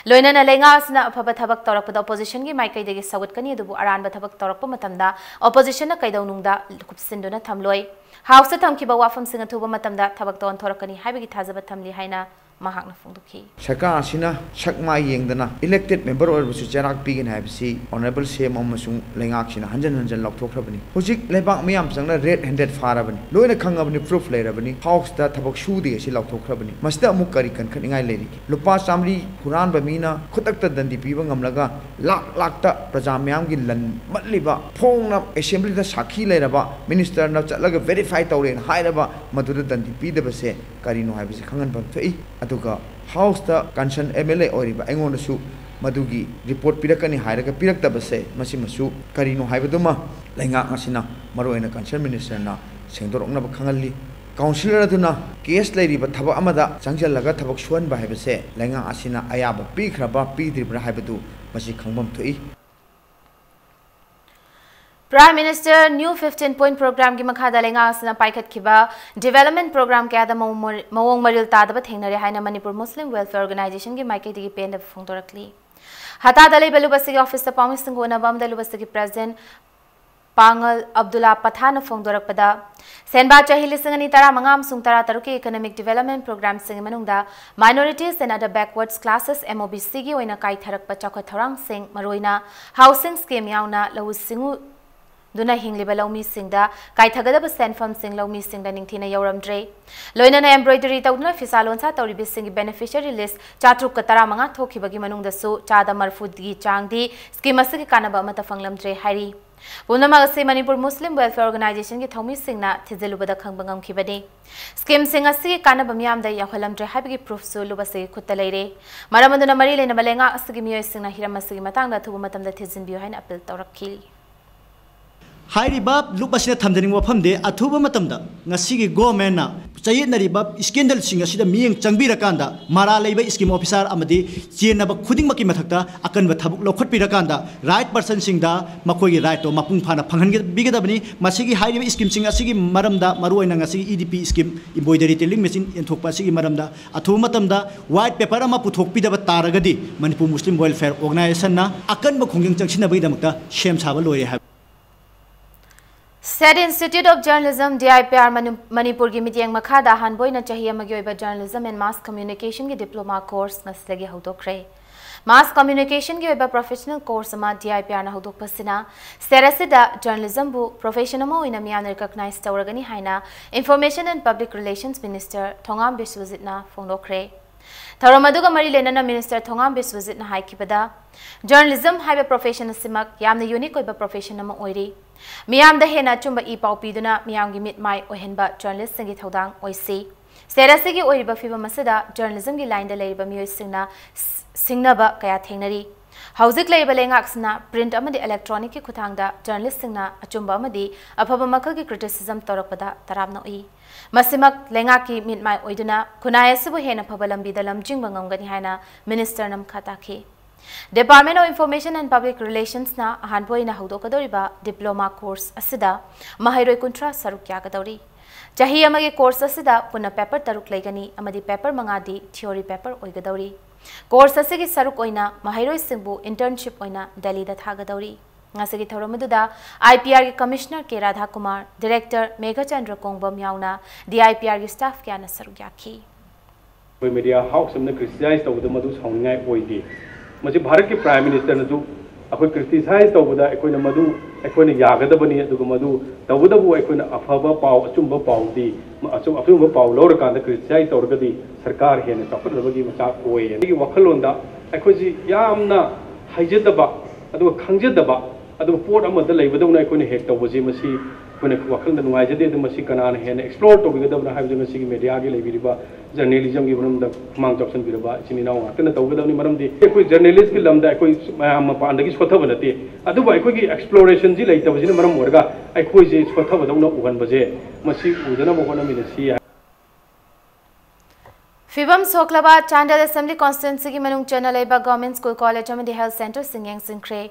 ꯂꯣꯏꯅꯅ ꯂꯩꯉꯥꯛ ꯑꯁꯤꯅ ꯑꯐꯕ ꯊꯕꯛ ꯇꯧꯔꯛꯄꯗ ꯑꯣꯄꯣꯖꯤꯁꯟꯒꯤ ꯃꯥꯏꯀꯩꯗꯒꯤ ꯁꯧꯒꯠꯀꯅꯤ, ꯑꯗꯨꯕꯨ ꯑꯔꯥꯟꯕ ꯊꯕꯛ ꯇꯧꯔꯛꯄ ꯃꯇꯝꯗ ꯑꯣꯄꯣꯖꯤꯁꯟꯅ ꯀꯩꯗꯧꯅꯨꯡꯗ ꯀꯨꯞꯁꯤꯟꯗꯨꯅ ꯊꯝꯂꯣꯏ꯫ ꯍꯥꯎꯁꯇ ꯊꯝꯈꯤꯕ ꯋꯥꯐꯝꯁꯤꯡ ꯑꯊꯨꯕ ꯃꯇꯝꯗ ꯊꯕꯛꯇ ꯑꯣꯟꯊꯣꯔꯛꯀꯅꯤ ꯍꯥꯏꯕꯒꯤ ꯊꯥꯖꯕ ꯊꯝꯂꯤ ꯍꯥꯏꯅ ꯃꯍꯥꯛꯅ ꯐꯣꯡꯗꯣꯛꯈꯤ꯫ ꯁꯔꯀꯥꯔ ꯑꯁꯤꯅ ꯁꯛ ꯃꯥꯏ ꯌꯦꯡꯗꯅ ꯏꯂꯦꯛꯇꯦꯗ ꯃꯦꯝꯕꯔ ꯑꯣꯏꯔꯕꯁꯨ ꯆꯩꯔꯥꯛ ꯄꯤꯒꯅꯤ ꯍꯥꯏꯕꯁꯤ ꯑꯣꯅꯔꯦꯕꯜ ꯁꯤ ꯑꯦꯝ ꯑꯃꯁꯨꯡ ꯂꯩꯉꯥꯛꯁꯤꯅ ꯍꯟꯖꯟ ꯍꯟꯖꯟ ꯂꯥꯎꯊꯣꯛꯈ꯭ꯔꯕꯅꯤ꯫ ꯍꯧꯖꯤꯛ ꯂꯩꯕꯥꯛ ꯃꯤꯌꯥꯝ ꯆꯪꯅ ꯔꯦꯗ ꯍꯦꯟꯗꯦꯗ ꯐꯥꯔꯕꯅꯤ꯫ ꯂꯣꯏꯅ ꯈꯪꯉꯕꯅꯤ, ꯄ꯭ꯔꯨꯐ ꯂꯩꯔꯕꯅꯤ꯫ ꯍꯥꯎꯁꯇ ꯊꯕꯛ ꯁꯨꯗꯦ ꯑꯁꯤ ꯂꯥꯎꯊꯣꯛꯈ꯭ꯔꯕꯅꯤ꯫ ꯃꯁꯤꯗ ꯑꯃꯨꯛ ꯀꯔꯤ ꯀꯟꯈꯠꯅꯤꯡꯉꯥꯏ ꯂꯩꯔꯤꯒꯦ? ꯂꯨꯄꯥ ꯆꯥꯃꯔꯤ ꯍꯨꯔꯥꯟꯕ ꯃꯤꯅ ꯈꯨꯗꯛꯇ ꯗꯟꯗꯤ ꯄꯤꯕ ꯉꯝꯂꯒ ꯂꯥꯛ ꯂꯥꯛꯇ ꯄ꯭ꯔꯖꯥ ꯃꯤꯌꯥꯝꯒꯤ ꯂꯟ ꯃꯠꯂꯤꯕ, ꯐꯣꯡꯅ ꯑꯦꯁꯦꯝꯕ꯭ꯂꯤꯗ ꯁꯥꯈꯤ ꯂꯩꯔꯕ, ꯃꯤꯅꯤꯁꯇꯔꯅ ꯆꯠꯂꯒ ꯚꯦꯔꯤꯐꯥꯏ ꯇꯧꯔꯦꯅ ꯍꯥꯏꯔꯕ ꯃꯗꯨꯗ ꯗꯟꯗꯤ ꯄꯤꯗꯕꯁꯦ ꯀꯔꯤꯅꯣ ꯍꯥꯏꯕꯁꯤ ꯈꯪꯍꯟꯐꯝ ꯊꯣꯛꯏ꯫ ꯑꯗꯨꯒ ꯍꯥꯎꯁꯇ ꯀꯟꯁꯔꯟ ꯑꯦꯝ ꯑꯦꯜ ꯑꯦ ꯑꯣꯏꯔꯤꯕ ꯑꯩꯉꯣꯟꯗꯁꯨ ꯃꯗꯨꯒꯤ ꯔꯤꯄꯣꯔꯠ ꯄꯤꯔꯛꯀꯅꯤ ꯍꯥꯏꯔꯒ ꯄꯤꯔꯛꯇꯕꯁꯦ ꯃꯁꯤꯃꯁꯨ ꯀꯔꯤꯅꯣ ꯍꯥꯏꯕꯗꯨꯃ ꯂꯩꯉꯥꯛ ꯑꯁꯤꯅ, ꯃꯔꯨꯑꯣꯏꯅ ꯀꯟꯁꯔꯟ ꯃꯤꯅꯤꯁꯇꯔꯅ ꯁꯦꯡꯗꯣꯔꯛꯅꯕ ꯈꯪꯍꯜꯂꯤ꯫ ꯀꯥꯎꯟꯁꯤꯂꯔ ꯑꯗꯨꯅ ꯀꯦꯁ ꯂꯩꯔꯤꯕ ꯊꯕꯛ ꯑꯃꯗ ꯆꯪꯁꯤꯜꯂꯒ ꯊꯕꯛ ꯁꯨꯍꯟꯕ ꯍꯥꯏꯕꯁꯦ ꯂꯩꯉꯥꯛ ꯑꯁꯤꯅ ꯑꯌꯥꯕ ꯄꯤꯈ꯭ꯔꯕ ꯄꯤꯗ꯭ꯔꯤꯕ꯭ꯔꯥ ꯍꯥꯏꯕꯗꯨ ꯃꯁꯤ ꯈꯪꯐꯝ ꯊꯣꯛꯏ꯫ Prime Minister New fifteen Point Programꯒꯤ ꯃꯈꯥꯗ ꯂꯩꯉꯥꯛ ꯑꯁꯤꯅ ꯄꯥꯏꯈꯠꯈꯤꯕ development program ꯀꯌꯥꯗ ꯃꯑꯣꯡ ꯃꯔꯤ-, ꯃꯑꯣꯡ ꯃꯔꯤꯜ ꯇꯥꯗꯕ ꯊꯦꯡꯅꯔꯦ ꯍꯥꯏꯅ ꯃꯅꯤꯄꯨꯔ ꯃꯨꯁꯂꯤꯝ ꯋꯦꯜꯐꯤꯌꯔ ꯑꯣꯔꯒꯅꯥꯏꯖꯦꯁꯟꯒꯤ ꯃꯥꯏꯀꯩꯗꯒꯤ ꯄꯦꯟꯗꯕ ꯐꯣꯡꯗꯣꯔꯛꯂꯤ꯫ ꯍꯇꯥꯗ ꯂꯩꯕ ꯂꯨꯕꯁꯤꯒꯤ ꯑꯣꯐꯤꯁꯇ ꯄꯥꯎꯃꯤꯁꯤꯡꯒ ꯎꯅꯕ ꯑꯃꯗ ꯂꯨꯕꯁꯤꯒꯤ ꯄ꯭ꯔꯦꯁꯤꯗꯦꯟꯠ ꯄꯥꯉꯜ ꯑꯕꯗꯨꯜꯂꯥ ꯄꯊꯥꯟꯅ ꯐꯣꯡꯗꯣꯔꯛꯄꯗ, ꯁꯦꯟꯕꯥ ꯆꯍꯤ ꯂꯤꯁꯤꯡ ꯑꯅꯤ ꯇꯔꯥꯃꯉꯥ ꯑꯃꯁꯨꯡ ꯇꯔꯥꯇꯔꯨꯛꯀꯤ economic development programꯁꯤꯡꯒꯤ ꯃꯅꯨꯡꯗ Minorities and Other Backward Classes, MOBCꯒꯤ ꯑꯣꯏꯅ ꯀꯥꯏꯊꯔꯛꯄ ꯆꯥꯎꯈꯠ ꯊꯧꯔꯥꯡꯁꯤꯡ, ꯃꯔꯨꯑꯣꯏꯅ housing scheme ꯌꯥꯎꯅ ꯂꯧꯎ ꯁꯤꯡꯎ, ꯗꯨꯅ ꯍꯤꯡꯂꯤꯕ ꯂꯧꯃꯤꯁꯤꯡꯗ ꯀꯥꯏꯊꯒꯗꯕ ꯁꯦꯟꯐꯝꯁꯤꯡ ꯂꯧꯃꯤꯁꯤꯡꯗ ꯅꯤꯡꯊꯤꯅ ꯌꯧꯔꯝꯗ꯭ꯔꯦ꯫ ꯂꯣꯏꯅꯅ embroidery ꯇꯧꯗꯨꯅ ꯐꯤꯁꯥ ꯂꯣꯟꯁꯥ ꯇꯧꯔꯤꯕꯁꯤꯡꯒꯤ beneficiary list ꯆꯥꯇ꯭ꯔꯨꯛꯀ ꯇꯔꯥꯃꯉꯥ ꯊꯣꯛꯈꯤꯕꯒꯤ ꯃꯅꯨꯡꯗꯁꯨ ꯆꯥꯗ ꯃꯔꯤꯐꯨꯒꯤ ꯆꯥꯡꯗꯤ scheme ꯑꯁꯤꯒꯤ ꯀꯥꯟꯅꯕ ꯑꯃꯠꯇ ꯐꯪꯂꯝꯗ꯭ꯔꯦ ꯍꯥꯏꯔꯤ꯫ ꯄꯨꯝꯅꯃꯛ ꯑꯁꯤ ꯃꯅꯤꯄꯨꯔ ꯃꯨꯁꯂꯤꯝ Welfare Organization ꯒꯤ ꯊꯧꯃꯤꯁꯤꯡꯅ ꯊꯤꯖꯤꯜꯂꯨꯕꯗ ꯈꯪꯕ ꯉꯝꯈꯤꯕꯅꯤ꯫ Scheme ꯁꯤꯡ ꯑꯁꯤꯒꯤ ꯀꯥꯟꯅꯕ ꯃꯤꯌꯥꯝꯗ ꯌꯧꯍꯜꯂꯝꯗ꯭ꯔꯦ ꯍꯥꯏꯕꯒꯤ proof ꯁꯨ ꯂꯨꯞ ꯑꯁꯤꯒꯤ ꯈꯨꯠꯇ ꯂꯩꯔꯦ꯫ ꯃꯔꯝ ꯑꯗꯨꯅ ꯃꯔꯤ ꯂꯩꯅꯕ ꯂꯩꯉꯥꯛ ꯑꯁꯤꯒꯤ ꯃꯤꯑꯣꯏꯁꯤꯡꯅ ꯍꯤꯔꯝ ꯑꯁꯤꯒꯤ ꯃꯇꯥꯡꯗ ꯑꯊꯨꯕ ꯃꯇꯝꯗ ꯊꯤꯖꯤꯟꯕꯤꯌꯨ ꯍꯥꯏꯅ appeal ꯇꯧꯔꯛꯈꯤ꯫ ꯍꯥꯏꯔꯤꯕ ꯂꯨꯞ ꯑꯁꯤꯅ ꯊꯝꯖꯅꯤꯡꯕ ꯋꯥꯐꯝꯗꯤ, ꯑꯊꯨꯕ ꯃꯇꯝꯗ ꯉꯁꯤꯒꯤ government ꯅ ꯆꯌꯦꯠꯅꯔꯤꯕ scandal ꯁꯤꯡ ꯑꯁꯤꯗ ꯃꯤꯠꯌꯦꯡ ꯆꯪꯕꯤꯔꯀꯥꯟꯗ, ꯃꯔꯥꯜ ꯂꯩꯕ scheme officer ꯑꯃꯗꯤ ꯆꯦꯟꯅꯕ ꯈꯨꯗꯤꯡꯃꯛꯀꯤ ꯃꯊꯛꯇ ꯑꯀꯟꯕ ꯊꯕꯛ ꯂꯧꯈꯠꯄꯤꯔꯀꯥꯟꯗ, right person ꯁꯤꯡꯗ ꯃꯈꯣꯏꯒꯤ right ꯇꯣ ꯃꯄꯨꯡ ꯐꯥꯅ ꯐꯪꯍꯟꯕꯤꯒꯗꯕꯅꯤ꯫ ꯃꯁꯤꯒꯤ ꯍꯥꯏꯔꯤꯕ scheme ꯁꯤꯡ ꯑꯁꯤꯒꯤ ꯃꯔꯝꯗ, ꯃꯔꯨꯑꯣꯏꯅ ꯉꯁꯤꯒꯤ E D P scheme, embroidery tailoring machine ꯌꯦꯟꯊꯣꯛꯄ ꯑꯁꯤꯒꯤ ꯃꯔꯝꯗ ꯑꯊꯨꯕ ꯃꯇꯝꯗ white paper ꯑꯃ ꯄꯨꯊꯣꯛꯄꯤꯗꯕ ꯇꯥꯔꯒꯗꯤ, ꯃꯅꯤꯄꯨꯔ ꯃꯨꯁꯂꯤꯝ Welfare Organization ꯅ ꯑꯀꯟꯕ ꯈꯣꯡꯖꯪ ꯆꯪꯁꯤꯟꯅꯕꯒꯤꯗꯃꯛꯇ ꯁꯦꯝ ꯁꯥꯕ ꯂꯣꯏꯔꯦ ꯍꯥꯏꯕ꯫ State Institute of Journalism, D I P R, Mani-, ꯃꯅꯤꯄꯨꯔꯒꯤ ꯃꯤꯠꯌꯦꯡ ꯃꯈꯥꯗ ꯑꯍꯥꯟꯕ ꯑꯣꯏꯅ ꯆꯍꯤ ꯑꯃꯒꯤ ꯑꯣꯏꯕ Journalism and Mass Communication ꯒꯤ diploma course ꯉꯁꯤꯗꯒꯤ ꯍꯧꯗꯣꯛꯈ꯭ꯔꯦ꯫ Mass Communication ꯒꯤ ꯑꯣꯏꯕ professional course ꯑꯃ D I P R ꯅ ꯍꯧꯗꯣꯛꯄꯁꯤꯅ state ꯑꯁꯤꯗ journalism ꯕꯨ profession ꯑꯃ ꯑꯣꯏꯅ ꯃꯤꯌꯥꯝꯅ recognize ꯇꯧꯔꯒꯅꯤ ꯍꯥꯏꯅ Information and Public Relations Minister ꯊꯣꯉꯥꯝ ꯕꯤꯁ꯭ꯋꯖꯤꯠꯅ ꯐꯣꯡꯗꯣꯛꯈ꯭ꯔꯦ꯫ ꯊꯧꯔꯝ ꯑꯗꯨꯒ ꯃꯔꯤ ꯂꯩꯅꯅ Minister ꯊꯣꯉꯥꯝ ꯕꯤꯁ꯭ꯋꯖꯤꯠꯅ ꯍꯥꯏꯈꯤꯕꯗ, journalism ꯍꯥꯏꯕ profession ꯑꯁꯤꯃꯛ ꯌꯥꯝꯅ unique ꯑꯣꯏꯕ profession ꯑꯃ ꯑꯣꯏꯔꯤ꯫ ꯃꯤꯌꯥꯝꯗ ꯍꯦꯟꯅ ꯑꯆꯨꯝꯕ ꯏ ꯄꯥꯎ ꯄꯤꯗꯨꯅ ꯃꯤꯌꯥꯝꯒꯤ ꯃꯤꯠ ꯃꯥꯏ ꯑꯣꯏꯍꯟꯕ journalist ꯁꯤꯡꯒꯤ ꯊꯧꯗꯥꯡ ꯑꯣꯏꯁꯤ꯫ State ꯑꯁꯤꯒꯤ ꯑꯣꯏꯔꯤꯕ ꯐꯤꯕꯝ ꯑꯁꯤꯗ journalism ꯒꯤ line ꯗ ꯂꯩꯔꯤꯕ ꯃꯤꯑꯣꯏꯁꯤꯡꯅ ꯁ-, ꯁꯤꯡꯅꯕ ꯀꯌꯥ ꯊꯦꯡꯅꯔꯤ꯫ ꯍꯧꯖꯤꯛ ꯂꯩꯔꯤꯕ ꯂꯩꯉꯥꯛꯁꯤꯅ print ꯑꯃꯗꯤ electronic ꯀꯤ ꯈꯨꯠꯊꯥꯡꯗ journalist ꯁꯤꯡꯅ ꯑꯆꯨꯝꯕ ꯑꯃꯗꯤ ꯑꯐꯕ ꯃꯈꯜꯒꯤ criticism ꯇꯧꯔꯛꯄꯗ ꯇꯔꯥꯝꯅ ꯑꯣꯛꯏ꯫ ꯃꯁꯤꯃꯛ ꯂꯩꯉꯥꯛꯀꯤ ꯃꯤꯠꯃꯥꯏ ꯑꯣꯏꯗꯨꯅ ꯈꯨꯟꯅꯥꯏ ꯑꯁꯤꯕꯨ ꯍꯦꯟꯅ ꯐꯕ ꯂꯝꯕꯤꯗ ꯂꯝꯖꯤꯡꯕ ꯉꯝꯒꯅꯤ ꯍꯥꯏꯅ Minister ꯅ ꯃꯈꯥ ꯇꯥꯈꯤ꯫ Department of Information and Public Relations ꯅ ꯑꯍꯥꯟꯕ ꯑꯣꯏꯅ ꯍꯧꯗꯣꯛꯀꯗꯧꯔꯤꯕ diploma course ꯑꯁꯤꯗ ꯃꯍꯩꯔꯣꯏ ꯀꯨꯟꯊ꯭ꯔꯥ ꯁꯔꯨꯛ ꯌꯥꯒꯗꯧꯔꯤ꯫ ꯆꯍꯤ ꯑꯃꯒꯤ course ꯑꯁꯤꯗ ꯄꯨꯟꯅ paper ꯇꯔꯨꯛ ꯂꯩꯒꯅꯤ ꯑꯃꯗꯤ paper ꯃꯉꯥꯗꯤ theory paper ꯑꯣꯏꯒꯗꯧꯔꯤ꯫ Course ꯑꯁꯤꯒꯤ ꯁꯔꯨꯛ ꯑꯣꯏꯅ ꯃꯍꯩꯔꯣꯏꯁꯤꯡꯕꯨ internship ꯑꯣꯏꯅ ꯗꯦꯜꯂꯤꯗ ꯊꯥꯒꯗꯧꯔꯤ꯫ ꯉꯁꯤꯒꯤ ꯊꯧꯔꯝ ꯑꯗꯨꯗ I P R ꯒꯤ Commissioner ꯀꯦ ꯔꯥꯙꯥꯀꯨꯃꯥꯔ, Director ꯃꯦꯘꯆꯟꯗ꯭ꯔ ꯀꯣꯡꯕꯝ ꯌꯥꯎꯅ D I P R ꯒꯤ staff ꯀꯌꯥꯅ ꯁꯔꯨꯛ ꯌꯥꯈꯤ꯫ ꯑꯩꯈꯣꯏ media house ꯑꯃꯅ criticize ꯇꯧꯕꯗ ꯃꯗꯨ ꯁꯥꯎꯅꯤꯡꯉꯥꯏ ꯑꯣꯏꯗꯦ꯫ ꯃꯁꯤ ꯚꯥꯔꯠꯀꯤ Prime Minister ꯅꯁꯨ ꯑꯩꯈꯣꯏ criticize ꯇꯧꯕꯗ ꯑꯩꯈꯣꯏꯅ ꯃꯗꯨ ꯑꯩꯈꯣꯏꯅ ꯌꯥꯒꯗꯕꯅꯤ꯫ ꯑꯗꯨꯒ ꯃꯗꯨ ꯇꯧꯕꯇꯕꯨ ꯑꯩꯈꯣꯏꯅ ꯑꯐꯕ ꯄꯥꯎ, ꯑꯆꯨꯝꯕ ꯄꯥꯎꯗꯤ, ꯑꯆꯨꯝ-, ꯑꯆꯨꯝꯕ ꯄꯥꯎ ꯂꯧꯔꯀꯥꯟꯗ criticize ꯇꯧꯔꯒꯗꯤ ꯁꯔꯀꯥꯔ ꯍꯦꯟꯅ ꯆꯥꯎꯈꯠꯅꯕꯒꯤ ꯃꯆꯥꯛ ꯑꯣꯏ꯫ ꯑꯩꯒꯤ ꯋꯥꯈꯜꯂꯣꯟꯗ ꯑꯩꯈꯣꯏꯁꯤ ꯌꯥꯝꯅ ꯍꯩꯖꯗꯕ, ꯑꯗꯨꯒ ꯈꯪꯖꯗꯕ, ꯑꯗꯨꯒ ꯄꯣꯠ ꯑꯃꯗ ꯂꯩꯕꯗꯧꯅ ꯑꯩꯈꯣꯏꯅ ꯍꯦꯛ ꯇꯧꯕꯁꯤ, ꯃꯁꯤ ꯑꯩꯈꯣꯏꯅ ꯋꯥꯈꯜꯗ ꯅꯨꯡꯉꯥꯏꯖꯗꯦ꯫ ꯑꯗꯨ ꯃꯁꯤ ꯀꯅꯥꯅ ꯍꯦꯟꯅ explore ꯇꯧꯕꯤꯒꯗꯕꯅꯣ ꯍꯥꯏꯕꯁꯤ ꯉꯁꯤꯒꯤ mediaꯒꯤ ꯂꯩꯕꯤꯔꯤꯕ journalismꯒꯤ ꯃꯅꯨꯡꯗ ꯈꯨꯃꯥꯡ ꯆꯥꯎꯁꯤꯟꯕꯤꯔꯕ ꯏꯆꯤꯟ ꯏꯅꯥꯎ ꯉꯥꯛꯇꯅ ꯇꯧꯒꯗꯕꯅꯤ꯫ ꯃꯔꯝꯗꯤ ꯑꯩꯈꯣꯏ journalistꯀꯤ ꯂꯝꯗ ꯑꯩꯈꯣꯏ ꯃꯌꯥꯝ ꯃꯄꯥꯟꯗꯒꯤ ꯁꯣꯠꯊꯕ ꯅꯠꯇꯦ, ꯑꯗꯨꯕꯨ ꯑꯩꯈꯣꯏꯒꯤ explorationꯁꯤ ꯂꯩꯇꯕꯁꯤꯅ ꯃꯔꯝ ꯑꯣꯏꯔꯒ ꯑꯩꯈꯣꯏꯁꯦ ꯁꯣꯠꯊꯕꯗꯧꯅ ꯎꯍꯟꯕꯁꯦ, ꯃꯁꯤ ꯎꯗꯅꯕ ꯍꯣꯠꯅꯃꯤꯟꯅꯁꯤ ꯍꯥꯏ꯫ ꯐꯤꯕꯝ ꯁꯣꯛꯂꯕ ꯆꯥꯟꯗꯦꯜ Assembly Constituencyꯒꯤ ꯃꯅꯨꯡ ꯆꯟꯅ ꯂꯩꯕ Government School, College ꯑꯃꯗꯤ Health Centreꯁꯤꯡ ꯌꯦꯡꯁꯤꯟꯈ꯭ꯔꯦ꯫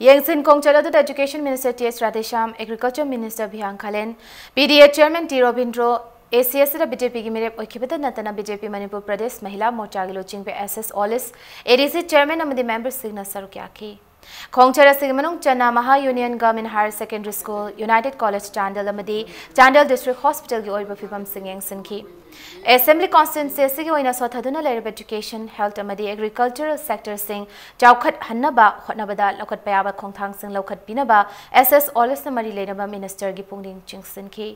ꯌꯦꯡꯁꯤꯟ ꯈꯣꯡꯆꯠ ꯑꯗꯨꯗ Education Minister TA Radheshyam, Agriculture Minister Bihang Khalin, PDA Chairman T Robindro, ACSꯗ BJPꯒꯤ ꯃꯤꯔꯦꯞ ꯑꯣꯏꯈꯤꯕꯇ ꯅꯠꯇꯅ BJP Manipur Pradesh Mahila Morchaꯒꯤ ꯂꯨꯆꯤꯡꯕꯤ S S Oles, ADC Chairman ꯑꯃꯗꯤ memberꯁꯤꯡꯅ ꯁꯔꯨꯛ ꯌꯥꯈꯤ꯫ ꯈꯣꯡꯆꯠ ꯑꯁꯤꯒꯤ ꯃꯅꯨꯡ ꯆꯟꯅ Maha Union Government Higher Secondary School, United College Chandel ꯑꯃꯗꯤ Chandel District Hospitalꯒꯤ ꯑꯣꯏꯕ ꯐꯤꯕꯝꯁꯤꯡ ꯌꯦꯡꯁꯤꯟꯈꯤ꯫ Assembly Constituency ꯑꯁꯤꯒꯤ ꯑꯣꯏꯅ ꯁꯣꯠꯊꯗꯨꯅ ꯂꯩꯔꯤꯕ Education, Health ꯑꯃꯗꯤ Agricultural Sectorꯁꯤꯡ ꯆꯥꯎꯈꯠꯍꯟꯅꯕ ꯍꯣꯠꯅꯕꯗ ꯂꯧꯈꯠꯄ ꯌꯥꯕ ꯈꯣꯡꯊꯥꯡꯁꯤꯡ ꯂꯧꯈꯠꯄꯤꯅꯕ S S Olesꯅ ꯃꯔꯤ ꯂꯩꯅꯕ Ministerꯒꯤ ꯄꯨꯛꯅꯤꯡ ꯆꯤꯡꯁꯤꯟꯈꯤ꯫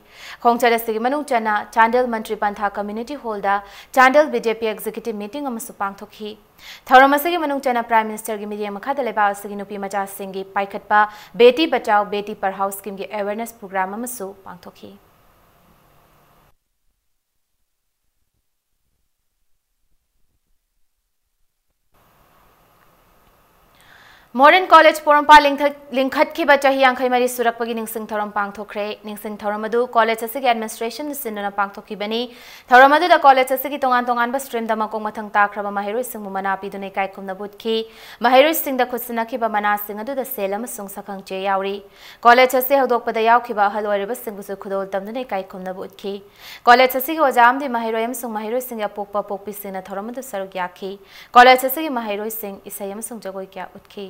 ꯈꯣꯡꯆꯠ ꯑꯁꯤꯒꯤ ꯃꯅꯨꯡ ꯆꯟꯅ ꯆꯥꯟꯗꯦꯜ ꯃꯟꯇ꯭ꯔꯤ ꯄꯟꯊꯥ Community Hallꯗ Chandel BJP Executive Meeting ꯑꯃꯁꯨ ꯄꯥꯡꯊꯣꯛꯈꯤ꯫ ꯊꯧꯔꯝ ꯑꯁꯤꯒꯤ ꯃꯅꯨꯡ ꯆꯟꯅ Prime Ministerꯒꯤ ꯃꯤꯠꯌꯦꯡ ꯃꯈꯥꯗ ꯂꯩꯕꯥꯛ ꯑꯁꯤꯒꯤ ꯅꯨꯄꯤ ꯃꯆꯥꯁꯤꯡꯒꯤ ꯄꯥꯏꯈꯠꯄ Beti Bachao Beti Padhao Schemeꯒꯤ awareness program ꯑꯃꯁꯨ ꯄꯥꯡꯊꯣꯛꯈꯤ꯫ Modern College ꯄꯣꯔꯣꯝꯄꯥꯠ ꯂꯤꯡꯊꯠ-, ꯂꯤꯡꯈꯠꯈꯤꯕ ꯆꯍꯤ ꯌꯥꯡꯈꯩ ꯃꯔꯤ ꯁꯨꯔꯛꯄꯒꯤ ꯅꯤꯡꯁꯤꯡ ꯊꯧꯔꯝ ꯄꯥꯡꯊꯣꯛꯈ꯭ꯔꯦ꯫ ꯅꯤꯡꯁꯤꯡ ꯊꯧꯔꯝ ꯑꯗꯨ college ꯑꯁꯤꯒꯤ administrationꯅ ꯁꯤꯟꯗꯨꯅ ꯄꯥꯡꯊꯣꯛꯈꯤꯕꯅꯤ꯫ ꯊꯧꯔꯝ ꯑꯗꯨꯗ college ꯑꯁꯤꯒꯤ ꯇꯣꯉꯥꯟ ꯇꯣꯉꯥꯟꯕ streamꯗ ꯃꯀꯣꯛ ꯃꯊꯪ ꯇꯥꯈ꯭ꯔꯕ ꯃꯍꯩꯔꯣꯏꯁꯤꯡꯕꯨ ꯃꯅꯥ ꯄꯤꯗꯨꯅ ꯏꯀꯥꯏ ꯈꯨꯝꯅꯕ ꯎꯠꯈꯤ꯫ ꯃꯍꯩꯔꯣꯏꯁꯤꯡꯗ ꯈꯨꯠꯁꯤꯟꯅꯈꯤꯕ ꯃꯅꯥꯁꯤꯡ ꯑꯗꯨꯗ ꯁꯦꯜ ꯑꯃꯁꯨꯡ ꯁꯛꯈꯪ ꯆꯦ ꯌꯥꯎꯔꯤ꯫ College ꯑꯁꯤ ꯍꯧꯗꯣꯛꯄꯗ ꯌꯥꯎꯈꯤꯕ ꯑꯍꯜ ꯑꯣꯏꯔꯕꯁꯤꯡꯕꯨꯁꯨ ꯈꯨꯗꯣꯜ ꯇꯝꯗꯨꯅ ꯏꯀꯥꯏ ꯈꯨꯝꯅꯕ ꯎꯠꯈꯤ꯫ College ꯑꯁꯤꯒꯤ ꯑꯣꯖꯥ ꯑꯃꯗꯤ ꯃꯍꯩꯔꯣꯏ ꯑꯃꯁꯨꯡ ꯃꯍꯩꯔꯣꯏꯁꯤꯡꯒꯤ ꯑꯄꯣꯛꯄ ꯑꯄꯣꯛꯄꯤꯁꯤꯡꯅ ꯊꯧꯔꯝ ꯑꯗꯨ ꯁꯔꯨꯛ ꯌꯥꯈꯤ꯫ College ꯑꯁꯤꯒꯤ ꯃꯍꯩꯔꯣꯏꯁꯤꯡ ꯏꯁꯩ ꯑꯃꯁꯨꯡ ꯖꯒꯣꯏ ꯀꯌꯥ ꯎꯠꯈꯤ꯫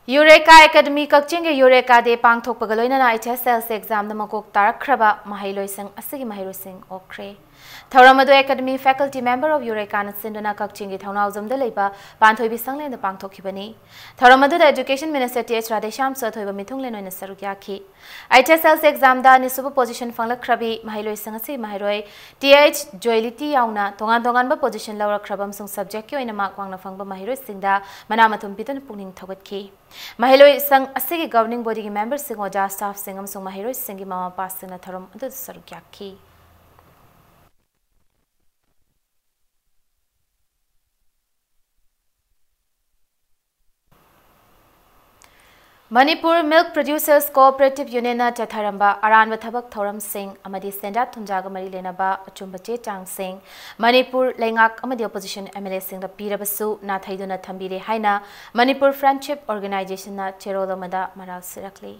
Eureka Academy ꯀꯛꯆꯤꯡꯒꯤ Eureka Day ꯄꯥꯡꯊꯣꯛꯄꯒ ꯂꯣꯏꯅꯅ HSLC examꯗ ꯃꯀꯣꯛ ꯇꯥꯔꯛꯈ꯭ꯔꯕ ꯃꯍꯩꯂꯣꯏꯁꯪ ꯑꯁꯤꯒꯤ ꯃꯍꯩꯔꯣꯏꯁꯤꯡ ꯑꯣꯛꯈ꯭ꯔꯦ꯫ ꯊꯧꯔꯝ ꯑꯗꯨ Academy Faculty Member of URECAꯅ ꯁꯤꯟꯗꯨꯅ ꯀꯛꯆꯤꯡꯒꯤ ꯊꯧꯅꯥꯎꯖꯝꯗ ꯂꯩꯕ ꯄꯥꯟꯊꯣꯏꯕꯤ ꯁꯪꯂꯦꯟꯗ ꯄꯥꯡꯊꯣꯛꯈꯤꯕꯅꯤ꯫ ꯊꯧꯔꯝ ꯑꯗꯨꯗ Education Minister ꯇꯤ ꯑꯩꯆ ꯔꯥꯙꯦꯁ꯭ꯌꯥꯝꯁꯨ ꯑꯊꯣꯏꯕ ꯃꯤꯊꯨꯡꯂꯦꯟ ꯑꯣꯏꯅ ꯁꯔꯨꯛ ꯌꯥꯈꯤ꯫ H S L C examꯗ ꯑꯅꯤꯁꯨꯕ position ꯐꯪꯂꯛꯈ꯭ꯔꯕꯤ ꯃꯍꯩꯔꯣꯏꯁꯤꯡ ꯑꯁꯤ ꯃꯍꯩꯔꯣꯏ ꯇꯤ ꯑꯩꯆ ꯖꯣꯏꯂꯤꯇꯤ ꯌꯥꯎꯅ ꯇꯣꯉꯥꯟ ꯇꯣꯉꯥꯟꯕ position ꯂꯧꯔꯛꯈ꯭ꯔꯕ ꯑꯃꯁꯨꯡ subjectꯀꯤ ꯑꯣꯏꯅ mark ꯋꯥꯡꯅ ꯐꯪꯕ ꯃꯍꯩꯔꯣꯏꯁꯤꯡꯗ ꯃꯅꯥ ꯃꯊꯨꯝ ꯄꯤꯗꯨꯅ ꯄꯨꯛꯅꯤꯡ ꯊꯧꯒꯠꯈꯤ꯫ ꯃꯍꯩꯔꯣꯏ ꯁꯪ ꯑꯁꯤꯒꯤ governing bodyꯒꯤ memberꯁꯤꯡ, ꯑꯣꯖꯥ staffꯁꯤꯡ ꯑꯃꯁꯨꯡ ꯃꯍꯩꯔꯣꯏꯁꯤꯡꯒꯤ ꯃꯃꯥ ꯃꯄꯥꯁꯤꯡꯅ ꯊꯧꯔꯝ ꯑꯗꯨꯗ ꯁꯔꯨꯛ ꯌꯥꯈꯤ꯫ Manipur Milk Producers Cooperative Unionꯅ ꯆꯠꯊꯔꯝꯕ ꯑꯔꯥꯟꯕ ꯊꯕꯛ ꯊꯧꯔꯝꯁꯤꯡ ꯑꯃꯗꯤ ꯁꯦꯟꯖꯥ ꯊꯨꯝꯖꯥꯒ ꯃꯔꯤ ꯂꯩꯅꯕ ꯑꯆꯨꯝꯕ ꯆꯦ ꯆꯥꯡꯁꯤꯡ ꯃꯅꯤꯄꯨꯔ ꯂꯩꯉꯥꯛ ꯑꯃꯗꯤ opposition MLAꯁꯤꯡꯗ ꯄꯤꯔꯕꯁꯨ ꯅꯥꯊꯩꯗꯨꯅ ꯊꯝꯕꯤꯔꯦ ꯍꯥꯏꯅ Manipur Friendship Organizationꯅ ꯆꯦꯔꯣꯜ ꯑꯃꯗ ꯃꯔꯥꯜ ꯁꯤꯔꯛꯂꯤ꯫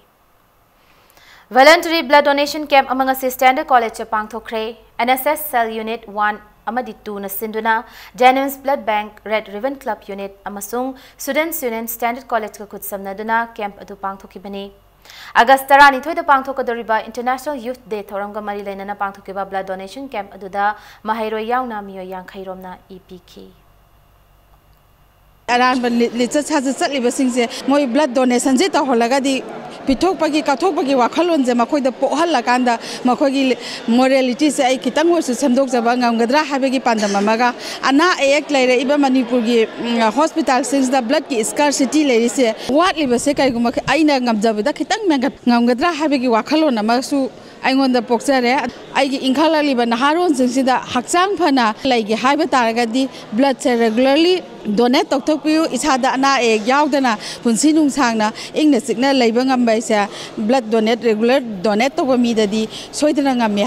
Voluntary blood donation camp ꯑꯃ ꯉꯁꯤ Standard Collegeꯇ ꯄꯥꯡꯊꯣꯛꯈ꯭ꯔꯦ꯫ N S S cell unit one ꯑꯃꯗꯤ twoꯅ ꯁꯤꯟꯗꯨꯅ JNIMS Blood Bank, Red Ribbon Club unit ꯑꯃꯁꯨꯡ Students Union Standard Collegeꯀ ꯈꯨꯠꯁꯝꯅꯗꯨꯅ camp ꯑꯗꯨ ꯄꯥꯡꯊꯣꯛꯈꯤꯕꯅꯤ꯫ ꯑꯥꯒꯁ ꯇꯔꯥꯅꯤꯊꯣꯏꯗ ꯄꯥꯡꯊꯣꯛꯀꯗꯧꯔꯤꯕ International Youth Day ꯊꯧꯔꯝꯒ ꯃꯔꯤ ꯂꯩꯅꯅ ꯄꯥꯡꯊꯣꯛꯈꯤꯕ blood donation camp ꯑꯗꯨꯗ ꯃꯍꯩꯔꯣꯏ ꯌꯥꯎꯅ ꯃꯤꯑꯣꯏ ꯌꯥꯡꯈꯩ ꯔꯣꯝꯅ ꯏ ꯄꯤꯈꯤ꯫ ꯑꯔꯥꯟꯕ ꯂꯤ-, ꯂꯤꯆꯠ ꯁꯥꯖꯠ ꯆꯠꯂꯤꯕꯁꯤꯡꯁꯦ ꯃꯣꯏ blood donationꯁꯦ ꯇꯧꯍꯜꯂꯒꯗꯤ ꯄꯤꯊꯣꯛꯄꯒꯤ, ꯀꯠꯊꯣꯛꯄꯒꯤ ꯋꯥꯈꯜꯂꯣꯟꯁꯦ ꯃꯈꯣꯏꯗ ꯄꯣꯛꯍꯜꯂꯀꯥꯟꯗ ꯃꯈꯣꯏꯒꯤ moralityꯁꯦ ꯑꯩ ꯈꯤꯇꯪ ꯑꯣꯏꯔꯁꯨ ꯁꯦꯝꯗꯣꯛꯆꯕ ꯉꯝꯒꯗ꯭ꯔꯥ ꯍꯥꯏꯕꯒꯤ ꯄꯥꯟꯗꯝ ꯑꯃꯒ, ꯑꯅꯥ ꯑꯌꯦꯛ ꯂꯩꯔꯛꯏꯕ ꯃꯅꯤꯄꯨꯔꯒꯤ, ꯎꯝ, hospitalꯁꯤꯡꯁꯤꯗ bloodꯀꯤ scarcity ꯂꯩꯔꯤꯁꯦ ꯋꯥꯠꯂꯤꯕꯁꯦ ꯀꯔꯤꯒꯨꯝꯕ ꯑꯩꯅ ꯉꯝꯖꯕꯗ ꯈꯤꯇꯪ ꯃꯦꯟꯒꯠ ꯉꯝꯒꯗ꯭ꯔꯥ ꯍꯥꯏꯕꯒꯤ ꯋꯥꯈꯜꯂꯣꯟ ꯑꯃꯁꯨ ꯑꯩꯉꯣꯟꯗ ꯄꯣꯛꯆꯔꯦ꯫ ꯑꯩꯒꯤ ꯏꯟꯈꯠꯂꯛꯂꯤꯕ ꯅꯍꯥꯔꯣꯟꯁꯤꯡꯁꯤꯗ ꯍꯛꯆꯥꯡ ꯐꯅ ꯂꯩꯒꯦ ꯍꯥꯏꯕ ꯇꯥꯔꯒꯗꯤ bloodꯁꯦ regularly donate ꯇꯧꯊꯣꯛꯄꯤꯌꯨ꯫ ꯏꯁꯥꯗ ꯑꯅꯥ ꯑꯌꯦꯛ ꯌꯥꯎꯗꯅ ꯄꯨꯟꯁꯤ ꯅꯨꯡꯁꯥꯡꯅ ꯏꯪꯅ ꯆꯤꯛꯅ ꯂꯩꯕ ꯉꯝꯕ ꯍꯥꯏꯁꯦ blood donate, regular donate ꯇꯧꯕ ꯃꯤꯗꯗꯤ ꯁꯣꯏꯗꯅ ꯉꯝꯃꯤ꯫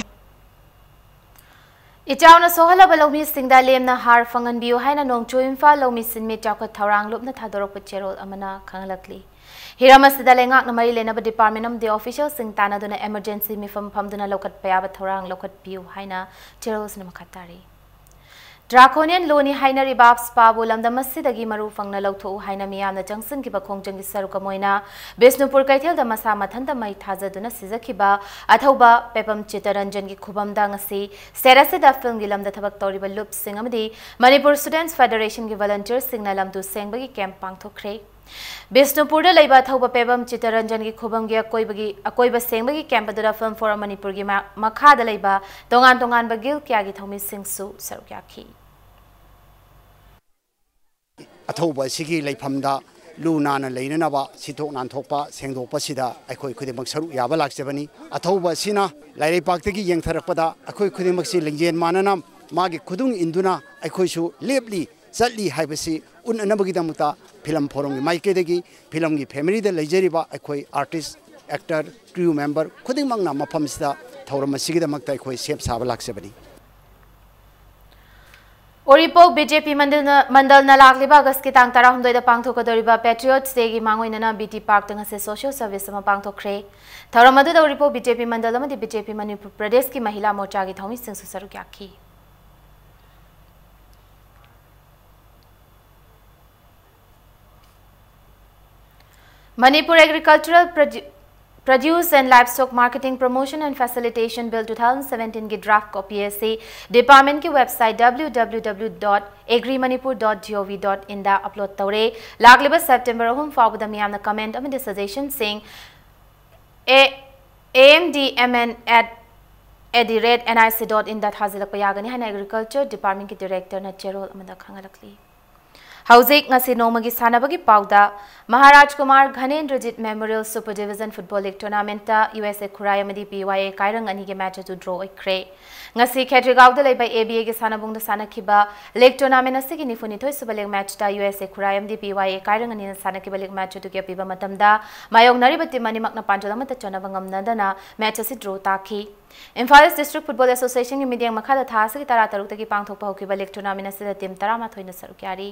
ꯏꯆꯥꯎꯅ ꯁꯣꯛꯍꯜꯂꯕ ꯂꯧꯃꯤꯁꯤꯡꯗ ꯂꯦꯝꯅ ꯍꯥꯔ ꯐꯪꯍꯟꯕꯤꯌꯨ ꯍꯥꯏꯅ ꯅꯣꯡꯆꯨ ꯏꯝꯐꯥꯜ ꯂꯧꯃꯤ ꯁꯤꯟꯃꯤꯠ ꯆꯥꯎꯈꯠ ꯊꯧꯔꯥꯡ ꯂꯨꯞꯅ ꯊꯥꯗꯣꯔꯛꯄ ꯆꯦꯔꯣꯜ ꯑꯃꯅ ꯈꯪꯍꯜꯂꯛꯂꯤ꯫ ꯍꯤꯔꯝ ꯑꯁꯤꯗ ꯂꯩꯉꯥꯛꯅ ꯃꯔꯤ ꯂꯩꯅꯕ department ꯑꯃꯗꯤ officialꯁꯤꯡ ꯇꯥꯟꯅꯗꯨꯅ emergency ꯃꯤꯐꯝ ꯐꯝꯗꯨꯅ ꯂꯧꯈꯠꯄ ꯌꯥꯕ ꯊꯧꯔꯥꯡ ꯂꯧꯈꯠꯄꯤꯌꯨ ꯍꯥꯏꯅ ꯆꯦꯔꯣꯜꯁꯤꯅ ꯃꯈꯥ ꯇꯥꯔꯤ꯫ Draconian law ꯅꯤ ꯍꯥꯏꯅꯔꯤꯕ AFSPA ꯕꯨ ꯂꯝꯗꯝ ꯑꯁꯤꯗꯒꯤ ꯃꯔꯨ ꯐꯪꯅ ꯂꯧꯊꯣꯛꯎ ꯍꯥꯏꯅ ꯃꯤꯌꯥꯝꯅ ꯆꯪꯁꯤꯟꯈꯤꯕ ꯈꯣꯡꯖꯪꯒꯤ ꯁꯔꯨꯛ ꯑꯃ ꯑꯣꯏꯅ ꯕꯤꯁꯅꯨꯄꯨꯔ ꯀꯩꯊꯦꯜꯗ ꯃꯁꯥ ꯃꯊꯟꯇ ꯃꯩ ꯊꯥꯖꯗꯨꯅ ꯁꯤꯖꯈꯤꯕ ꯑꯊꯧꯕ ꯄꯦꯕꯝ ꯆꯤꯠꯇꯔꯟꯖꯟꯒꯤ ꯈꯨꯕꯝꯗ ꯉꯁꯤ state ꯑꯁꯤꯗ film ꯒꯤ ꯂꯝꯗ ꯊꯕꯛ ꯇꯧꯔꯤꯕ ꯂꯨꯞꯁꯤꯡ ꯑꯃꯗꯤ ꯃꯅꯤꯄꯨꯔ Students Federation ꯒꯤ volunteer ꯁꯤꯡꯅ ꯂꯝ ꯇꯨ ꯁꯦꯡꯕꯒꯤ camp ꯄꯥꯡꯊꯣꯛꯈ꯭ꯔꯦ꯫ ꯕꯤꯁꯅꯨꯄꯨꯔꯗ ꯂꯩꯕ ꯑꯊꯧꯕ ꯄꯦꯕꯝ ꯆꯤꯠꯇꯔꯟꯖꯟꯒꯤ ꯈꯨꯕꯝꯒꯤ ꯑꯀꯣꯏꯕꯒꯤ, ꯑꯀꯣꯏꯕ ꯁꯦꯡꯕꯒꯤ camp ꯑꯗꯨꯗ Film for Manipur ꯒꯤ ꯃꯥ-, ꯃꯈꯥꯗ ꯂꯩꯕ ꯇꯣꯉꯥꯟ ꯇꯣꯉꯥꯟꯕ guild ꯀꯌꯥꯒꯤ ꯊꯧꯃꯤꯁꯤꯡꯁꯨ ꯁꯔꯨꯛ ꯌꯥꯈꯤ꯫ ꯑꯊꯧꯕ ꯑꯁꯤꯒꯤ ꯂꯩꯐꯝꯗ ꯂꯨ ꯅꯥꯟꯅ ꯂꯩꯅꯅꯕ ꯁꯤꯠꯊꯣꯛ ꯅꯥꯟꯊꯣꯛꯄ ꯁꯦꯡꯗꯣꯛꯄꯁꯤꯗ ꯑꯩꯈꯣꯏ ꯈꯨꯗꯤꯡꯃꯛ ꯁꯔꯨꯛ ꯌꯥꯕ ꯂꯥꯛꯆꯕꯅꯤ꯫ ꯑꯊꯧꯕ ꯑꯁꯤꯅ ꯂꯥꯏꯔꯩꯄꯥꯛꯇꯒꯤ ꯌꯦꯡꯊꯔꯛꯄꯗ ꯑꯩꯈꯣꯏ ꯈꯨꯗꯤꯡꯃꯛꯁꯤ ꯂꯤꯡꯖꯦꯜ ꯃꯥꯟꯅꯅ ꯃꯥꯒꯤ ꯈꯨꯗꯨꯡ ꯏꯟꯗꯨꯅ ꯑꯩꯈꯣꯏꯁꯨ ꯂꯦꯞꯂꯤ ꯆꯠꯂꯤ ꯍꯥꯏꯕꯁꯤ ꯎꯠꯅꯅꯕꯒꯤꯗꯃꯛꯇ film forum ꯒꯤ ꯃꯥꯏꯀꯩꯗꯒꯤ film ꯒꯤ family ꯗ ꯂꯩꯖꯔꯤꯕ ꯑꯩꯈꯣꯏ artist, actor, crew member ꯈꯨꯗꯤꯡꯃꯛꯅ ꯃꯐꯝꯁꯤꯗ ꯊꯧꯔꯝ ꯑꯁꯤꯒꯤꯗꯃꯛꯇ ꯑꯩꯈꯣꯏ ꯁꯦꯝ ꯁꯥꯕ ꯂꯥꯛꯆꯕꯅꯤ꯫ ꯎꯔꯤꯄꯣꯛ BJP ꯃꯟꯗꯜꯅ, ꯃꯟꯗꯜꯅ ꯂꯥꯛꯂꯤꯕ ꯑꯥꯒꯁꯀꯤ ꯇꯥꯡ ꯇꯔꯥꯍꯨꯝꯗꯣꯏꯗ ꯄꯥꯡꯊꯣꯛꯀꯗꯧꯔꯤꯕ Patriots Day ꯒꯤ ꯃꯥꯡꯑꯣꯏꯅꯅ BT Park ꯇ ꯉꯁꯤ social service ꯑꯃ ꯄꯥꯡꯊꯣꯛꯈ꯭ꯔꯦ꯫ ꯊꯧꯔꯝ ꯑꯗꯨꯗ ꯎꯔꯤꯄꯣꯛ BJP ꯃꯟꯗꯜ ꯑꯃꯗꯤ BJP ꯃꯅꯤꯄꯨꯔ ꯄ꯭ꯔꯗꯦꯁꯀꯤ ꯃꯍꯤꯂꯥ ꯃꯣꯔꯆꯥꯒꯤ ꯊꯧꯃꯤꯁꯤꯡꯁꯨ ꯁꯔꯨꯛ ꯌꯥꯈꯤ꯫ Manipur Agricultural Produ-, Produce and Livestock Marketing Promotion and Facilitation Bill two thousand seventeen ꯒꯤ draft copy ꯑꯁꯤ department ꯀꯤ website www dot agrimanipur dot gov dot in the upload ꯇꯧꯔꯦ꯫ ꯂꯥꯛꯂꯤꯕ September ꯑꯍꯨꯝ ꯐꯥꯎꯕꯗ ꯃꯤꯌꯥꯝꯅ comment ꯑꯃꯗꯤ suggestion ꯁꯤꯡ A-, amdmn at, at the rate nic dot in ꯗ ꯊꯥꯖꯤꯜꯂꯛꯄ ꯌꯥꯒꯅꯤ ꯍꯥꯏꯅ Agriculture Department ꯀꯤ Director ꯅ ꯆꯦꯔꯣꯜ ꯑꯃꯗ ꯈꯪꯍꯜꯂꯛꯂꯤ꯫ ꯍꯧꯖꯤꯛ ꯉꯁꯤ ꯅꯣꯡꯃꯒꯤ ꯁꯥꯟꯅꯕꯒꯤ ꯄꯥꯎꯗ, Maharaj Kumar ꯘꯅꯦꯟꯗ꯭ꯔꯖꯤꯠ Memorial Super Division Football League Tournament ꯇ USA ꯈꯨꯔꯥꯏ ꯑꯃꯗꯤ PYA ꯀꯥꯏꯔꯪ ꯑꯅꯤꯒꯤ match ꯑꯗꯨ draw ꯑꯣꯏꯈ꯭ꯔꯦ꯫ ꯉꯁꯤ ꯈꯦꯇ꯭ꯔꯤꯒꯥꯎꯗ ꯂꯩꯕ ABA ꯒꯤ ꯁꯥꯟꯅꯕꯨꯡꯗ ꯁꯥꯟꯅꯈꯤꯕ league tournament ꯑꯁꯤꯒꯤ ꯅꯤꯐꯨꯅꯤꯊꯣꯏ ꯁꯨꯕ league match ꯇ USA ꯈꯨꯔꯥꯏ ꯑꯃꯗꯤ PYA ꯀꯥꯏꯔꯪ ꯑꯅꯤꯅ ꯁꯥꯟꯅꯈꯤꯕ league match ꯑꯗꯨꯒꯤ ꯑꯄꯤꯕ ꯃꯇꯝꯗ ꯃꯥꯌꯣꯛꯅꯔꯤꯕ team ꯑꯅꯤꯃꯛꯅ ꯄꯥꯟꯖꯜ ꯑꯃꯠꯇ ꯆꯟꯅꯕ ꯉꯝꯅꯗꯅ match ꯑꯁꯤ draw ꯇꯥꯈꯤ꯫ Imphal East District Football Association ꯒꯤ ꯃꯤꯠꯌꯦꯡ ꯃꯈꯥꯗ ꯊꯥ ꯑꯁꯤꯒꯤ ꯇꯔꯥꯇꯔꯨꯛꯇꯒꯤ ꯄꯥꯡꯊꯣꯛꯄ ꯍꯧꯈꯤꯕ league tournament ꯑꯁꯤꯗ team ꯇꯔꯥꯃꯥꯊꯣꯏꯅ ꯁꯔꯨꯛ ꯌꯥꯔꯤ꯫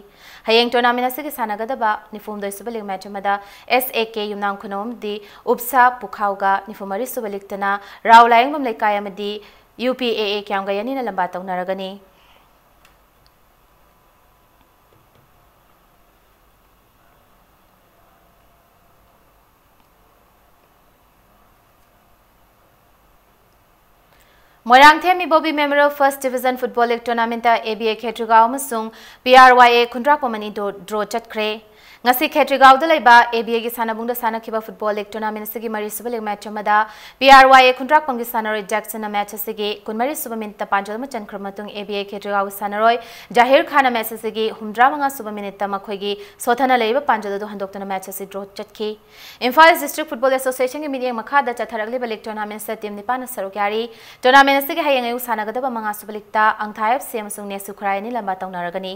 ꯍꯌꯦꯡ tournament ꯑꯁꯤꯒꯤ ꯁꯥꯟꯅꯒꯗꯕ ꯅꯤꯐꯨꯍꯨꯝꯗꯣꯏ ꯁꯨꯕ league match ꯑꯃꯗ SAK ꯌꯨꯝꯅꯥꯝ ꯈꯨꯅꯧ ꯑꯃꯗꯤ ꯎꯞꯁꯥ ꯄꯨꯈꯥꯎꯒ, ꯅꯤꯐꯨꯃꯔꯤ ꯁꯨꯕ league ꯇꯅ ꯔꯥꯎ ꯂꯥꯌꯦꯡꯕꯝ ꯂꯩꯀꯥꯏ ꯑꯃꯗꯤ UPAA ꯀ꯭ꯌꯥꯝꯒꯩ ꯑꯅꯤꯅ ꯂꯝꯕꯥ ꯇꯧꯅꯔꯒꯅꯤ꯫ Moirangthem Ibobi Memorial First Division Football League Tournament A B A Khetrigao ꯑꯃꯁꯨꯡ ꯄꯤ ꯑꯥꯔ ꯋꯥꯏ ꯑꯦ ꯈꯨꯟꯗ꯭ꯔꯥꯛꯄꯝ ꯑꯅꯤꯗꯨ draw ꯆꯠꯈ꯭ꯔꯦ꯫ ꯉꯁꯤ ꯈꯦꯇ꯭ꯔꯤꯒꯥꯎꯗ ꯂꯩꯕ ꯑꯦ ꯕꯤ ꯑꯦꯒꯤ ꯁꯥꯟꯅꯕꯨꯡꯗ ꯁꯥꯟꯅꯈꯤꯕ Football League Tournament ꯑꯁꯤꯒꯤ ꯃꯔꯤꯁꯨꯕ league match ꯑꯃꯗ ꯄꯤ ꯑꯥꯔ ꯋꯥꯏ ꯑꯦ ꯈꯨꯟꯗ꯭ꯔꯥꯛꯄꯝꯒꯤ ꯁꯥꯟꯅꯔꯣꯏ ꯖꯦꯛꯁꯟꯅ match ꯑꯁꯤꯒꯤ ꯀꯨꯟꯃꯔꯤꯁꯨꯕ minuteꯇ ꯄꯥꯟꯖꯜ ꯑꯃ ꯆꯟꯈ꯭ꯔꯕ ꯃꯇꯨꯡ ꯑꯦ ꯕꯤ ꯑꯦ ꯈꯦꯇ꯭ꯔꯤꯒꯥꯎꯒꯤ ꯁꯥꯟꯅꯔꯣꯏ ꯖꯥꯍꯤꯔ ꯈꯥꯟꯅ match ꯑꯁꯤꯒꯤ ꯍꯨꯝꯗ꯭ꯔꯥꯃꯉꯥꯁꯨꯕ minuteꯇ ꯃꯈꯣꯏꯒꯤ ꯁꯣꯊꯅ ꯂꯩꯔꯤꯕ ꯄꯥꯟꯖꯜ ꯑꯗꯨ ꯍꯟꯗꯣꯛꯇꯨꯅ match ꯑꯁꯤ draw ꯆꯠꯈꯤ꯫ ꯏꯝꯐꯥꯜ East District Football Associationꯒꯤ ꯃꯤꯠꯌꯦꯡ ꯃꯈꯥꯗ ꯆꯠꯊꯔꯛꯂꯤꯕ league tournamentꯁꯤꯗ team ꯅꯤꯄꯥꯟꯅ ꯁꯔꯨꯛ ꯌꯥꯔꯤ꯫ Tournament ꯑꯁꯤꯒꯤ ꯍꯌꯦꯡ ꯑꯌꯨꯛ ꯁꯥꯟꯅꯒꯗꯕ ꯃꯉꯥꯁꯨꯕ leagueꯇ ꯑꯪꯊꯥ ꯑꯦꯐ ꯁꯤ ꯑꯃꯁꯨꯡ ꯅꯦꯁꯨ ꯈꯨꯔꯥꯏ ꯑꯅꯤ ꯂꯝꯕꯥ ꯇꯧꯅꯔꯒꯅꯤ꯫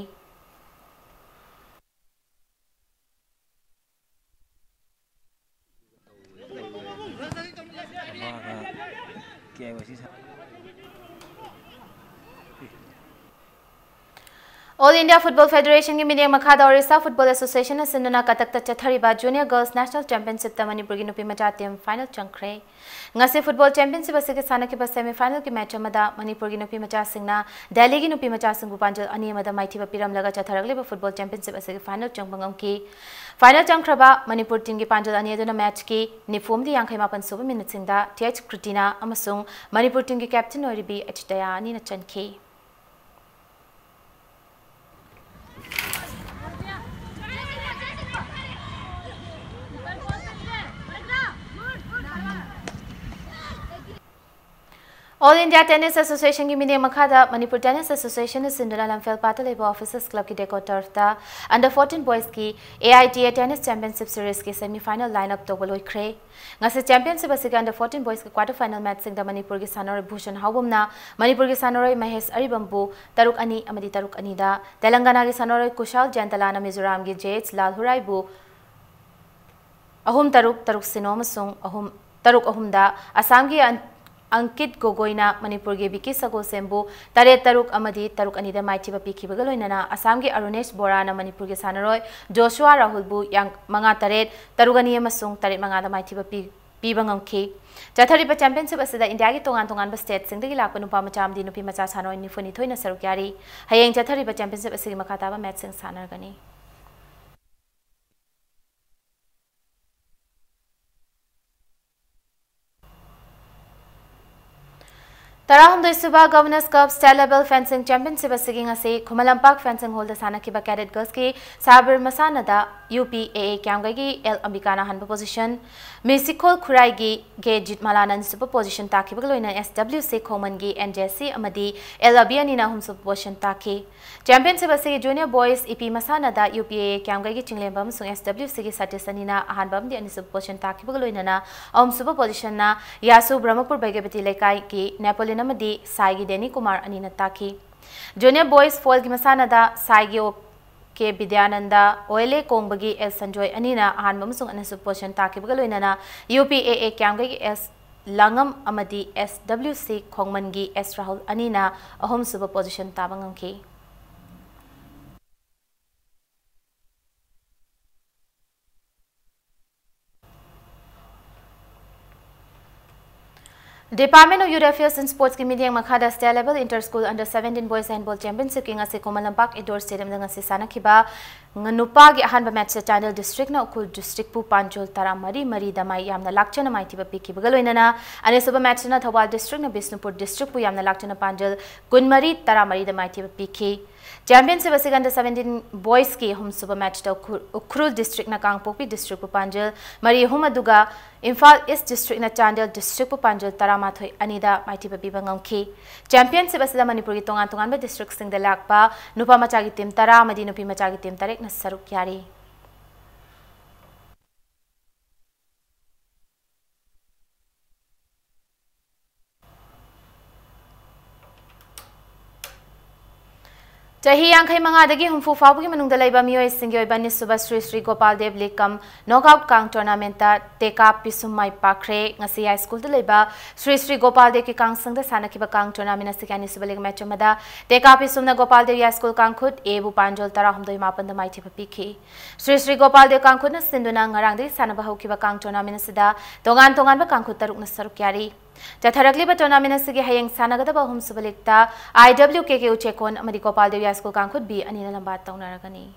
All India Football Federationꯒꯤ ꯃꯤꯠꯌꯦꯡ ꯃꯈꯥꯗ Orissa Football Associationꯅ ꯁꯤꯟꯗꯨꯅ ꯀꯇꯛꯇ ꯆꯠꯊꯔꯤꯕ Junior Girls National Championshipꯇ ꯃꯅꯤꯄꯨꯔꯒꯤ ꯅꯨꯄꯤ ꯃꯆꯥ team final ꯆꯪꯈ꯭ꯔꯦ꯫ ꯉꯁꯤ football championship ꯑꯁꯤꯒꯤ ꯁꯥꯟꯅꯈꯤꯕ semi finalꯒꯤ match ꯑꯃꯗ ꯃꯅꯤꯄꯨꯔꯒꯤ ꯅꯨꯄꯤ ꯃꯆꯥꯁꯤꯡꯅ ꯗꯦꯜꯂꯤꯒꯤ ꯅꯨꯄꯤ ꯃꯆꯥꯁꯤꯡꯕꯨ ꯄꯥꯟꯖꯜ ꯑꯅꯤ ꯑꯃꯗ ꯃꯥꯏꯊꯤꯕ ꯄꯤꯔꯝꯂꯒ ꯆꯠꯊꯔꯛꯂꯤꯕ football championship ꯑꯁꯤꯒꯤ final ꯆꯪꯕ ꯉꯝꯈꯤ꯫ Final ꯆꯪꯈ꯭ꯔꯕ ꯃꯅꯤꯄꯨꯔ teamꯒꯤ ꯄꯥꯟꯖꯜ ꯑꯅꯤ ꯑꯗꯨꯅ matchꯀꯤ ꯅꯤꯐꯨ ꯑꯃꯗꯤ ꯌꯥꯡꯈꯩ ꯃꯥꯄꯟ ꯁꯨꯕ minuteꯁꯤꯡꯗ ꯇꯤ ꯑꯩꯆ ꯀ꯭ꯔꯤꯇꯤꯅꯥ ꯑꯃꯁꯨꯡ ꯃꯅꯤꯄꯨꯔ teamꯒꯤ captain ꯑꯣꯏꯔꯤꯕꯤ ꯑꯆꯤꯇꯌꯥ ꯑꯅꯤꯅ ꯆꯟꯈꯤ꯫ All India Tennis Associationꯒꯤ ꯃꯤꯠꯌꯦꯡ ꯃꯈꯥꯗ Manipur Tennis Associationꯅ ꯁꯤꯟꯗꯨꯅ ꯂꯝꯐꯦꯜꯄꯥꯠꯇ ꯂꯩꯕ Officers Clubꯀꯤ Deco Turfꯇ Under fourteen Boysꯀꯤ A I T A Tennis Championship Seriesꯀꯤ semi final line up ꯇꯧꯕ ꯂꯣꯏꯈ꯭ꯔꯦ꯫ ꯉꯁꯤ championship ꯑꯁꯤꯒꯤ Under fourteen Boysꯀꯤ quarter final matchꯁꯤꯡꯗ ꯃꯅꯤꯄꯨꯔꯒꯤ ꯁꯥꯟꯅꯔꯣꯏ ꯚꯨꯁꯟ ꯍꯥꯎꯕꯝꯅ ꯃꯅꯤꯄꯨꯔꯒꯤ ꯁꯥꯟꯅꯔꯣꯏ ꯃꯍꯦꯁ ꯑꯔꯤꯕꯝꯕꯨ ꯇꯔꯨꯛ ꯑꯅꯤ ꯑꯃꯗꯤ ꯇꯔꯨꯛ ꯑꯅꯤꯗ, ꯇꯦꯂꯪꯒꯥꯅꯥꯒꯤ ꯁꯥꯟꯅꯔꯣꯏ ꯀꯨꯁꯥꯜ ꯖꯌꯟꯇꯂꯥꯅ ꯃꯤꯖꯣꯔꯥꯝꯒꯤ ꯖꯦ ꯑꯩꯆ ꯂꯥꯜꯍꯨꯔꯥꯏꯕꯨ ꯑꯍꯨꯝ ꯇꯔꯨꯛ, ꯇꯔꯨꯛ ꯁꯤꯅꯣ ꯑꯃꯁꯨꯡ ꯑꯍꯨꯝ ꯇꯔꯨꯛ ꯑꯍꯨꯝꯗ, ꯑꯁꯥꯝꯒꯤ ꯑꯟ-, ꯑꯪꯀꯤꯠ ꯒꯣꯒꯣꯏꯅ ꯃꯅꯤꯄꯨꯔꯒꯤ ꯕꯤꯀꯤ ꯁꯒꯣꯜꯁꯦꯝꯕꯨ ꯇꯔꯦꯠ ꯇꯔꯨꯛ ꯑꯃꯗꯤ ꯇꯔꯨꯛ ꯑꯅꯤꯗ ꯃꯥꯏꯊꯤꯕ ꯄꯤꯈꯤꯕꯒ ꯂꯣꯏꯅꯅ ꯑꯁꯥꯝꯒꯤ ꯑꯔꯨꯅꯦꯁ ꯕꯣꯔꯥꯅ ꯃꯅꯤꯄꯨꯔꯒꯤ ꯁꯥꯟꯅꯔꯣꯏ ꯖꯣꯁꯨꯋꯥ ꯔꯥꯍꯨꯜꯕꯨ ꯌꯥꯡ-, ꯃꯉꯥ ꯇꯔꯦꯠ, ꯇꯔꯨꯛ ꯑꯅꯤ ꯑꯃꯁꯨꯡ ꯇꯔꯦꯠ ꯃꯉꯥꯗ ꯃꯥꯏꯊꯤꯕ ꯄꯤ-, ꯄꯤꯕ ꯉꯝꯈꯤ꯫ ꯆꯠꯊꯔꯤꯕ championship ꯑꯁꯤꯗ ꯏꯟꯗꯤꯌꯥꯒꯤ ꯇꯣꯉꯥꯟ ꯇꯣꯉꯥꯟꯕ stateꯁꯤꯡꯗꯒꯤ ꯂꯥꯛꯄ ꯅꯨꯄꯥ ꯃꯆꯥ ꯑꯃꯗꯤ ꯅꯨꯄꯤ ꯃꯆꯥ ꯁꯥꯟꯅꯔꯣꯏ ꯅꯤꯐꯨ ꯅꯤꯊꯣꯏꯅ ꯁꯔꯨꯛ ꯌꯥꯔꯤ꯫ ꯍꯌꯦꯡ ꯆꯠꯊꯔꯤꯕ championship ꯑꯁꯤꯒꯤ ꯃꯈꯥ ꯇꯥꯕ matchꯁꯤꯡ ꯁꯥꯟꯅꯔꯒꯅꯤ꯫ ꯇꯔꯥꯍꯨꯝꯗꯣꯏ ꯁꯨꯕ Governors Cup State Level Fencing Championship ꯑꯁꯤꯒꯤ ꯉꯁꯤ ꯈꯨꯃꯟ ꯂꯝꯄꯥꯛ Fencing Hallꯗ ꯁꯥꯟꯅꯈꯤꯕ Cadet Girlsꯀꯤ ꯁꯥꯕꯔ ꯃꯁꯥꯟꯅꯗ U P A A ꯀ꯭ꯌꯥꯝꯒꯩꯒꯤ L ꯑꯝꯕꯤꯀꯥꯅ ꯑꯍꯥꯟꯕ position, ꯃꯤꯁꯤꯈꯣꯜ ꯈꯨꯔꯥꯏꯒꯤ K ꯖꯤꯠꯃꯂꯥꯅ ꯑꯅꯤꯁꯨꯕ position ꯇꯥꯈꯤꯕꯒ ꯂꯣꯏꯅꯅ S W C ꯈꯣꯡꯃꯟꯒꯤ N J C ꯑꯃꯗꯤ L ꯑꯕꯤ ꯑꯅꯤꯅ ꯑꯍꯨꯝꯁꯨꯕ position ꯇꯥꯈꯤ꯫ Championship ꯑꯁꯤꯒꯤ Junior Boys ꯏꯄꯤ ꯃꯁꯥꯟꯅꯗ U P A A ꯀ꯭ꯌꯥꯝꯒꯩꯒꯤ ꯆꯤꯡꯂꯦꯝꯕ ꯑꯃꯁꯨꯡ S W Cꯒꯤ ꯁꯇꯤꯁ ꯑꯅꯤꯅ ꯑꯍꯥꯟꯕ ꯑꯃꯗꯤ ꯑꯅꯤꯁꯨꯕ position ꯇꯥꯈꯤꯕꯒ ꯂꯣꯏꯅꯅ ꯑꯍꯨꯝꯁꯨꯕ positionꯅ ꯌꯥꯁꯨ ꯕ꯭ꯔꯍꯃꯄꯨꯔ ꯕꯩꯒꯕꯇꯤ ꯂꯩꯀꯥꯏꯒꯤ ꯅꯦꯄꯣꯂꯤꯌꯟ ꯑꯃꯗꯤ ꯁꯥꯏꯒꯤ ꯗꯦꯅꯤ ꯀꯨꯃꯥꯔ ꯑꯅꯤꯅ ꯇꯥꯈꯤ꯫ Junior Boys Foilꯒꯤ ꯃꯁꯥꯟꯅꯗ ꯁꯥꯏꯒꯤ ꯑꯣ ꯀꯦ ꯕꯤꯗ꯭ꯌꯥꯅꯟꯗ, ꯑꯣ ꯑꯦꯜ ꯑꯦ ꯀꯣꯡꯕꯒꯤ ꯑꯦꯜ ꯁꯟꯖꯣꯏ ꯑꯅꯤꯅ ꯑꯍꯥꯟꯕ ꯑꯃꯁꯨꯡ ꯑꯅꯤꯁꯨꯕ position ꯇꯥꯈꯤꯕꯒ ꯂꯣꯏꯅꯅ U P A A ꯀ꯭ꯌꯥꯝꯒꯩꯒꯤ S ꯂꯥꯡꯉꯝ ꯑꯃꯗꯤ S W C ꯈꯣꯡꯃꯟꯒꯤ S Rahul ꯑꯅꯤꯅ ꯑꯍꯨꯝꯁꯨꯕ position ꯇꯥꯕ ꯉꯝꯈꯤ꯫ Department of Youth Affairs and Sportsꯀꯤ ꯃꯤꯠꯌꯦꯡ ꯃꯈꯥꯗ State Level Inter School Under Seventeen Boys Handball Championshipꯀꯤ ꯉꯁꯤ ꯈꯨꯃꯟ ꯂꯝꯄꯥꯛ Indoor Stadiumꯗ ꯉꯁꯤ ꯁꯥꯟꯅꯈꯤꯕ ꯅꯨꯄꯥꯒꯤ ꯑꯍꯥꯟꯕ matchꯇ ꯆꯥꯟꯗꯦꯜ districtꯅ ꯎꯈ꯭ꯔꯨꯜ districtꯄꯨ ꯄꯥꯟꯖꯣꯜ ꯇꯔꯥꯃꯔꯤ ꯃꯔꯤꯗ ꯃꯥꯏ ꯌꯥꯝꯅ ꯂꯥꯛꯆꯅ ꯃꯥꯏꯊꯤꯕ ꯄꯤꯈꯤꯕꯒ ꯂꯣꯏꯅꯅ ꯑꯅꯤꯁꯨꯕ matchꯇꯅ ꯊꯧꯕꯥꯜ districtꯅ ꯕꯤꯁꯅꯨꯄꯨꯔ districtꯄꯨ ꯌꯥꯝꯅ ꯂꯥꯛꯆꯅ ꯄꯥꯟꯖꯣꯜ ꯀꯨꯟꯃꯔꯤ ꯇꯔꯥꯃꯔꯤꯗ ꯃꯥꯏꯊꯤꯕ ꯄꯤꯈꯤ꯫ Championship ꯑꯁꯤꯒ Under Seventeen Boysꯀꯤ ꯑꯍꯨꯝꯁꯨꯕ matchꯇ ꯎꯈ꯭ꯔꯨ-, ꯎꯈ꯭ꯔꯨꯜ districtꯅ ꯀꯥꯡꯄꯣꯛꯄꯤ districtꯄꯨ ꯄꯥꯟꯖꯜ ꯃꯔꯤ ꯑꯍꯨꯝ ꯑꯗꯨꯒ ꯏꯝꯐꯥꯜ East districtꯅ ꯆꯥꯟꯗꯦꯜ districtꯄꯨ ꯄꯥꯟꯖꯜ ꯇꯔꯥꯃꯥꯊꯣꯏ ꯑꯅꯤꯗ ꯃꯥꯏꯊꯤꯕ ꯄꯤꯕ ꯉꯝꯈꯤ꯫ Championship ꯑꯁꯤꯗ ꯃꯅꯤꯄꯨꯔꯒꯤ ꯇꯣꯉꯥꯟ ꯇꯣꯉꯥꯟꯕ districtꯁꯤꯡꯗ ꯂꯥꯛꯄ ꯅꯨꯄꯥ ꯃꯆꯥꯒꯤ team ꯇꯔꯥ ꯑꯃꯗꯤ ꯅꯨꯄꯤ ꯃꯆꯥꯒꯤ team ꯇꯔꯦꯠꯅ ꯁꯔꯨꯛ ꯌꯥꯔꯤ꯫ ꯆꯍꯤ ꯌꯥꯡꯈꯩ ꯃꯉꯥꯗꯒꯤ ꯍꯨꯝꯐꯨ ꯐꯥꯎꯕꯒꯤ ꯃꯅꯨꯡꯗ ꯂꯩꯕ ꯃꯤꯑꯣꯏꯁꯤꯡꯒꯤ ꯑꯣꯏꯕ ꯑꯅꯤꯁꯨꯕ ꯁ꯭ꯔꯤ ꯁ꯭ꯔꯤ ꯒꯣꯄꯥꯜ ꯗꯦꯕ ꯂꯤꯛ ꯀꯝ knockout ꯀꯥꯡ tournamentꯇ ꯇꯦꯀꯥ ꯄꯤꯁꯨꯝ ꯃꯥꯏ ꯄꯥꯛꯈ꯭ꯔꯦ꯫ ꯉꯁꯤ ꯍꯥꯏ ꯁ꯭ꯀꯨꯜꯗ ꯂꯩꯕ ꯁ꯭ꯔꯤ ꯁ꯭ꯔꯤ ꯒꯣꯄꯥꯜ ꯗꯦꯕꯀꯤ ꯀꯥꯡꯁꯪꯗ ꯁꯥꯟꯅꯈꯤꯕ ꯀꯥꯡ tournament ꯑꯁꯤꯒꯤ ꯑꯅꯤꯁꯨꯕ league match ꯑꯃꯗ ꯇꯦꯀꯥ ꯄꯤꯁꯨꯝꯅ ꯒꯣꯄꯥꯜ ꯗꯦꯕ ꯍꯥꯏ ꯁ꯭ꯀꯨꯜ ꯀꯥꯡꯈꯨꯠ Aꯕꯨ ꯄꯥꯟꯖꯣꯜ ꯇꯔꯥꯍꯨꯝꯗꯣꯏ ꯃꯥꯄꯟꯗ ꯃꯥꯏꯊꯤꯕ ꯄꯤꯈꯤ꯫ ꯁ꯭ꯔꯤ ꯁ꯭ꯔꯤ ꯒꯣꯄꯥꯜ ꯗꯦꯕ ꯀꯥꯡꯈꯨꯠꯅ ꯁꯤꯟꯗꯨꯅ ꯉꯔꯥꯡꯗꯒꯤ ꯁꯥꯟꯅꯕ ꯍꯧꯈꯤꯕ ꯀꯥꯡ tournament ꯑꯁꯤꯗ ꯇꯣꯉꯥꯟ ꯇꯣꯉꯥꯟꯕ ꯀꯥꯡꯈꯨꯠ ꯇꯔꯨꯛꯅ ꯁꯔꯨꯛ ꯌꯥꯔꯤ꯫ ꯆꯠꯊꯔꯛꯂꯤꯕ tournament ꯑꯁꯤꯒꯤ ꯍꯌꯦꯡ ꯁꯥꯟꯅꯒꯗꯕ ꯑꯍꯨꯝꯁꯨꯕ leagueꯇ I W K K ꯎꯆꯦꯛꯀꯣꯟ ꯑꯃꯗꯤ ꯒꯣꯄꯥꯜ ꯗꯦꯕ ꯍꯥꯏ ꯁ꯭ꯀꯨꯜ ꯀꯥꯡꯈꯨꯠ B ꯑꯅꯤꯅ ꯂꯝꯕꯥ ꯇꯧꯅꯔꯒꯅꯤ꯫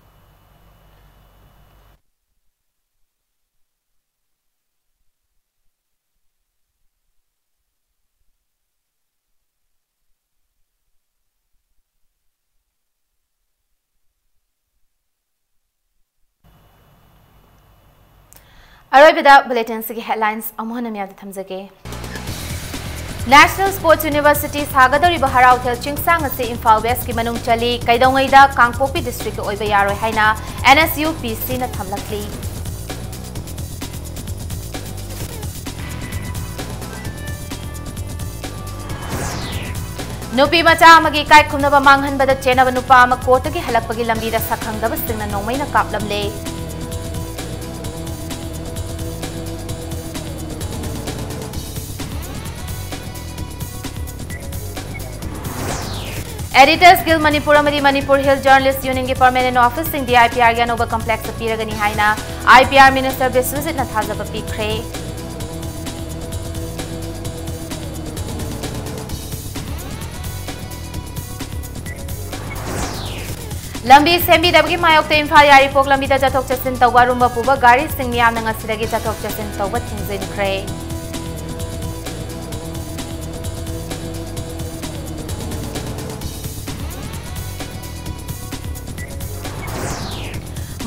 ꯑꯔꯣꯏꯕꯗ ꯕꯨꯂꯦꯇꯤꯟꯁꯤꯒꯤ ꯍꯦꯗꯂꯥꯏꯟꯁ ꯑꯃꯨꯛ ꯍꯟꯅ ꯃꯤꯌꯥꯝꯗ ꯊꯝꯖꯒꯦ꯫ National Sports University ꯁꯥꯒꯗꯧꯔꯤꯕ ꯍꯔꯥꯎꯊꯦꯜ ꯆꯤꯡꯁꯥꯡ ꯑꯁꯤ ꯏꯝꯐꯥꯜ ꯋꯦꯁꯀꯤ ꯃꯅꯨꯡ ꯆꯜꯂꯤ꯫ ꯀꯩꯗꯧꯉꯩꯗ ꯀꯥꯡꯄꯣꯛꯄꯤ ꯗꯤꯁꯇ꯭ꯔꯤꯛꯀꯤ ꯑꯣꯏꯕ ꯌꯥꯔꯣꯏ ꯍꯥꯏꯅ NSUPCꯅ ꯊꯝꯂꯛꯂꯤ꯫ ꯅꯨꯄꯤ ꯃꯆꯥ ꯑꯃꯒꯤ ꯏꯀꯥꯏ ꯈꯨꯝꯅꯕ ꯃꯥꯡꯍꯟꯕꯗ ꯆꯦꯟꯅꯕ ꯅꯨꯄꯥ ꯑꯃ ꯀꯣꯔꯠꯇꯒꯤ ꯍꯜꯂꯛꯄꯒꯤ ꯂꯝꯕꯤꯗ ꯁꯛꯈꯪꯗꯕꯁꯤꯡꯅ ꯅꯣꯡꯃꯩꯅ ꯀꯥꯞꯂꯝꯂꯦ꯫ Editors Guild Manipur ꯑꯃꯗꯤ Manipur Hill Journalist Unionꯒꯤ permanent officeꯁꯤꯡ DIPRꯒꯤ ꯑꯅꯧꯕ complexꯇ ꯄꯤꯔꯒꯅꯤ ꯍꯥꯏꯅ IPR Minister ꯕꯤꯁ꯭ꯋꯖꯤꯠꯅ ꯊꯥꯖꯕ ꯄꯤꯈ꯭ꯔꯦ꯫ ꯂꯝꯕꯤ ꯁꯦꯝꯕꯤꯗꯕꯒꯤ ꯃꯥꯌꯣꯛꯇ ꯏꯝꯐꯥꯜ ꯌꯥꯏꯔꯤꯄꯣꯛ ꯂꯝꯕꯤꯗ ꯆꯠꯊꯣꯛ ꯆꯠꯁꯤꯟ ꯇꯧꯕ, ꯑꯔꯨꯝꯕ ꯄꯨꯕ ꯒꯥꯔꯤꯁꯤꯡ ꯃꯤꯌꯥꯝꯅ ꯉꯁꯤꯗꯒꯤ ꯆꯠꯊꯣꯛ ꯆꯠꯁꯤꯟ ꯇꯧꯕ ꯊꯤꯡꯖꯤꯟꯈ꯭ꯔꯦ꯫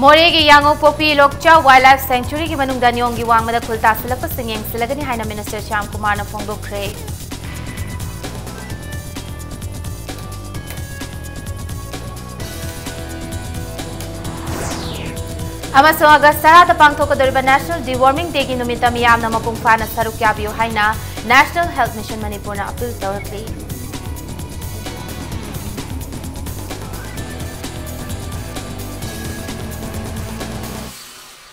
ꯃꯣꯔꯦꯒꯤ ꯌꯥꯉꯧꯄꯣꯛꯄꯤ ꯂꯣꯛꯆꯥꯎ Wildlife Sanctuaryꯒꯤ ꯃꯅꯨꯡꯗ ꯅꯤꯌꯣꯝꯒꯤ ꯋꯥꯡꯃꯗ ꯈꯨꯜ ꯇꯥꯁꯤꯜꯂꯛꯄꯁꯤꯡ ꯌꯦꯡꯁꯤꯜꯂꯒꯅꯤ ꯍꯥꯏꯅ Minister ꯁ꯭ꯌꯥꯝ ꯀꯨꯃꯥꯔꯅ ꯐꯣꯡꯗꯣꯛꯈ꯭ꯔꯦ꯫ ꯑꯃꯁꯨꯡ ꯑꯥꯒꯁ ꯇꯔꯥꯗ ꯄꯥꯡꯊꯣꯛꯀꯗꯧꯔꯤꯕ National Deworming Dayꯒꯤ ꯅꯨꯃꯤꯠꯇ ꯃꯤꯌꯥꯝꯅ ꯃꯄꯨꯡ ꯐꯥꯅ ꯁꯔꯨꯛ ꯌꯥꯕꯤꯌꯨ ꯍꯥꯏꯅ National Health Mission ꯃꯅꯤꯄꯨꯔꯅ appeal ꯇꯧꯔꯛꯂꯤ꯫